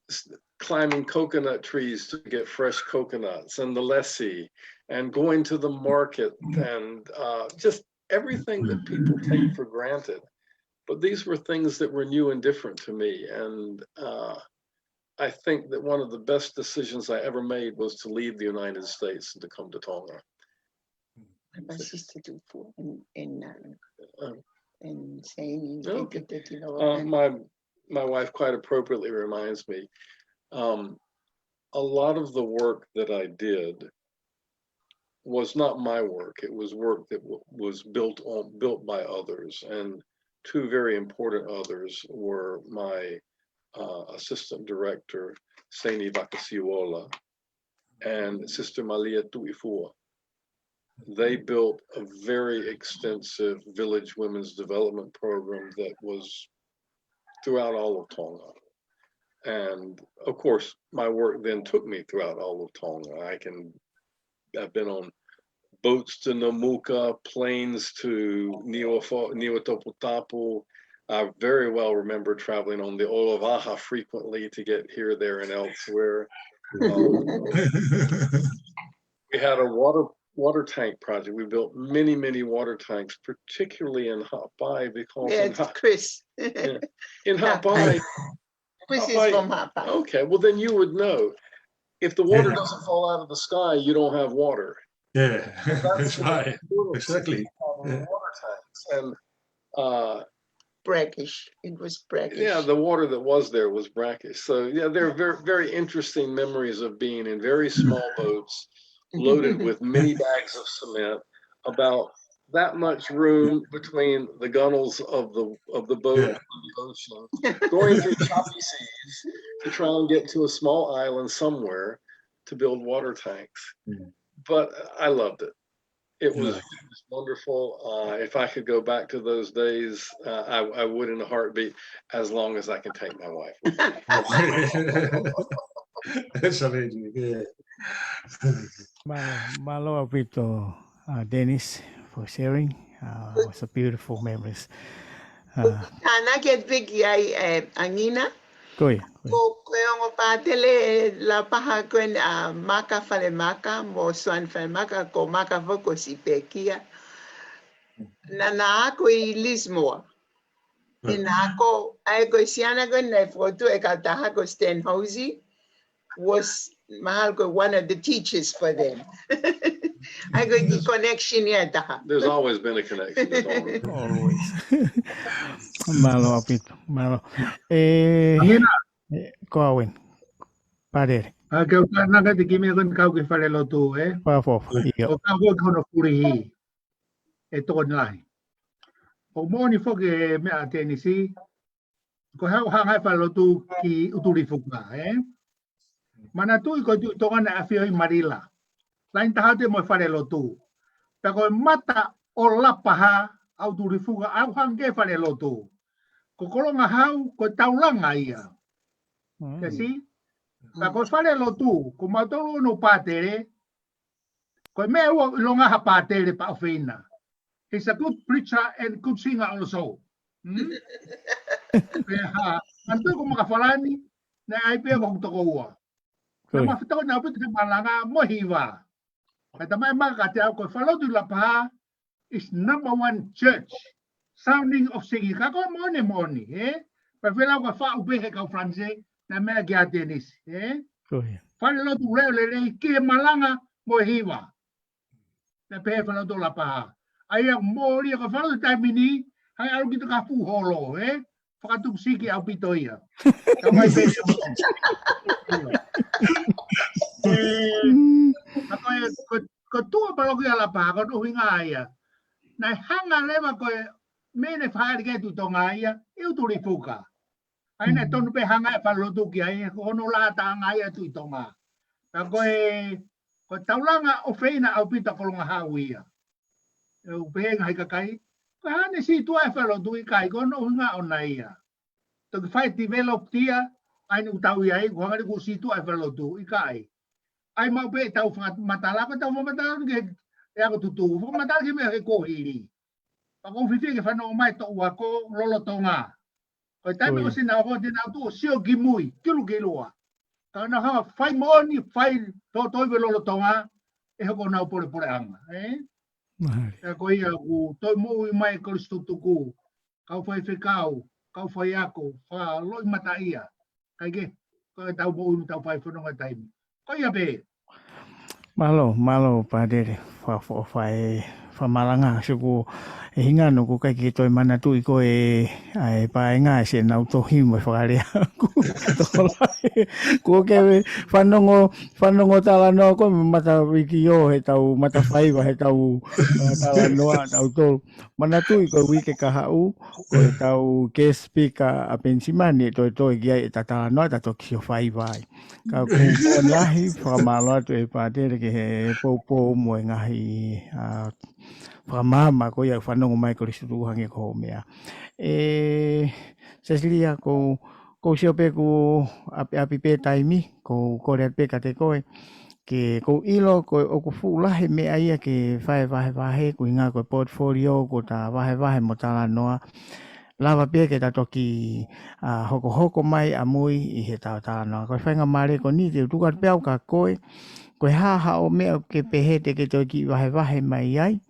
s- climbing coconut trees to get fresh coconuts and the lesi and going to the market and uh, just everything that people take for granted. But these were things that were new and different to me. And uh, I think that one of the best decisions I ever made was to leave the United States and to come to Tonga. My sister too, in, in, uh, Um, in saying Okay. Thank you, Uh, my my wife quite appropriately reminds me, um, a lot of the work that I did was not my work. It was work that w- was built on built by others, and two very important others were my uh, assistant director, Seini Vakasiuola, and Sister Malia Tuifua. They built a very extensive village women's development program that was throughout all of Tonga. And of course, my work then took me throughout all of Tonga. I can I've been on boats to Nomuka, planes to Niuafo-, Niuatoputapu. I very well remember traveling on the Olovaha frequently to get here, there, and elsewhere. Um, we had a water, water tank project. We built many, many water tanks, particularly in Haʻapai, because in Yes, Ha-, Chris. yeah, in Haʻapai, Chris is Haʻapai. from Haʻapai. Okay, well, then you would know. If the water Yeah. doesn't fall out of the sky, you don't have water. Yeah, That's that's the right. Exactly. Water Yeah. tanks. And, uh, Brackish. It was brackish. yeah, the water that was there was brackish. So, yeah, there are very, very interesting memories of being in very small boats loaded with many bags of cement, about that much room between the gunnels of the, of the boat Yeah. and the ocean, going through choppy seas to try and get to a small island somewhere to build water tanks. Mm. But I loved it. It was, Yeah. it was wonderful. Uh, if I could go back to those days, uh, I, I would in a heartbeat, as long as I can take my wife with me. That's amazing. Yeah. Mālō, mālō ʻaupito, uh, Dennis, for sharing. Uh, it was a beautiful memories. Uh, Tānaki atu pē ki ai, eh, Angina. Ko ia, ko ia. Ko, ko e ongo pātele Lapaha ko eni, ʻa Maka Falemaka, mo Suan Falemaka, ko Maka foki ko Sipekia. Naʻá na ako ʻi Lismore. Naʻá na ako, ʻa e ko e siana ko ē naʻe fokotuʻu e kautaha ko Stan Hosey, was mahalo ko one of the teachers for them. ʻA e ko e kiʻi connection ia ʻe taha. There's always been a connection. There's always been. Always. Mālō ʻaupito, mālō. Eh, Angina. eh, ko Owen. Pātele. ʻA, kau tānaki atu ki he meʻa ko eni kau ki he falelotu, eh? Fakaʻofoʻofa, ʻio. ʻO kau ko ē ki hono fulihi. ʻE tokoni lahi. ʻOku moʻoni foki e meʻa ʻa Tēnisi, ko e hanga ʻe he falelotu ki ʻUtulīfuka, eh? Manatuʻi ko e Tuʻi Tonga naʻe ʻafioʻi ʻi Manila. Laine taha atu mo e falelotu. Pea ko e mata ʻo Lapaha ʻa ʻUtulīfuka ʻoku hangē falelotu. Ko Kolongahau, ko e taulanga ia. Mm. Te si? Pea ko e falelotu, ko mautolu ʻoku pātele, ko e meʻa ua ʻilonga ha pātele pea ʻofeina. He's a good preacher and good singer also. Hmm? Pea hā, ʻanto ko Makafalani, naʻe ʻai pē ko hoku tokoua. Ko ia. Naʻe mafitau naʻe ʻaupito he malanga mo e hiva. Ka tamai maka te au ko e falelotu ʻi Lapaha is number one church. Sounding of singing. Ka ko e moʻoni, moʻoni, eh? Pea fēlau ka faʻu pē he kau Falanisē, naʻe meʻa ki ai Tēnisi, eh? Ko ia. Falelotu leʻo lelei ki he malanga mo e hiva. Naʻe pehē falelotu Lapaha. ʻA ia mōlia ko e falelotu taimi ni, hangē ʻalu ki he kapu holo, eh? Fakatupu siki ʻaupito ia. Ka mai pē ia. Eh, ka ko e, ko, ko e tuʻa palokia Lapaha, ko hono ʻuhinga ia. Naʻe hanga leva ko e meʻa naʻe fakaʻali ki ai e Tuʻi Tonga ia, ʻi ʻUtulīfuka. ʻA ia naʻe tonu pē hanga e falelotu ki ai, ko hono lata ʻanga ia e Tuʻi Tonga. Ka ko e, ko e taulanga ʻofeina ʻaupito ʻa Kolongahau ia. ʻE u pehē ngaahi kakai, ko e hā naʻe sītuʻa e falelotu? ʻIkai, ko hono ʻuhinga ʻona ia. Toki fai develop ia, ʻa eni ʻoku tau ʻi ai, ko e hanga ʻe ia ʻo sītuʻa e falelotu, ʻikai. ʻAi maʻu pē ʻetau fakamatala, ko ʻetau fakamatala ki he, ʻe ako tutu, fakamatala ki he meʻa he kuohili. Pea ʻoku ou fiefia ke fanongo mai e toʻu ako lolotonga. Ko e taimi ʻosi naʻa ʻoku te nau tuʻu ʻo sio ki mui, kilukilua. Ka naʻa hanga fai moʻoni, fai tōtōivi lolotonga, ʻe hoko honau polepoleʻanga, eh? Mahalo. Pea ko ia ʻoku toe moʻui mai e kolisi tutuku, kau faifekau, kau faiako, fakaloʻimataʻia. Kae kehe, ko e tau moʻui mo tau fai fononga taimi. Ko ia pē. Mālō, mālō Pātele, fakaʻofoʻofa e fakamalanga, sio ko e hingano ko e ʻikai ke toe manatuʻi ko e, ʻa e paenga ʻe siʻenau tohi mo e fakalea. Ko e tokolahi, ko e ke fanongo, fanongo talanoa ko e mata wiki o he tau mata faiva, he tau, uh, talanoa, tau tolu. Manatuʻi ko e uike kahaʻu, ko e tau guest speaker ʻa Penisimani, ʻe toe toe ki ai ʻeta talanoa, ta toki sio faiva ai. Ka ʻoku ou lahi fakamālō atu ʻe Pātele ki he poupou mo e ngaahi, ʻa, fakamaama ko ia ʻoku fanongo mai e kolisi tutuku hangē ko hoʻo meʻa. ʻE, Sesilia, ʻoku, ʻoku ou sio pē ʻoku ʻapi, ʻapi pē taimi, ʻoku ou kole atu pē kiate koe. ke ʻoku ou ʻilo ko ʻoku fuʻu lahi meʻa ia ke fai vahevahe, ko e ʻuhinga ko e portfolio, ko ʻeta vahevahe mo talanoa. Lava pē ke ta toki, ʻa, hokohoko mai ʻamui ʻi heʻeta talanoa. Ko e faingamālie ko eni te u tuku atu pē au kia koe, ko e hā haʻo meʻa ke pehē te ke toe kiʻi vahevahe mai ai.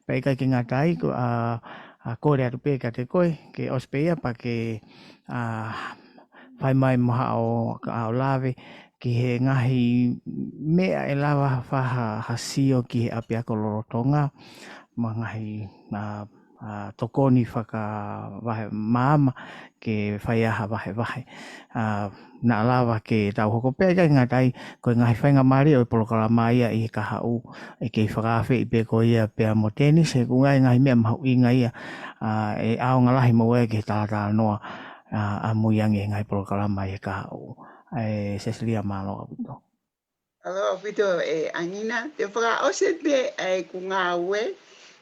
Pea ʻikai ke ngata ai, ko, ʻa, ʻa, kole atu pē kiate koe, ke ʻosi pē ia pea ke, ʻa, fai mai mo haʻo, haʻo lave ki he ngaahi meʻa ʻe lava fai ha, ha sio ki he ʻapiako lolotonga, mo e ngaahi, ʻa, ʻa, tokoni fakavahe maama ke fai ai ha vahevahe. ʻA, naʻa lava ke tau hoko pē, ʻikai ngata ai, ko e ngaahi faingamālie ʻo e polokalama ia ʻi he kahaʻu, ʻe kei fakaafeʻi pē koe ia pea mo Dennis, he ʻoku ngaahi, ngaahi meʻa mahuʻinga ia, ʻa, ʻe ʻaonga lahi mo ia ki he talatalanoa, ʻa, ʻamui ange he ngaahi polokalama ʻi he kahaʻu. ʻE Cecilia, mālō ʻaupito. Mālō ʻaupito ʻe ʻAngina, te u fakaʻosi pē ʻeku ngāue,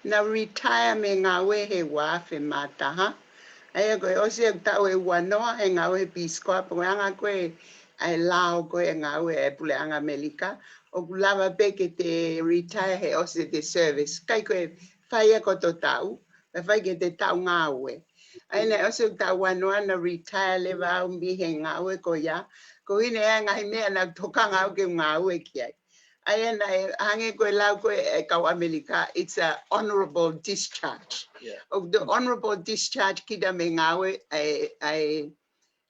naʻa ku retire mei he ngāue he ua afe mā taha. ʻA ia ko e ʻosi ʻeku taʻu ʻe ua noa he ngāue he Peace Corps, pea ko e anga ko ē ʻa e lao ko ē ʻa e ngāue ʻa e Puleʻanga ʻAmelika, ʻoku lava pē ke te retire he ʻosi ʻete service. ʻIkai ko e fai ia ko hoto taʻu, ka fai ki heʻete taʻu ngāue. ʻA ia naʻe ʻosi ʻeku taʻu ua noa naʻa ku retire leva au mei he ngāue ko ia, koeʻuhi naʻe ʻi ai e ngaahi meʻa naʻa ku tokanga au ke ngāue ki ai. ʻA ia naʻe hangē ko e lau ko ē ʻa e kau ʻAmelika, it's a honorable discharge. Yeah. ʻOku toe honorable discharge kita mei he ngāue ʻa e, ʻa e,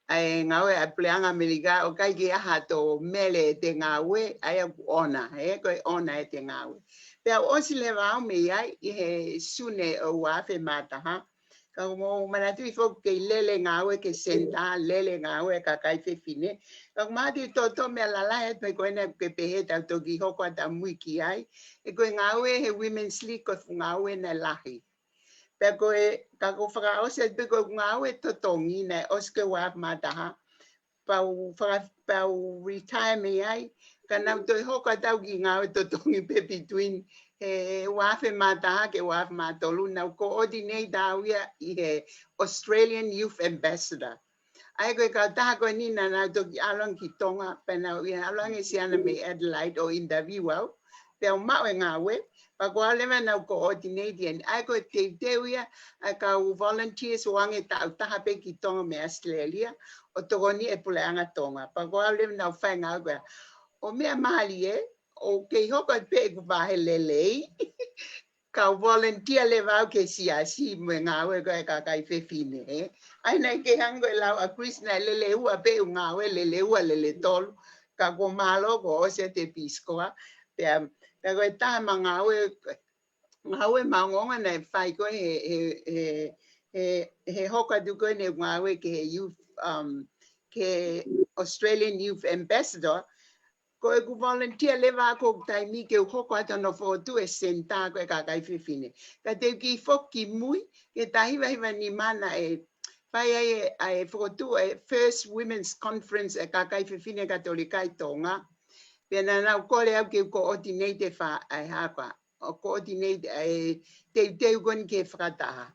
ʻa e ngāue ʻa e Puleʻanga ʻAmelika, ʻoku ʻikai ke ʻi ai hato mele ʻete ngāue, ʻa ia ʻoku ʻona, he ko e ʻona ʻete ngāue. Pea u ʻosi leva au mei ai ʻi he Sune ʻo e ua afe mā taha. Ka ʻoku ou manatuʻi foki ʻeku kei lele ngāue ki he senitā, lele ngāue ʻa e kakai fefine. Ka ʻoku mahalo te u toʻotoʻo meʻa lalahi atu pē ko ena ke pehē te u toki hoko atu ʻamui ki ai. He ko e ngāue he Women's League ko e fuʻu ngāue naʻe lahi. Pea ko e, ka ʻoku ou fakaʻosi atu pē ko ʻeku ngāue totongi naʻe ʻosi ko e ua afe mā taha. Pea u faka-, pea u retire mei ai, ka naʻa ku toe hoko atu au ki he ngāue totongi pē between he ua afe mā taha ki he ua afe mā tolu, naʻa ku coordinate au ia ʻi he Australian Youth Ambassador. ʻA ia ko e kautaha ko eni naʻa nau toki ʻalu ange ki Tonga, pea nau ʻi ai ʻalu ange ʻa Siana mei Adelaide ʻo interview au, pea u maʻu e ngāue, pea ko au leva naʻa ku coordinate eni. ʻA ia ko e teuteu ia ʻa e kau volunteers ʻo ʻoange taʻu taha pē ki Tonga mei Australia, ʻo tokoniʻi e Puleʻanga Tonga. Pea ko au leva naʻa ku fai e ngāue ko ia. ʻO meʻa mālie, ʻoku kei hoko atu pē ʻeku vahe lelei, kau volunteer leva au ki he siasi mo e ngāue ko ē ʻa e kakai fefine, ē. ʻA ia naʻe kei hangē ko e lau ʻa Chris naʻe lele ua pē ʻeku ngāue, lele ua, lele tolu. Ka kuo mālō kuo ʻosi ʻete Peace Corps. Pea, pea ko e taha ʻema ngāue, ngāue maʻongoʻonga naʻe fai ko ē he, he, he, he, he hoko atu ko ē ʻeku ngāue ki he youth, um, ki he Australian Youth Ambassador, ko ʻeku volunteer leva ko ʻeku taimi ke u hoko atu hono fokotuʻu e senitā ko ē ʻa e kakai fefine. Ka te u kiʻi foki ki mui, ki he taha hiva hiva nima naʻe fai ai e, ʻa e fokotuʻu e First Women's Conference ʻa e kakai fefine Katolika ʻi Tonga. Pea naʻa nau kole au ke u coordinate e fa-, ʻa e hā ko ā, ʻo coordinate ʻa e teuteu ko eni ki he fakataha.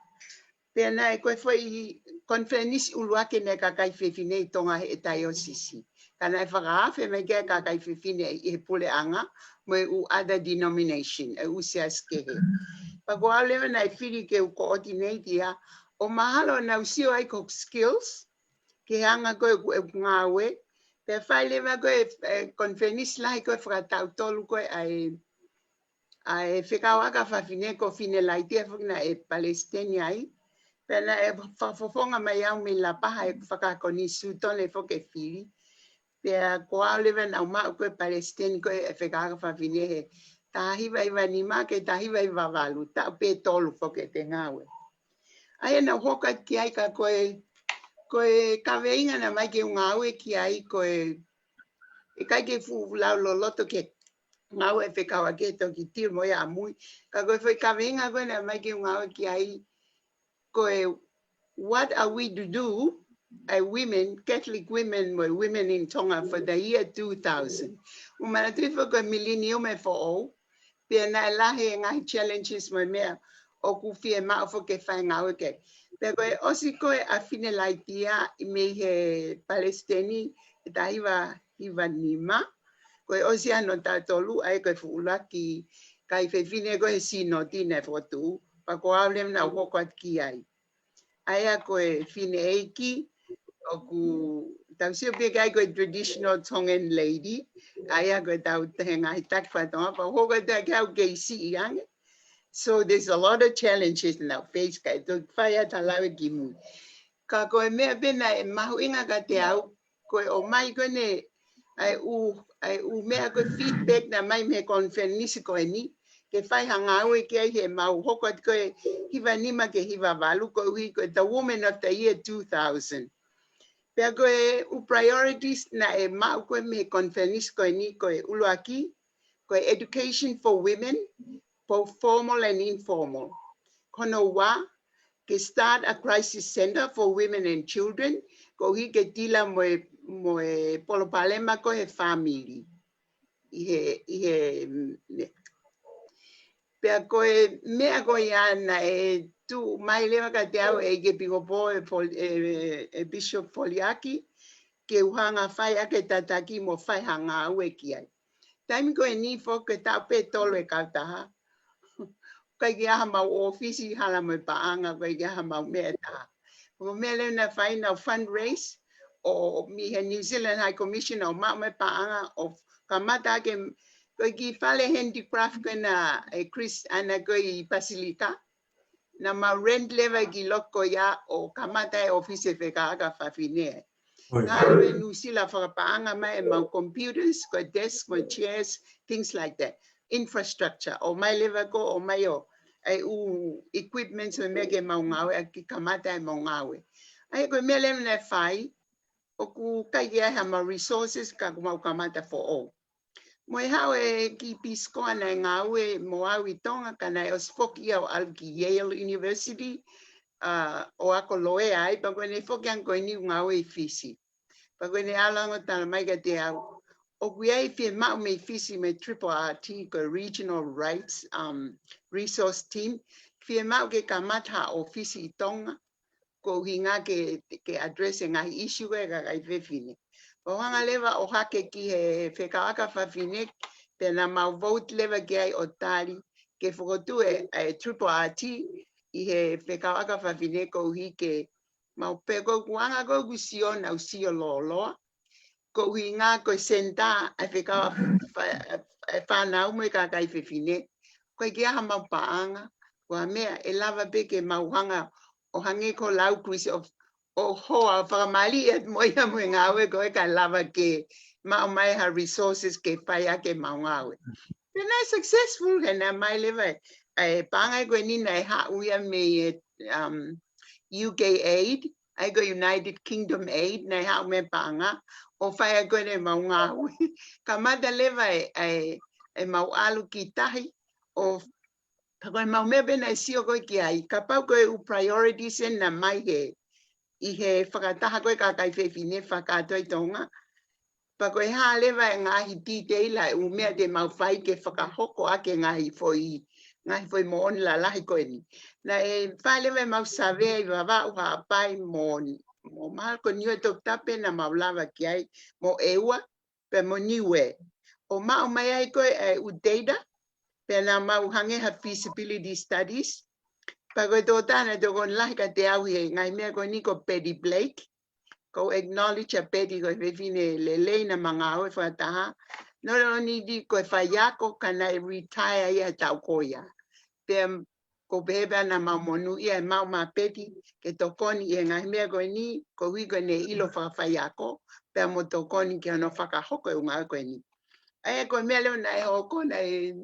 Pea naʻe ko e foʻi konifelenisi ʻuluaki eni ʻa e kakai fefine ʻi Tonga he diocese. Ka naʻe fakaafe mai ki ai e kakai fefine ʻi he puleʻanga mo e ʻū other denomination, e ʻū siasi kehe. Pea ko au leva naʻe fili ke u coordinate ia, ʻo mahalo naʻa ku sio ai ko e skills, ki he anga ko ē ʻeku, ʻeku ngāue. Pea fai leva ko ē, e, konifelenisi lahi ko ē fakataʻu tolu ko ē ʻa e ʻa e fekauʻaki ʻa fafine ko Fine Laitia foki naʻe palesiteni ai. Pea naʻe fakafofonga mai au mei Lapaha ʻeku fakaako ni sutone foki e fili. Pea ko au leva naʻa ku maʻu ko e palesiteni ko e fekauʻaki ʻa fafine he taha hiva hiva nima ki he taha hiva hiva valu, taʻu pē tolu foki ʻete ngāue. ʻA ia naʻa ku hoko atu ki ai ka ko e, ko e kaveinga naʻe ʻomai ke u ngāue ki ai ko e, ʻikai ke fuʻu lau loloto ke ngāue fekauʻaki he toki tili mo ia ʻamui. Ka ko e foʻi kaveinga ko ē naʻe ʻomai ke u ngāue ki ai ko e, what are we to do, a women, Catholic women mo e women in Tonga for the year two thousand. ʻOku ou manatuʻi foki ko e mileniuma foʻou, pea naʻe lahi e ngaahi challenges mo e meʻa ʻoku fiemaʻu foki ke fai e ngāue ki ai. Pea ko e ʻosi ko ē ʻa Fine Laitia mei he palesiteni he taha hiva hiva nima, Ko e ʻosi ʻa hono taʻu tolu, ʻa ia ko e fuʻu ʻuluaki kakai fefine ko ē he Sīnoti naʻe fokotuʻu, pea ko au leva naʻá ku hoko atu ki ai. ʻA ia ko e fineʻeiki, ʻoku tau sio pē ki ai ko e traditional Tongan lady, ʻa ia ko ʻetau ngaahi taki faka-Tonga, pea u hoko atu ki ai au kei siʻi ange. So there's a lot of challenges naʻá ku face, kae toki fai atu ha lave ki mui. Ka ko e meʻa pē naʻe mahuʻinga kiate au, ko e ʻomai ko eni ʻa e ʻū, ʻa e ʻū meʻa ko e feedback naʻe ʻomai mei he konifelenisi ko eni, ke fai ha ngāue ki ai heʻemau hoko atu ko e hiva nima ki he hiva valu, koeʻuhi ko e the Woman of the Year two thousand. Pea ko e ʻū priorities naʻe maʻu ko ē mei he konifelenisi ko eni, ko e ʻuluaki, ko e education for women, both formal and informal. Ko hono ua, ke start a crisis center for women and children, koeʻuhi ke tila mo e, mo e palopalema ko ē he fāmili. ʻI he, ʻi he, mm, ne-, pea ko e meʻa ko ia naʻe tuʻu mai leva kiate au ʻe he ʻEiki Epikopō ʻe Fol-, ʻe, ʻe Bishop Foliaki, ke u hanga ʻo fai ʻaki e tataki mo fai ha ngāue ki ai. Taimi ko eni foki ko e taʻu pē tolu e kautaha, ʻikai ke ʻi ai haʻamau ʻōfisi, hala mo e paʻanga, ʻikai ke ʻi ai haʻamau meʻa ʻe taha. Ko e meʻa leva naʻe fai, naʻá ku fundraise ʻo mei he New Zealand High Commission ʻo maʻu mai e paʻanga ʻo kamata ʻaki, ko e kiʻi fale handicraft ko ena ʻe Chris ʻana ko ē ʻi Pasilika. Naʻa mau rent leva e kiʻi loki ko ia ʻo kamata e ʻōfisi e Fekauʻaki Fafine. ʻOi. Ngāue Nuʻusila fakapaʻanga mai ʻemau computers, ko e desk, ko e chairs, things like that. Infrastructure, ʻomai leva ko, ʻomai ʻo, ʻa e ʻū equipments mo e meʻa ke mau ngāue, ʻaki kamata ʻemau ngāue. ʻA ia ko e meʻa leva naʻe fai, ʻoku ʻikai ke ʻi ai haʻamau resources ka kuo mau kamata foʻou. Mo e haʻu e kiʻi Peace Corps naʻe ngāue mo au ʻi Tonga, ka naʻe ʻosi foki ia ʻo ʻalu ki Yale University, ʻa, ʻo ako loea ai, pea ko ʻene foki ange ko eni ʻo ngāue ʻi Fisi. Pea ko ʻene ʻalu ange ʻo talamai kiate au, ʻoku ʻi ai e fiemaʻu mei Fisi mei he Triple R T, ko e Regional Rights, um, Resource Team, fiemaʻu ke kamata ha ʻōfisi ʻi Tonga, ko e ʻuhinga ke, ke address e ngaahi issue ko ē ʻa e kakai fefine. Pea u hanga leva ʻo hake ki he Fekauʻaki Fafine, pea naʻa mau vote leva ki ai ʻo tali ke fokotuʻu e, e Triple R T ʻi he Fekauʻaki Fafine, koeʻuhi ke mau pē, ko ʻeku anga ko ē ʻeku sio, naʻá ku sio lōloa. Ko e ʻuhinga ko e senitā ʻa e fekau fa-, ʻa e fānau mo e kakai fefine, ʻoku ʻikai ke ʻi ai haʻamau paʻanga, ko ha meʻa ʻe lava pē ke mau hanga ʻo hangē ko Lau Chris ʻo, ʻo hoa, ʻo fakamālieʻi atu mo ia mo e ngāue ko ē kae lava ke maʻu mai ha resources ke fai ʻaki ʻemau ngāue. Pea naʻe successful, he naʻe ʻomai leva e, e paʻanga ko eni naʻe haʻu ia mei he, um, U K Aid, ʻa ia ko e United Kingdom Aid, naʻe haʻu mei he paʻanga ʻo fai ʻaki ko ē ʻemau ngāue. Kamata leva e, e, ʻemau ʻalu ki tahi ʻo, pea ko ʻemau meʻa pē naʻe sio ko ē ki ai, kapau ko e ʻū priorities ena naʻe ʻomai he, ʻi he fakataha ko ē kakai fefine fakakātoa ʻi Tonga, pea ko e hā leva e ngaahi detail ʻa e ʻū meʻa te mau fai ke fakahoko ʻaki e ngaahi foʻi, ngaahi foʻi moʻoni lalahi ko eni. Naʻe fai leva ʻemau savea ʻi Vavaʻu, Haʻapai mo, mo mahalo ko Niue Toputapu naʻa mau lava ki ai, mo ʻEua, pea mo Niue. ʻO maʻu mai ai ko ē e ʻū data, pea naʻa mau hangē ha feasibility studies. Pea ko e tokotaha naʻe tokoni lahi kiate au he ngaahi meʻa ko eni ko Betty Blake, ʻoku ou acknowledge ʻa Betty ko e fefine lelei naʻá ma ngāue fakataha. Not only ko e faiako ka naʻe retire ia he taʻu ko ia. Pea ʻoku ou pehē pē naʻa mau monūʻia e maʻu mai ʻa Betty ke tokoni ʻi he ngaahi meʻa ko eni, koeʻuhi ko ʻene ʻilo fakafaiako, pea mo tokoni ki hono fakahoko e ʻū ngāue ko eni. ʻA ia ko e meʻa leva naʻe hoko, naʻe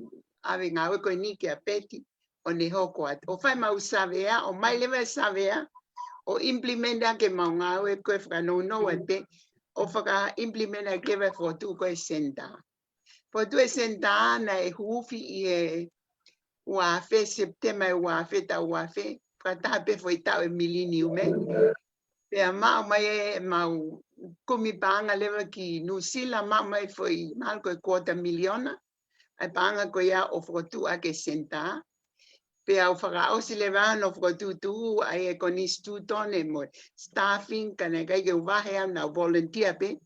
ʻave e ngāue ko eni kia Betty ʻo ne hoko atu. ʻO fai ʻemau savea, ʻomai leva e savea, ʻo implement ʻaki ʻemau ngāue ko ē fakanounou atu pē, ʻo faka-implement ʻaki leva e fokotuʻu ko ē e senitā. Fokotuʻu e senitā naʻe huufi ʻi he ua afe, Sepitema ʻo e ua afe, taʻu ua afe, fakataha pē foʻi taʻu e mileniume. Pea maʻu mai ʻemau kumi paʻanga leva ki Nuʻusila, maʻu mai foʻi mahalo ko e kuota miliona ʻa e paʻanga ko ia ʻo fokotuʻu ʻaki e senitā. Pea u fakaʻosi leva hono fokotuʻutuʻu, ʻa ia ko e institutone mo e staffing, ka naʻe ʻikai ke u vahe au, naʻá u volunteer pē.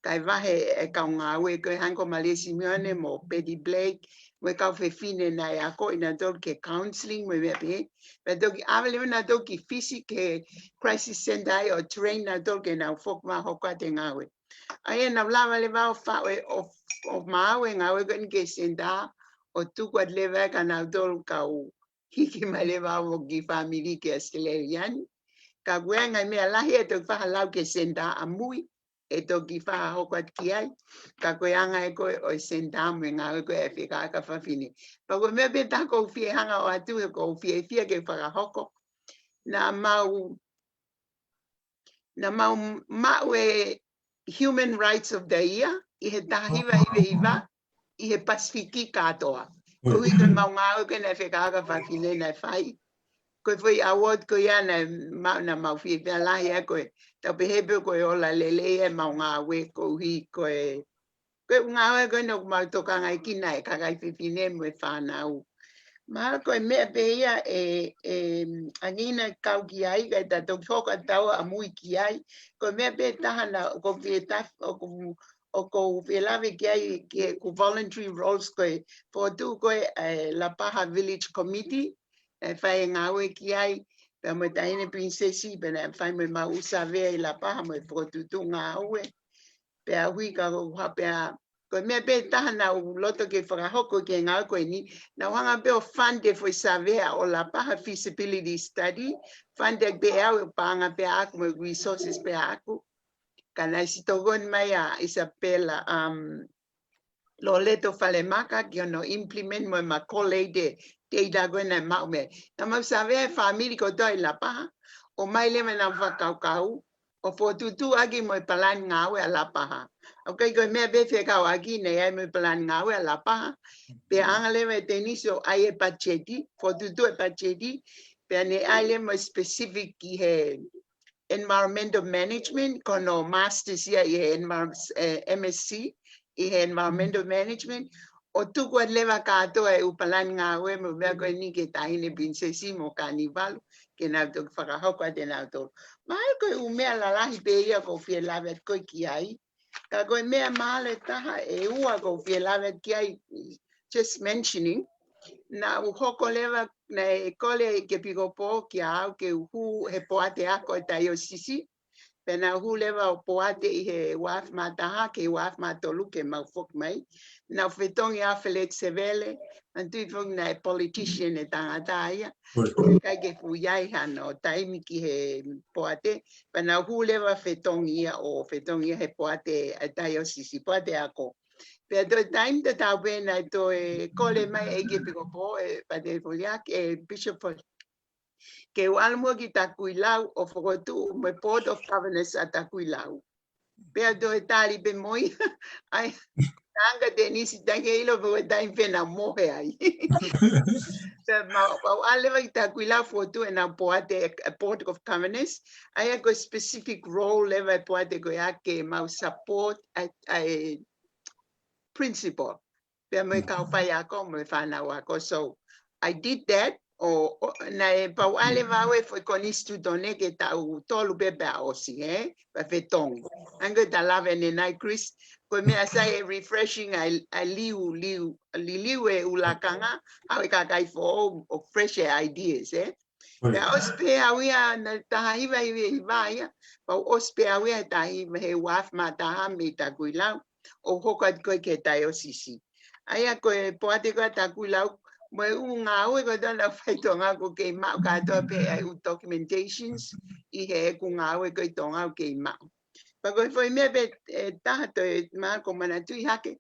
tai vahe e kau ngāue ko e hangē ko Malesi Mione mo Betty Blake, mo e kau fefine naʻe akoʻi nautolu ke counseling mo e meʻa pehē. Pea toki ʻave leva nautolu ki Fisi ki he crisis center ai ʻo train nautolu ke nau foki mai ʻo hoko atu e ngāue. ʻA ia naʻa ku lava leva ʻo fa-, ʻo, ʻo, ʻo maʻu e ngāue ko eni ki he center, ʻo tuku atu leva kia nautolu kau hiki mai leva ʻo ki fāmili ki ʻAositelēlia ni. Ka ko e ngaahi meʻa lahi ʻe toki faʻa lau ki he center ʻamui, ʻe toki faʻa hoko atu ki ai. Ka ko e anga ē ko ē ʻo e center mo e ngāue ko ē ʻa e Fekauʻaki Fafine. Pea ko e meʻa pē taha ʻoku ou fie hanga ʻo ʻoatu he ʻoku ou fiefia ke fakahoko. Naʻa mau, naʻa mau maʻu e Human Rights of the Year ʻi he taha hiva hiva hiva ʻi he Pasifiki kātoa. Koeʻuhi ko e mau ngāue ko ē naʻe Fekauʻaki Fafine naʻe fai. Ko e foʻi award ko ia naʻa mau, naʻa mau fiefia lahi ai ko e tau pehē pē ko e ola lelei ʻemau ngāue koeʻuhi ko e, ko e ngāue ko ē naʻa mau tokangaʻi kinautolu e kakai fefine mo e fānau. Mahalo ko e meʻa pē ia ʻe, ʻe, ʻa ia naʻa kau ki ai, kae ta toki hoko atu ʻamui ki ai. Ko e meʻa pē taha naʻa ʻoku ou fie taf-, ʻoku, ʻoku ou fie lave ki ai ki heʻeku voluntary roles ko e fokotuʻu ko ē ʻa e Lapaha Village Committee, ʻe fai e ngāue ki ai, pea mo e Taʻahine Pilinisesi, pea naʻe fai mo ʻemau ʻū savea ʻi Lapaha mo e fokotuʻutuʻu ngāue. Pea ʻuhi ka ko ha pea, ko e meʻa pē taha naʻa ku loto ke fakahoko ki he ngāue ko eni, naʻa ku hanga pē ʻo fund e foʻi savea ʻo Lapaha feasibility study, fund ʻaki pē ʻe au e paʻanga pē ʻaʻaku mo e resources pē ʻaʻaku. Ka naʻe ʻosi tokoni mai ʻa Isabella, um, Loleto Falemaka ki hono implement mo e maʻu ko e lady data ko ē naʻe maʻu mei ai. Naʻa mau savea e fāmili kotoa ʻi Lapaha, ʻomai leva ʻenau fakakaukau, ʻo fokotuʻutuʻu ʻaki mo e palani ngāue ʻa Lapaha. ʻOku ʻikai ko e meʻa pē fekauʻaki, naʻe ʻi ai mo e palani ngāue ʻa Lapaha. Pea hanga leva ʻe Denise ʻo ʻai e patiseti, fokotuʻutuʻu e patiseti, pea naʻe ʻai leva mo e specific ki he environmental management, ko hono masters ia ʻi he envir-, eh, M S C, ʻi he environmental management, ʻo tuku atu leva kātoa e ʻū palani ngāue mo e meʻa ko eni ki he Taʻahine Pilinisesi mo Kanivalu, ke nau toki fakahoko atu ʻe nautolu. Mahalo ko e ʻū meʻa lalahi pē ia ʻoku ou fie lave atu ko ē ki ai. Ka ko e meʻa mahalo ʻe taha ʻe ua ʻoku ou fie lave atu ki ai, just mentioning, naʻa ku hoko leva, naʻe kole ʻe ʻEiki Epikopō kia au ke u hū he poate ako ʻa e taiosisi. Pea naʻa ku hū leva ʻo poate ʻi he ua afe mā taha ki he ua afe mā tolu ke mau foki mai. Naʻa ku fetongi ʻa Feleti Sevele, manatuʻi foki naʻe politician e tangata ia. ʻIkai ke fuʻu ʻi ai hano taimi ki he poate, pea naʻa ku hū leva fetongi ia ʻo fetongi ia he poate ʻa e taiosisi, poate ako. Pea toe taimi tatau pē naʻe toe kole mai ʻe ʻEiki Epikopō, ʻe Patea Foliaki, ʻe Bishop Foliaki, ke u ʻalu muʻa ki Takuilau ʻo fokotuʻu mo e Board of Governors ʻa Takuilau. Pea toe tali pē mo ia, ʻai, anga Denise, taʻe ke ʻilo pe ko e taimi pē naʻa mohe ai. Pea mau, mau ʻalu leva ki Takuilau fokotuʻu ʻenau poate, e Board of Governors, ʻa ia ko e specific role leva e poate ko ia ke mau support ʻa e, ʻa e principal. Pea mo e kau faiako, mo e fānau ako. So, I did that, ʻo, ʻo, naʻe pau ʻa e leva ʻo e foʻi konisitūtone ke taʻu tolu pē pea ʻosi, ē? Pea fetongi. Ange ta lave ne nai Chris, ko e meʻa sai ʻe refreshing ʻa e, ʻa e liu, liu, liliu e ʻū lakanga, ʻa e kakai foʻou, ʻo fresh e ideas, ē? Pea ʻosi pē au ia, naʻe taha hiva hiva hiva ia. Pea ʻosi pē au ia he taha hiva, he ua afe mā taha mei Takuilau, ʻo hoko atu ko ē ki he taiosisi. ʻA ia ko e poate ko ē ʻa Takuilau, mo e ʻū ngāue ko ē naʻa ku fai ʻi Tonga ʻoku kei maʻu kātoa pē ʻa e ʻū documentations ʻi heʻeku ngāue ko ē ʻi Tonga ʻoku kei maʻu. Pea ko e foʻi meʻa pē ʻe taha toe mahalo ʻoku ou manatuʻi hake.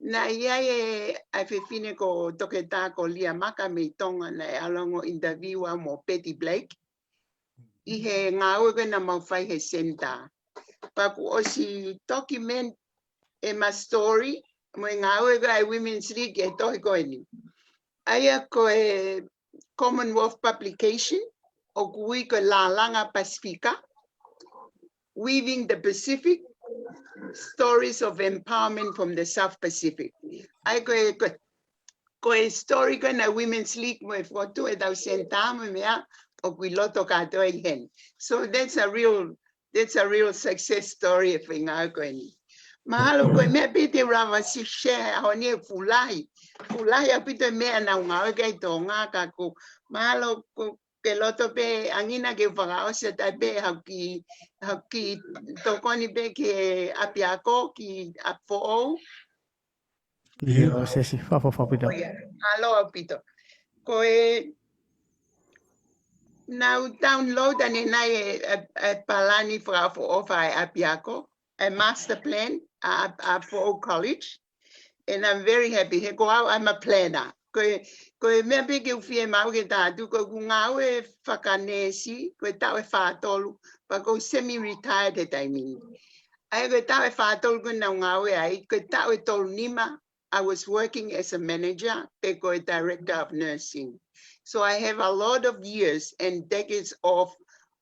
Naʻe ʻi ai e, ʻa e fefine ko Toketā ko Lia Maka mei Tonga naʻe ʻalu ʻo interview au mo Betty Blake. ʻI he ngāue ko ē naʻa mau fai he center. Pea kuo ʻosi document ʻema story, mo e ngāue ko ē ʻa e Women's League he tohi ko eni. ʻA ia ko e Commonwealth publication, ʻoku ui ko e Lālanga Pasifika, Weaving the Pacific, Stories of Empowerment from the South Pacific. ʻA ia ko e, ko e, ko e story ko ē naʻe Women's League mo e fokotuʻu ʻetau center mo e meʻa ʻoku ʻi loto kātoa ʻi heni. So that's a real, that's a real success story e foʻi ngāue ko eni. Mahalo ko e meʻa pē te u lava ʻo share he ʻaho ni, ʻoku fuʻu lahi. Fuʻu lahi ʻaupito e meʻa naʻa ku ngāue ki ai ʻi Tonga, ka ko e mahalo ko e loto pē ʻa e ʻuhinga ke u fakaʻosi atu pē haʻaku kiʻi, haʻaku kiʻi tokoni pē ki he ʻapiako, ki he ʻapifoʻou. ʻIo, Sesi, fakaʻofoʻofa ʻaupito. ʻIo, mālō ʻaupito. Ko e naʻa ku download ʻanenai e, e, e palani fakaʻofoʻofa ʻa e ʻapiako, e master plan ʻa, ʻa, ʻa Foʻou College. And I'm very happy. He ko au, I'm a planner. Ko e, ko e meʻa pē ke u fiemaʻu ke u tala atu, ko ʻeku ngāue fakaneesi, ko e taʻu ʻe fā tolu, pea ko e semi-retired he taimi ni. ʻA ia ko e taʻu ʻe fā tolu ko ē naʻa ku ngāue ai, ko e taʻu ʻe tolu nima, I was working as a manager, pe ko e director of nursing. So I have a lot of years and decades of,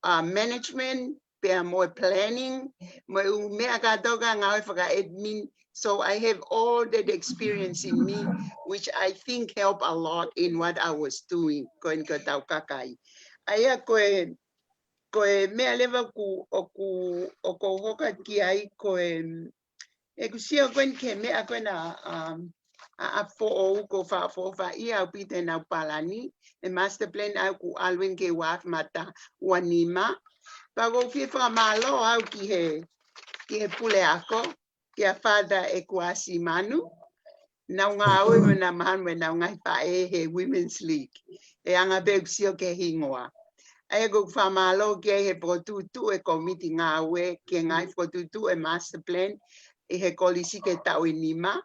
uh, management, pea mo e planning, mo e ʻū meʻa kātoa ka ngāue faka-admin. So I have all that experience in me, which I think help a lot in what I was doing, ko eni ko ʻetau kakai. ʻA ia ko e, ko e meʻa leva ʻoku, ʻoku, ʻoku ou hoko atu ki ai ko e, ʻeku sio ko eni ki he meʻa ko ena, um, ʻa, ʻa Foʻou, ʻoku ou fakaʻofoʻofaʻia ʻaupito ʻenau palani, e master plan ʻa ia ʻoku ʻalu eni ki he ua afe mā taha, ua nima. Pea ʻoku ou fie fakamālō au ki he, ki he puleako, kia Father ʻEkuasi Manu, naʻa ku ngāue mo ʻena mahalo mo ʻenau ngaahi faʻē he Women's League. ʻE anga pē ʻeku sio ki he hingoa. ʻA ia ʻoku ou fakamālō ki ai he fokotuʻutuʻu e kōmiti ngāue, ki he ngaahi fokotuʻutuʻu e master plan, ʻi he kolisi ki he taʻu ʻe nima.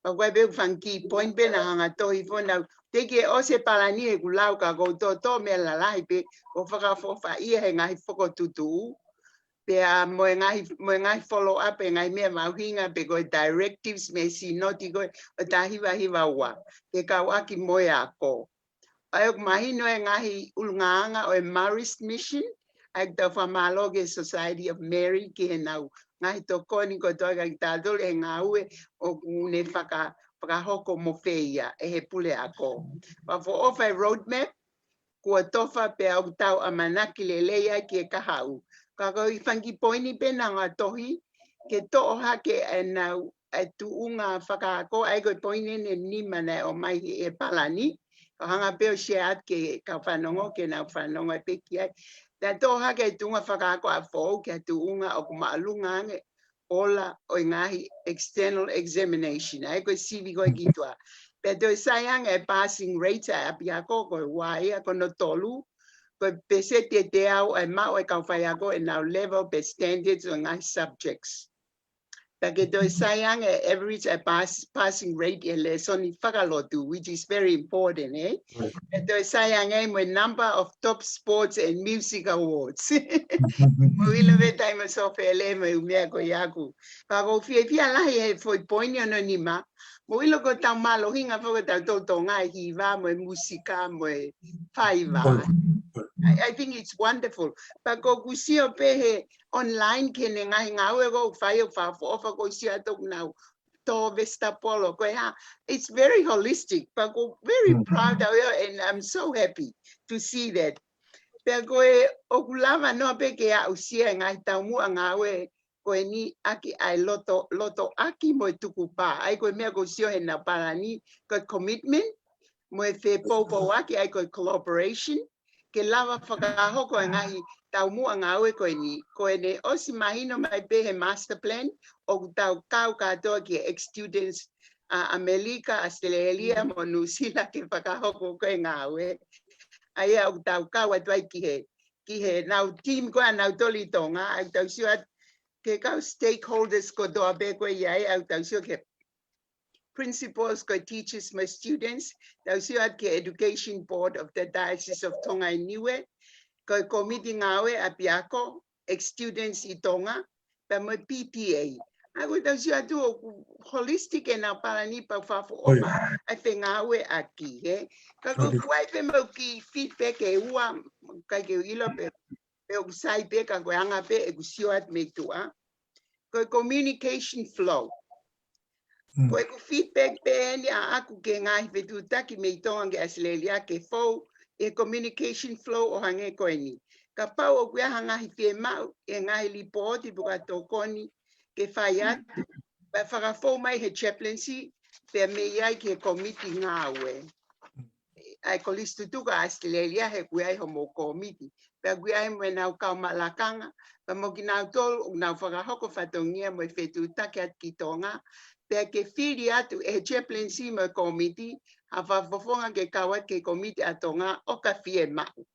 Pea ko e pē ʻū fanga key point pē naʻa ku hanga ʻo tohi hifo naʻa ku, teʻeki ke ʻosi e palani ʻeku lau ka ʻoku ou toʻotoʻo meʻa lalahi pē, ʻoku ou fakaʻofoʻofaʻia he ngaahi fokotuʻutuʻu. Pea mo e ngaahi, mo e ngaahi follow up e ngaahi meʻa mahuʻinga pe ko e directives mei he sīnoti ko ē ʻo e taha hiva hiva ua. Ke kau ʻaki mo e ako. ʻA ia ʻoku mahino e ngaahi ʻulungaanga ʻo e Marist Mission, ʻa ia ʻoku tau fakamālō ki he Society of Mary, ki heʻenau ngaahi tokoni kotoa kia kitautolu he ngāue ʻoku ne faka-, fakahoko mo feia ʻe he puleako. Fakaʻofoʻofa e roadmap, kuo tofa pea ʻoku tau ʻamanaki lelei ai ki he kahaʻu. Ka ko e fanga key point pē naʻa ku tohi, ke toʻo hake ʻenau, e tuʻunga fakaako, ʻa ia ko e poini ʻe nima naʻe ʻomai he, he palani. ʻO hanga pē ʻo share atu ki he kau fanongo, ke nau fanongo ai pē ki ai. Naʻe toʻo hake e tuʻunga fakaako ʻa Foʻou ki ha tuʻunga ʻoku māʻolunga ange ola ʻo e ngaahi external examination, ʻa ia ko e sivi ko ē ki tuʻa. Pea toe sai ange e passing rate ʻa e ʻapiako ko e ua ia ko hono tolu, ko e pēseti ʻe teau ʻa e maʻu ʻe he kau faiako ʻenau level pe standards ʻo e ngaahi subjects. Pea ke toe sai ange e average ʻa e pass, passing rate ʻi he lēsoni fakalotu, which is very important, eh? Pea toe sai ange mo e number of top sports and music awards. Mou ʻilo pē taimi ʻo Sofele mo e ʻū meʻa ko ia ʻaku. Ka ʻoku ou fiefia lahi he foʻi poini hono nima. Mou ʻilo ko ʻetau mālohinga foki ʻetau Tonga ʻi he hiva mo e musika mo e faiva. I, I think it's wonderful. Pea ʻoku ou sio pē he online ki heʻene ngaahi ngāue ʻoku fai ʻo fakaʻofoʻofa ko e sio atu ʻoku nau tō vesitapolo, ko e hā. It's very holistic, pea ʻoku ou very proud of it, and I'm so happy to see that. Pea ko e ʻoku lava noa pē ke aʻusia e ngaahi taumuʻa ngāue ko eni ʻaki ʻa e loto, loto ʻaki mo e tukupā. ʻA ia ko e meʻa ʻoku ou sio heʻenau palani, ko e commitment, mo e fepoupouaki, ʻa ia ko e collaboration, ke lava fakahoko e ngaahi taumuʻa ngāue ko eni. Ko ʻene ʻosi mahino mai pē he master plan, ʻoku tau kau kātoa ki he ex-students ʻa ʻAmelika, ʻAositelēlia, mo Nuʻusila ke fakahoko ko e ngāue. ʻA ia ʻoku tau kau atu ai ki he, ki heʻenau team ko ē ʻa nautolu ʻi Tonga, ʻa ia ʻoku tau sio atu ki he kau stakeholders kotoa pē ko ē ʻi ai, ʻa ia ʻoku tau sio ki he principals, ko e teachers mo e students, tau sio atu ki he Education Board of the Diocese of Tonga and Niue, ko e kōmiti ngāue ʻapiako, ex-students ʻi Tonga, pea mo e P T A. ʻA ia ʻoku tau sio atu ʻoku holistic ʻenau palani pea ʻoku fakaʻofoʻofa ʻa e fengāueʻaki, he. Ka ʻoku ou fai pē mo e kiʻi feedback ʻe ua, ʻikai ke u ʻilo pe, pe ʻoku sai pē ka ko e anga pē ʻeku sio atu mei tuʻa. Ko e communication flow. Ko ʻeku feedback pē eni ʻaʻaku ki he ngaahi fetuʻutaki mei Tonga ki ʻAositelēlia ke fou e communication flow ʻo hangē ko eni. Kapau ʻoku ʻi ai ha ngaahi fiemaʻu, e ngaahi lipooti pe ko ha tokoni ke fai atu, Pea fakafou mai he chaplaincy, pea mei ai ki he kōmiti ngāue. ʻA e Kolisi Tutuku ʻa ʻAositelēlia he ʻoku ʻi ai hoʻomou kōmiti. Pea ʻoku ʻi ai mo ʻenau kau maʻu lakanga, pea mo kinautolu ʻoku nau fakahoko fatongia mo e fetuʻutaki atu ki Tonga. Pea ke fili atu ʻe he chaplaincy mo e kōmiti ha fakafofonga ke kau atu ki he kōmiti ʻa Tonga ʻo ka fiemaʻu.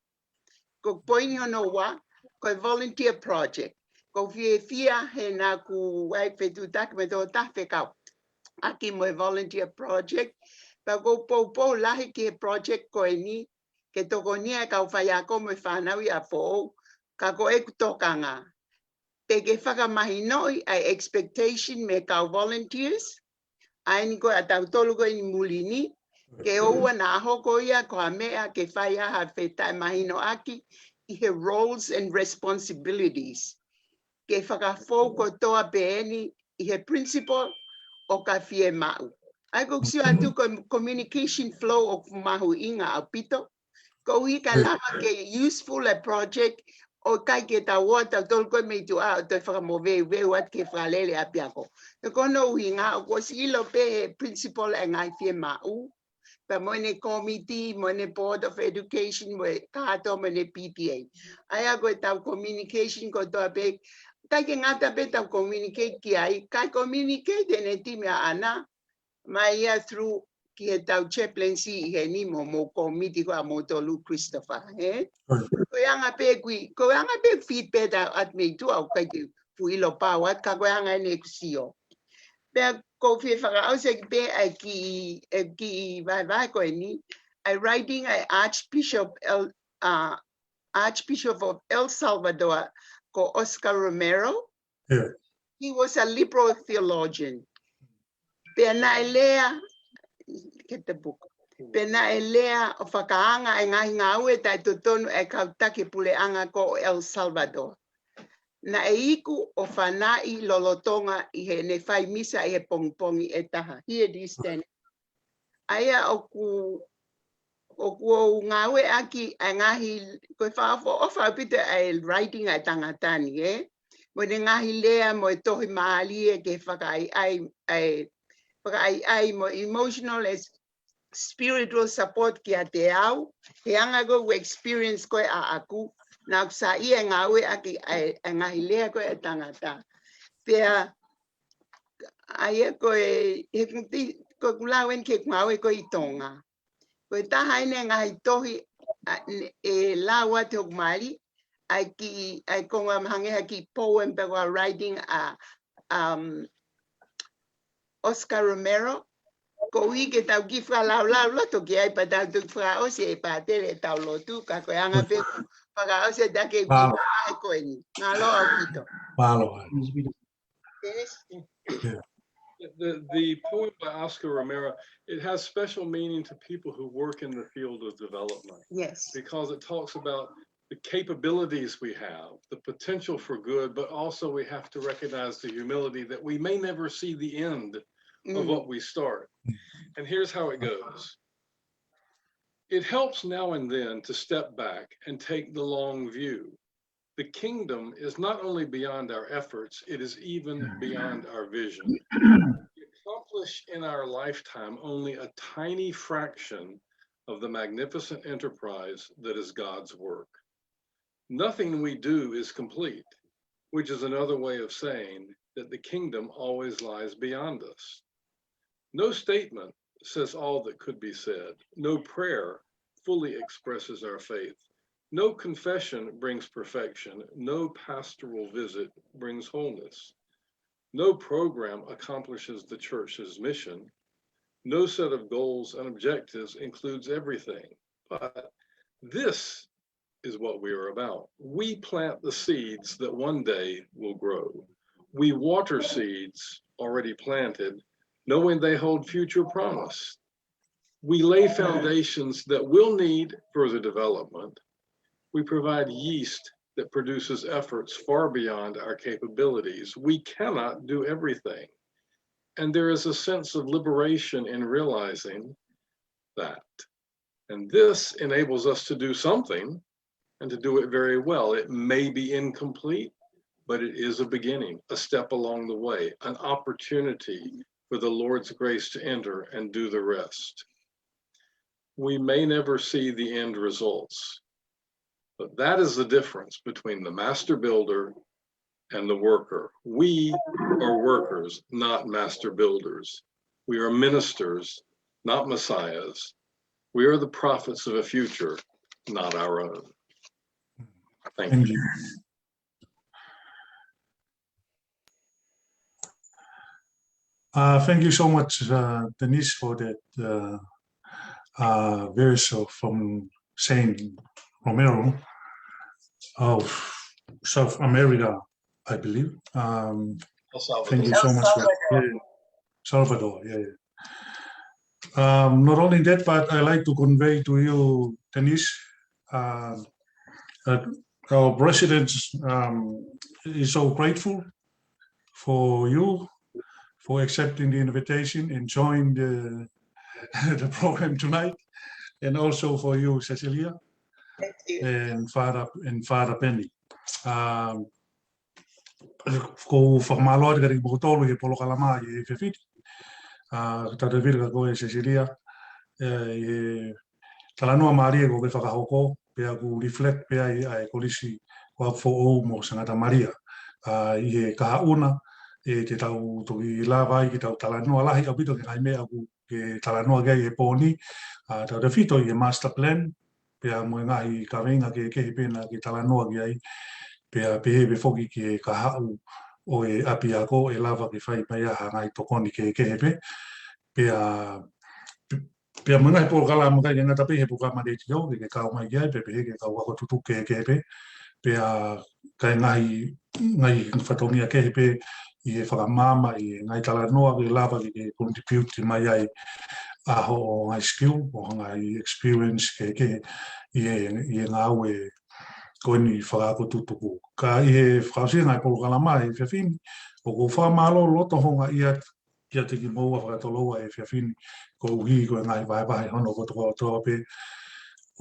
Ko e poini hono ua, ko e volunteer project. ʻOku ou fiefia he naʻá ku ʻi ai e fetuʻutaki mo e tokotaha fekauʻaki mo e volunteer project. Pea ʻoku ou poupou lahi ki he project ko eni, ke tokonia e kau faiako mo e fānau ʻi ʻApifoʻou, ka ko ʻeku tokanga, te ke fakamahinoʻi ʻa e expectation mei he kau volunteers, ʻa eni ko ē ʻa tautolu ko eni muli ni, ke ʻoua naʻa hoko ia ko ha meʻa ke fai ai ha fetaʻemahinoʻaki ʻi he roles and responsibilities. Ke fakafou kotoa pē eni ʻi he principle ʻo ka fiemaʻu. ʻA ia ʻoku ou sio atu ko e communication flow ʻoku mahuʻinga ʻaupito. Koeʻuhi ka lava ke useful e project, ʻo ʻikai ke tau ō ʻa tautolu ko ē mei tuʻa ʻo toe fakamoveuveu atu ki he fakalele ʻapiako. He ko hono ʻuhinga ʻoku ʻosi ʻilo pē he principal e ngaahi fiemaʻu, pea mo ʻene kōmiti, mo ʻene Board of Education, mo e kātoa mo ʻene P T A. ʻA ia ko ʻetau communication kotoa pē, ʻikai ke ngata pē ʻetau communicate ki ai, kae communicate ʻene timi ʻaʻana, mai ia through ki heʻetau chaplaincy ʻi heni mo hoʻomou kōmiti ko ē ʻa moutolu Christopher, ē? Ko e anga pē ʻeku, ko e anga pē ʻeku feedback atu mei tuʻa ʻoku ʻikai ke fuʻu ʻilo pau atu ka ko e anga eni ʻeku sio. Pea ʻoku ou fie fakaʻosi ʻaki pē ʻa e kiʻi, ʻa e kiʻi vahevahe ko eni, ʻa e writing ʻa e Archbishop El, uh, Archbishop of El Salvador ko Oscar Romero. He was a liberal theologian. Pea naʻe lea, get the book. Pea naʻe lea ʻo fakaanga e ngaahi ngāue taʻetotonu ʻa e kau taki puleʻanga ko El Salvador. Naʻe iku ʻo fanaʻi lolotonga ʻi heʻene fai misa ʻi he pongipongi ʻe taha. Here it is then. ʻA ia ʻoku, ʻoku ou ngāueʻaki ʻa e ngaahi, ko e fakaʻofoʻofa ʻaupito ʻa e writing ʻa e tangata ni, ē? Mo ʻene ngaahi lea, mo e tohi mālie ke fakaʻaiʻai, ʻa e fakaʻaiʻai mo emotional and spiritual support kiate au, he anga ko ʻeku experience ko ē ʻaʻaku, naʻá ku saiʻia e ngāueʻaki ʻa e, ʻa e ngaahi lea ko ē ʻa e tangata. Pea, ʻa ia ko e, he kuti, ko ʻeku lau eni ki heʻeku ngāue ko ē ʻi Tonga. Ko e taha eni e ngaahi tohi, ʻa, ne, ʻe lau atu hoku mali, ʻa e kiʻi, ʻa e konga mahalo hangē ha kiʻi poem pe ko ha writing ʻa, um, Oscar Romero, koeʻuhi ke tau kiʻi fakalaulauloto ki ai pea tau toki fakaʻosi e pātele ʻetau lotu, ka ko e anga pē ʻeku fakaʻosi ʻa e taki ʻeku kiʻi vahe ko eni. Mālō ʻaupito. Mālō. Dennis? The, the poem by Oscar Romero, it has special meaning to people who work in the field of development. Yes. Because it talks about the capabilities we have, the potential for good, but also we have to recognize the humility that we may never see the end of what we start. And here's how it goes. It helps now and then to step back and take the long view. The kingdom is not only beyond our efforts, it is even beyond our vision. We accomplish in our lifetime only a tiny fraction of the magnificent enterprise that is God's work. Nothing we do is complete, which is another way of saying that the kingdom always lies beyond us. No statement says all that could be said. No prayer fully expresses our faith. No confession brings perfection. No pastoral visit brings wholeness. No program accomplishes the church's mission. No set of goals and objectives includes everything. But this is what we are about. We plant the seeds that one day will grow. We water seeds already planted, knowing they hold future promise. We lay foundations that will need further development. We provide yeast that produces efforts far beyond our capabilities. We cannot do everything. And there is a sense of liberation in realizing that. And this enables us to do something and to do it very well. It may be incomplete, but it is a beginning, a step along the way, an opportunity for the Lord's grace to enter and do the rest. We may never see the end results, but that is the difference between the master builder and the worker. We are workers, not master builders. We are ministers, not messiahs. We are the prophets of a future, not our own. Thank you. Uh, thank you so much, uh, Denise, for that uh, uh, verse of, from Saint Romero of South America, I believe. Um, El Salvador. thank you so El much for Salvador. yeah. Salvador, yeah, yeah. Um, not only that, but I like to convey to you, Denise, um, that our president um, is so grateful for you for accepting the invitation and join the the program tonight, and also for you, Cecilia, Thank you. and Father and Father Benny. Um, ko u fakamālō atu kiate kimoutolu he polokalama ʻi he efiafi ni. Uh, Tata Vila ka ko e Cecilia, eh, ʻi he talanoa mālie ko ē ʻoku ke fakahoko, pea ʻoku reflect pē ai ʻa e kolisi ko ē ʻa Foʻou mo Sangata Malia. Uh, ʻi he kahaʻu na, ʻe te tau toki lava ai ke tau talanoa lahi ʻaupito ki he ngaahi meʻa ʻoku ke talanoa ki ai he pō ni, uh, tautautefito ʻi he master plan, pea mo e ngaahi kaveinga kehekehe pē naʻa ke talanoa ki ai, pea pehē pē foki ki he kahaʻu ʻo e ʻapiako ʻe lava ke fai mai ai ha ngaahi tokoni kehekehe pē, pea, pea mo e ngaahi polokalama ʻikai ke ngata pē he polokalama letiō, ke ke kau mai ki ai, pea pehē ki he kau ako tutuku kehekehe pē, pea kae ngaahi, ngaahi fatongia kehe pē ʻi he fakamaama, ʻi he ngaahi talanoa ke lava ke ke contribute mai ai ʻa hoʻo ngaahi skill, hoʻo ngaahi experience kehekehe ʻi he, ʻi he ngāue ko eni fakaako tutuku. Ka ʻi he fakaʻosi ʻa e ngaahi polokalama he efiafi ni, ʻoku ou fakamālō loto houngaʻia atu kiate kimoua fakatoloua he efiafi ni, koeʻuhi ko e ngaahi vahevahe hono kotoa kotoa pē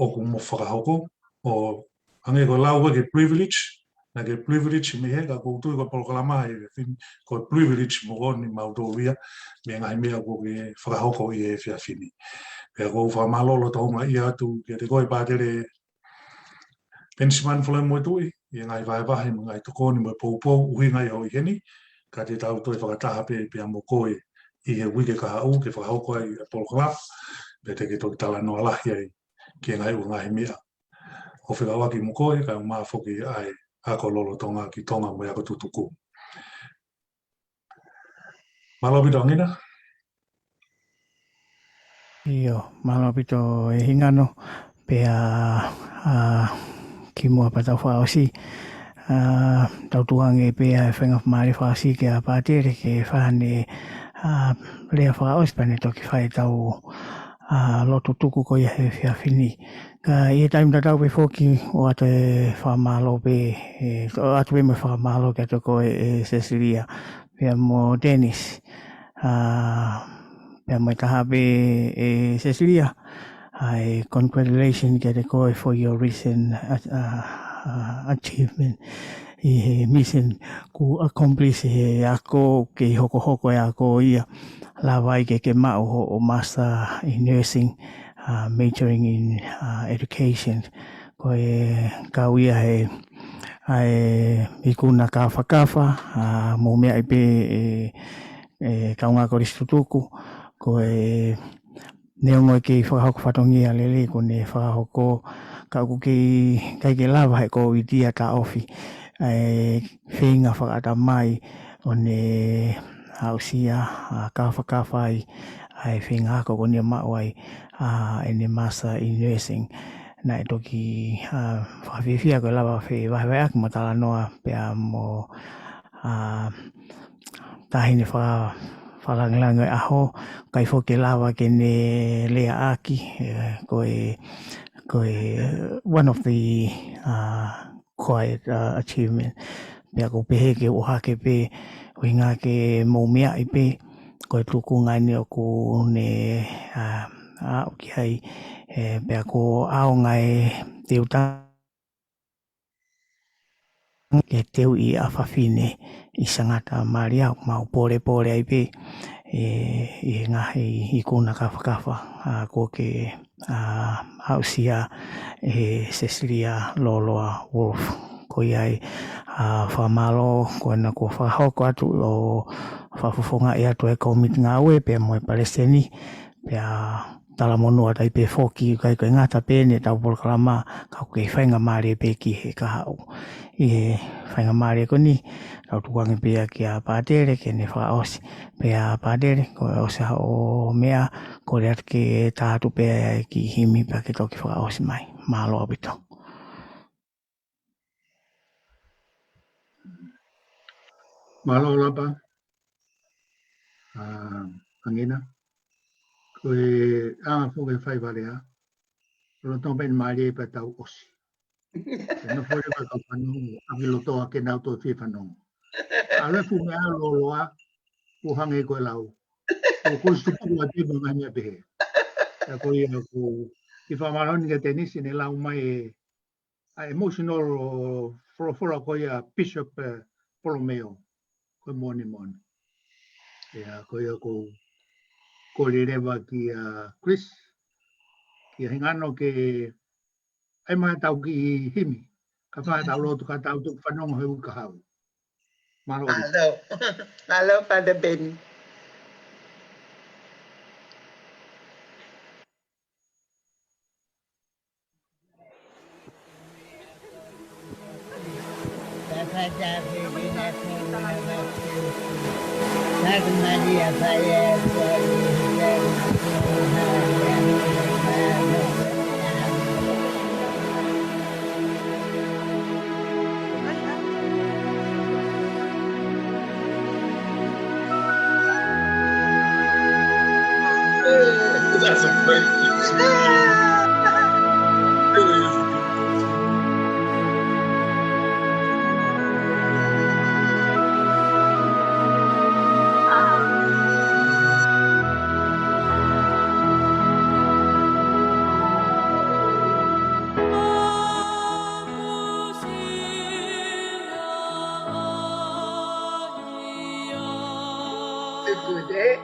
ʻoku mo fakahoko, ʻo hangē ko e lau ko ē ke privilege, naʻa ke privilege mei he ka ʻoku ou tui ko e polokalama he efiafi ni, ko e privilege moʻoni mautolu ia, mei he ngaahi meʻa ʻoku ke fakahoko ʻi he efiafi ni. Pea ʻoku ou fakamālō loto houngaʻia atu kiate koe Pātele Penisimani Falemotuʻi, ʻi he ngaahi vahevahe mo e ngaahi tokoni mo e poupou ʻuhinga ʻi hoʻo ʻi heni, ka te tau toe fakataha pē pea mo koe ʻi he uike kahaʻu ke fakahoko ai ʻa e polokalama, pea te ke toki talanoa lahi ai ki he ngaahi ʻū ngaahi meʻa ʻoku fekauʻaki mo koe, kae ʻumaʻā foki ʻa e ako lolotonga ki Tonga mo e ako tutuku. Mālō ʻaupito Angina. ʻIo, mālō ʻaupito e Hingano, pea, ā, kimuʻa pea tau fakaʻosi, ā, tau tuku ange pē ʻa e faingamālie fakaʻosi kia Pātele ke fai haʻane, ā, lea fakaʻosi pea ne toki fai ʻetau, ā, lotu tuku ko ia he efiafi ni. Ka ʻi he taimi tatau pē foki ʻoatu e fakamālō pē, ē, ʻoatu pē mo e fakamālō kiate koe ē Cecilia, pea mo Dennis, ā, pea mo e taha pē ē Cecilia, ʻa e congratulation kiate koe for your recent, ā, ā, ā, achievement ʻi he mission kuo accomplish he ako, kei hokohoko e ako ia, lava ai ke ke maʻu hoʻo master in nursing, ā, majoring in, ā, education. Ko e kau ia he, ʻa e ikuna kafakafa, ā, mou meaʻi pē ē, ē kaungā kolisi tutuku, ko e neongo ʻe kei fakahoko fatongia lelei kuo ne fakahoko, ka ʻoku kei, ʻikai ke lava he Kōviti ia taʻofi ʻa e feinga fakaʻatamai ʻo ne aʻusia, ā, kafakafa ai ʻa e feinga ako kuo ne maʻu ai, ā, ʻene master in nursing. Naʻe toki, ā, fakafiefia ko e lava fevahevaheʻaki mo talanoa pea mo, ā, taʻahine faka-, fakalāngilangi ʻo e ʻaho, ʻikai foki ke lava ke ne leaʻaki, ē, ko e, ko e, one of the, ā, quiet, ā, achievement. Pea ʻoku ou pehē ke u ʻohake pē, ʻuhinga ke mou meaʻi pē, ko e tuʻunga eni ʻoku ne, ā, aʻu ki ai, ē, pea ʻoku ʻaonga e te uta ke teuʻi ʻa fafine ʻi Sangata Malia, ʻoku mau pōlepole ai pē ʻi he ngaahi ikuna kafakafa, ʻa, kuo ke, ʻa, aʻusia ʻe Cecilia Loloa Wolf. Ko ia ai, ʻa, fakamālō ko ena kuo fakahoko atu ʻo fakafofongaʻi atu ʻe he kōmiti ngāue pea mo e palesiteni, pea talamonū atu ai pē foki, ʻikai ko e ngata pē ʻetau polokalama, ka ʻoku kei faingamālie pē ki he kahaʻu. ʻI he faingamālie ko eni, tau tukuange pē ia kia Pātele ke ne fakaʻosi. Pea Pātele, ko e ʻosi hoʻo meʻa, kole atu ke tā atu pē ʻa e kiʻi himi pea ke toki fakaʻosi mai. Mālō ʻaupito. Mālō Lapa. ʻA, Angina. Ko e anga foki e faivalea. Lolotonga pē ʻene mālie pea tau ʻosi. Ke nofo leva kau fanongo, ʻaki loto ʻa ke nau toe fie fanongo. ʻAlu e fuʻu meʻa Loloa, ʻo hangē ko e lau. ʻOku ou sio ki he tuʻu atu mo e ngaahi meʻa pehē. ʻA ko ia ʻoku ou fakamālō eni kia Tenisi ʻene lau mai e ʻa e emotional ʻo e folofola ko ia Bishop, eh, Polomeo, ko e moʻoni moʻoni. ʻIa, ko ia ʻoku ou kole leva kia Chris, kia Hingano ke ʻai mai ʻetau kiʻi himi, kae fai ʻetau lotu ka tau toki fanongo he uike kahaʻu. Mālō. Mālō. Mālō, Father Ben. That's a great piece. It is a good piece. Good, eh?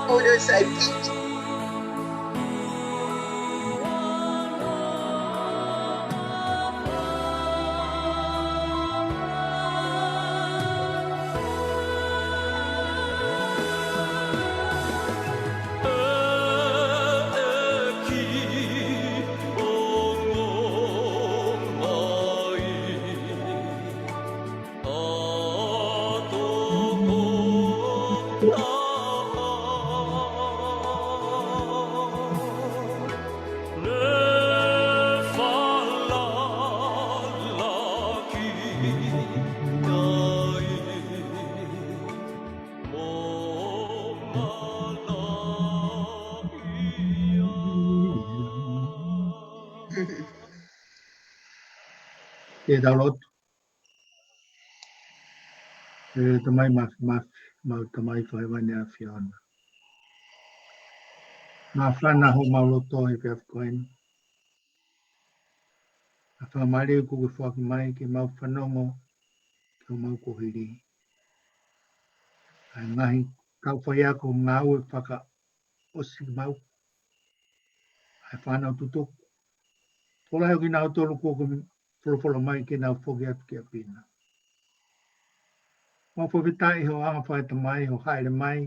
Oh, that's nice. Ke tau lotu. ʻE Tamai Māfimafi, mau Tamai fakahēvani ʻa e ʻAfiona. Māfana homau loto he efiafi ko eni. ʻA e faingamālie kuo ke foaki mai ke mau fanongo ki homau kuohili. ʻA e ngaahi kau faiako ngāue faka- ʻosi mau. ʻA e fānau tutuku. Tokolahi ʻo kinautolu kuo ke folofola mai ke nau foki atu ki ʻapi na. Mau fakafetaʻi hoʻo anga fakatamai, hoʻo hāʻele mai.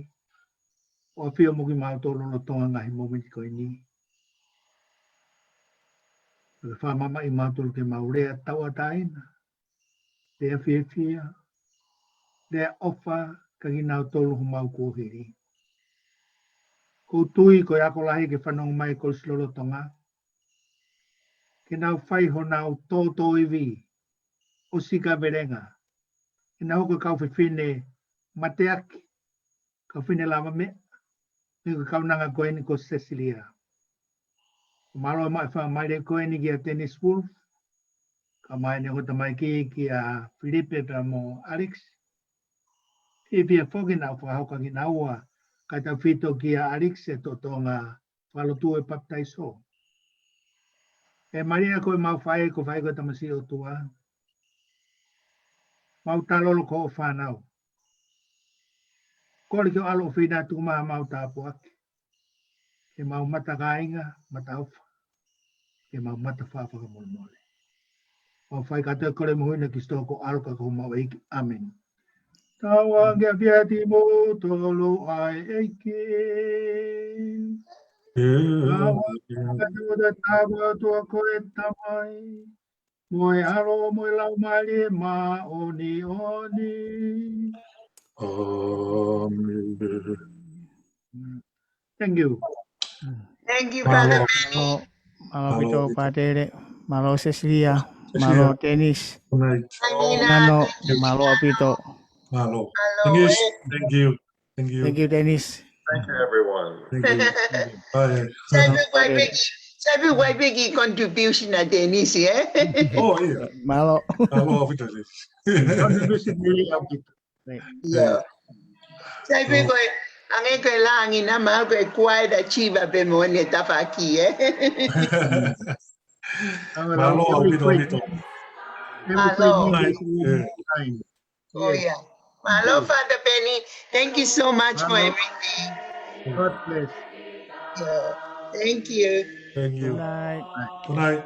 ʻo ʻafio mo kimautolu lolotonga e ngaahi momeniti ko eni. Ke fakamamaʻi kimautolu ke mau lea tauʻatāina, lea fiefia, lea ʻofa kiate kinautolu homau kuohili. ʻOku ou tui ko e ako lahi ke fanongo mai e kolisi lolotonga, ke nau fai honau tōtōivi ʻo sikavelenga, ke nau hoko ko e kau fefine mateaki, kau fefine lava meʻa, mo e kaunanga ko eni ko Sesilia. Mālō e maʻu e faingamālie ko eni kia Dennis Wolf, kae ʻumaʻā ʻene ongo tamaiki kia Filipe pea mo Alex. Fiefia foki naʻa ku fakahoko kinaua, kae tautefito kia Alex e toʻotoʻonga fakalotu e papitaiso. ʻE Malia ko e mau faʻē, ko e faʻē ko e tamasiʻi ʻOtua. Mau talolo ko hoʻo fānau. Kole ke ʻalu ʻo feinga tuku mai haʻamau tāpuaki. Ke mau mata kāinga, mata ʻofa. Ke mau mata faʻa fakamolemole. Mau fai kātoa e kole mo hina ki Sitoko ʻAlo ka ko homau ʻEiki. ʻĀmeni. Tauange ʻa e ʻAfiona mo tolo ʻa e ʻEiki. Tauange ʻa e ʻOtua ko e Tamai, mo e ʻAlo, mo e Laumālie Māʻoniʻoni. ʻĀmeni. Thank you. Thank you, Father Benny. Mālō, mālō ʻaupito, Pātele. Mālō Sesilia. Mālō Dennis. Good night. Mālō. Mālō ʻaupito. Mālō. Mālō. Dennis, thank you. Thank you. Thank you, Dennis. Thank you, everyone. Thank you. Thank you. Bye. Sai pē ko e ʻai pē kiʻi, sai pē ko e ʻai pē kiʻi contribution ʻa Dennis, ē? Oh, ʻio. Mālō. Mālō ʻaupito, Dennis. Contribution really ʻaupito. ʻIo. Sai pē ko e, hangē ko e lāngilangi, mahalo ko e kuai da chiva pē mo ʻene tafaʻaki, ē? Mālō ʻaupito, ʻaupito. Mālō. Oh, yeah. Mālō, Father Benny. Thank you so much for everything. God bless. Yeah. Thank you. Thank you. Good night. Good night.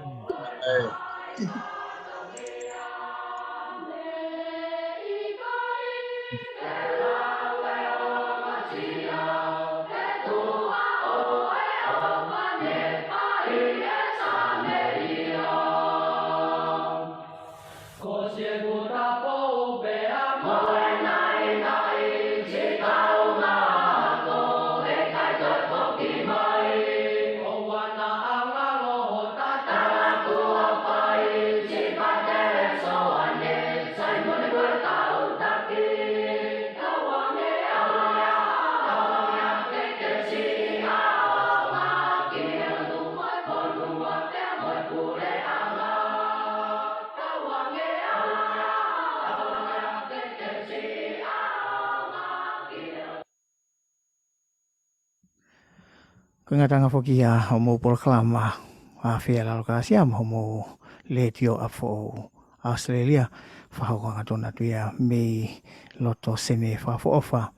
Ko e ngataʻanga foki ia ʻo hoʻomou polokalama ʻAfea ʻi Lalo Kāsia mo hoʻomou Letiō ʻApifoʻou ʻAositelēlia, fakahoko angatonu atu ia mei loto Senē fakaʻofoʻofa.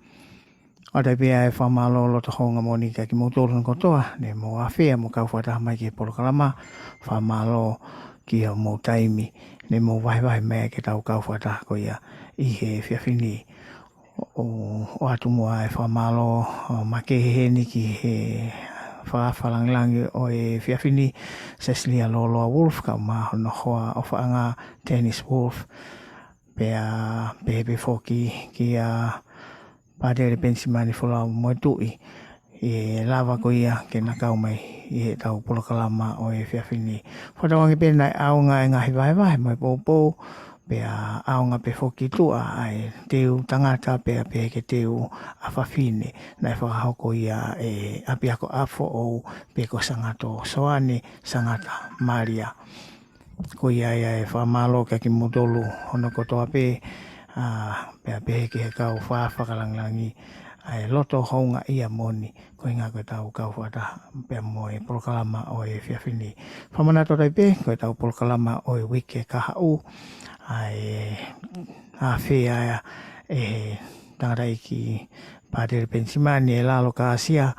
ʻOatu ai pē ʻa e fakamālō loto houngaʻia moʻoni kiate kimoutolu hono kotoa ne mou ʻafea mo kau fakataha mai ki he polokalama. Fakamālō ki hoʻomou taimi ne mou vahevahe mai ai ki heʻetau kau fakataha ko ia ʻi he efiafi ni. ʻO, ʻoatu muʻa e fakamālō, ʻo, makehe heni ki he fakaʻapaʻapa lāngilangi ʻo e efiafi ni, Sesilia Lōloa Wolf, kae ʻumaʻā hono hoa ʻofaʻanga Dennis Wolf, pea pehē pē foki kia Pātele Penisimani Folau Moetuʻi, ʻi he lava ko ia ke na kau mai ʻi heʻetau polokalama ʻo e efiafi ni. Fakatauange pē naʻe ʻaonga e ngaahi vahevahe mo e poupou, pea ʻaonga pē foki ki tuʻa ʻa e teu tangata pea pehē ki he teu ʻa fafine naʻe fakahoko ia ʻe ʻApiako ʻApifoʻou pe ko Sangato Soane Sangata Malia. Ko ia ia e fakamālō kiate kimoutolu hono kotoa pē, ā, pea pehē ki he kau fakaʻapaʻapa lāngilangi, ʻa e loto houngaʻia moʻoni, ko e ʻuhinga ko ʻetau kau fakataha pea mo e polokalama ʻo e efiafi ni. Fakamanatu atu ai pē, ko ʻetau polokalama ʻo e uike kahaʻu, ʻa e ʻafea ʻe he tangataʻeiki Pātele Penisimani ʻi Lalo Kāsia,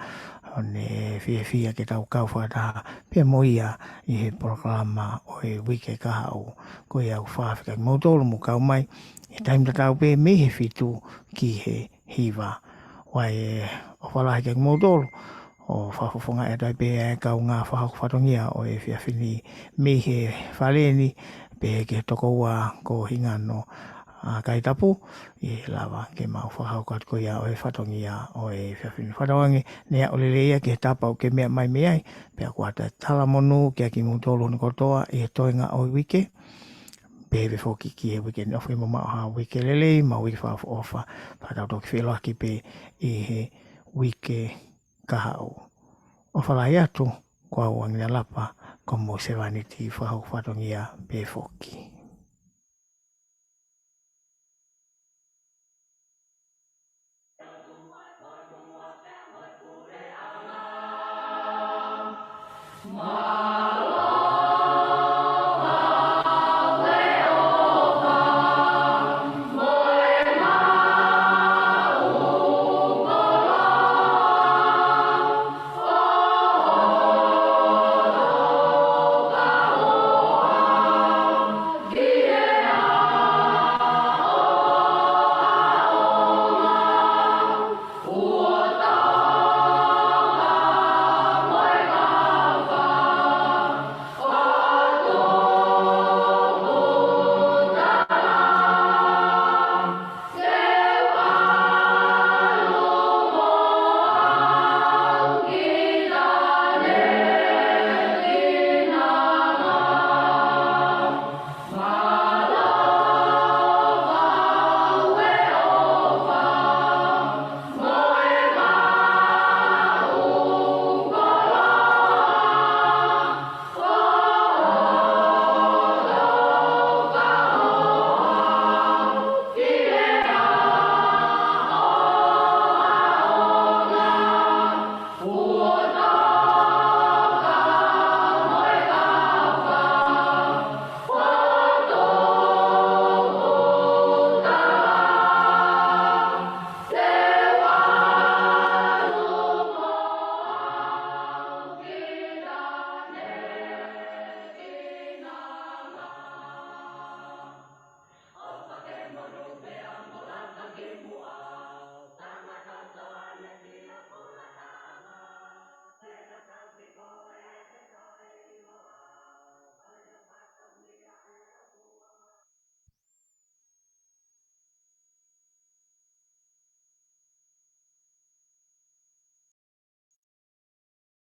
ʻo ne fiefia ke tau kau fakataha pea mo ia ʻi he polokalama ʻo e uike kahaʻu. Ko ia ʻoku ou fakaafeʻi kimoutolu mou kau mai, ʻi he taimi tatau pē mei he fitu ki he hiva. ʻOku ʻofa lahi kiate kimoutolu ʻo fakafofongaʻi atu ai pē ʻa e kaungā fakahoko fatongia ʻo e efiafi ni mei he fale ni, pehē ki he tokoua ko Hingano ʻa Kaitapu, ʻi he lava ke mau fakahoko atu ko ia ʻo e fatongia ʻo e efiafi ni. Fakatauange ne aʻu lelei ia ki he tapa ʻoku ke meʻa mai mei ai, pea ʻoku ʻoatu e talamonū kiate kimoutolu hono kotoa ʻi he toenga ʻo e uike, pehē pē foki ki he uike ni. ʻOfa ke mou maʻu ha uike lelei, mo ha uike fakaʻofoʻofa, pea tau toki feʻiloaki pē ʻi he uike kahaʻu. ʻOfa lahi atu, ko au Anginalapa, ko homou sevāniti fakahoko fatongia pē foki.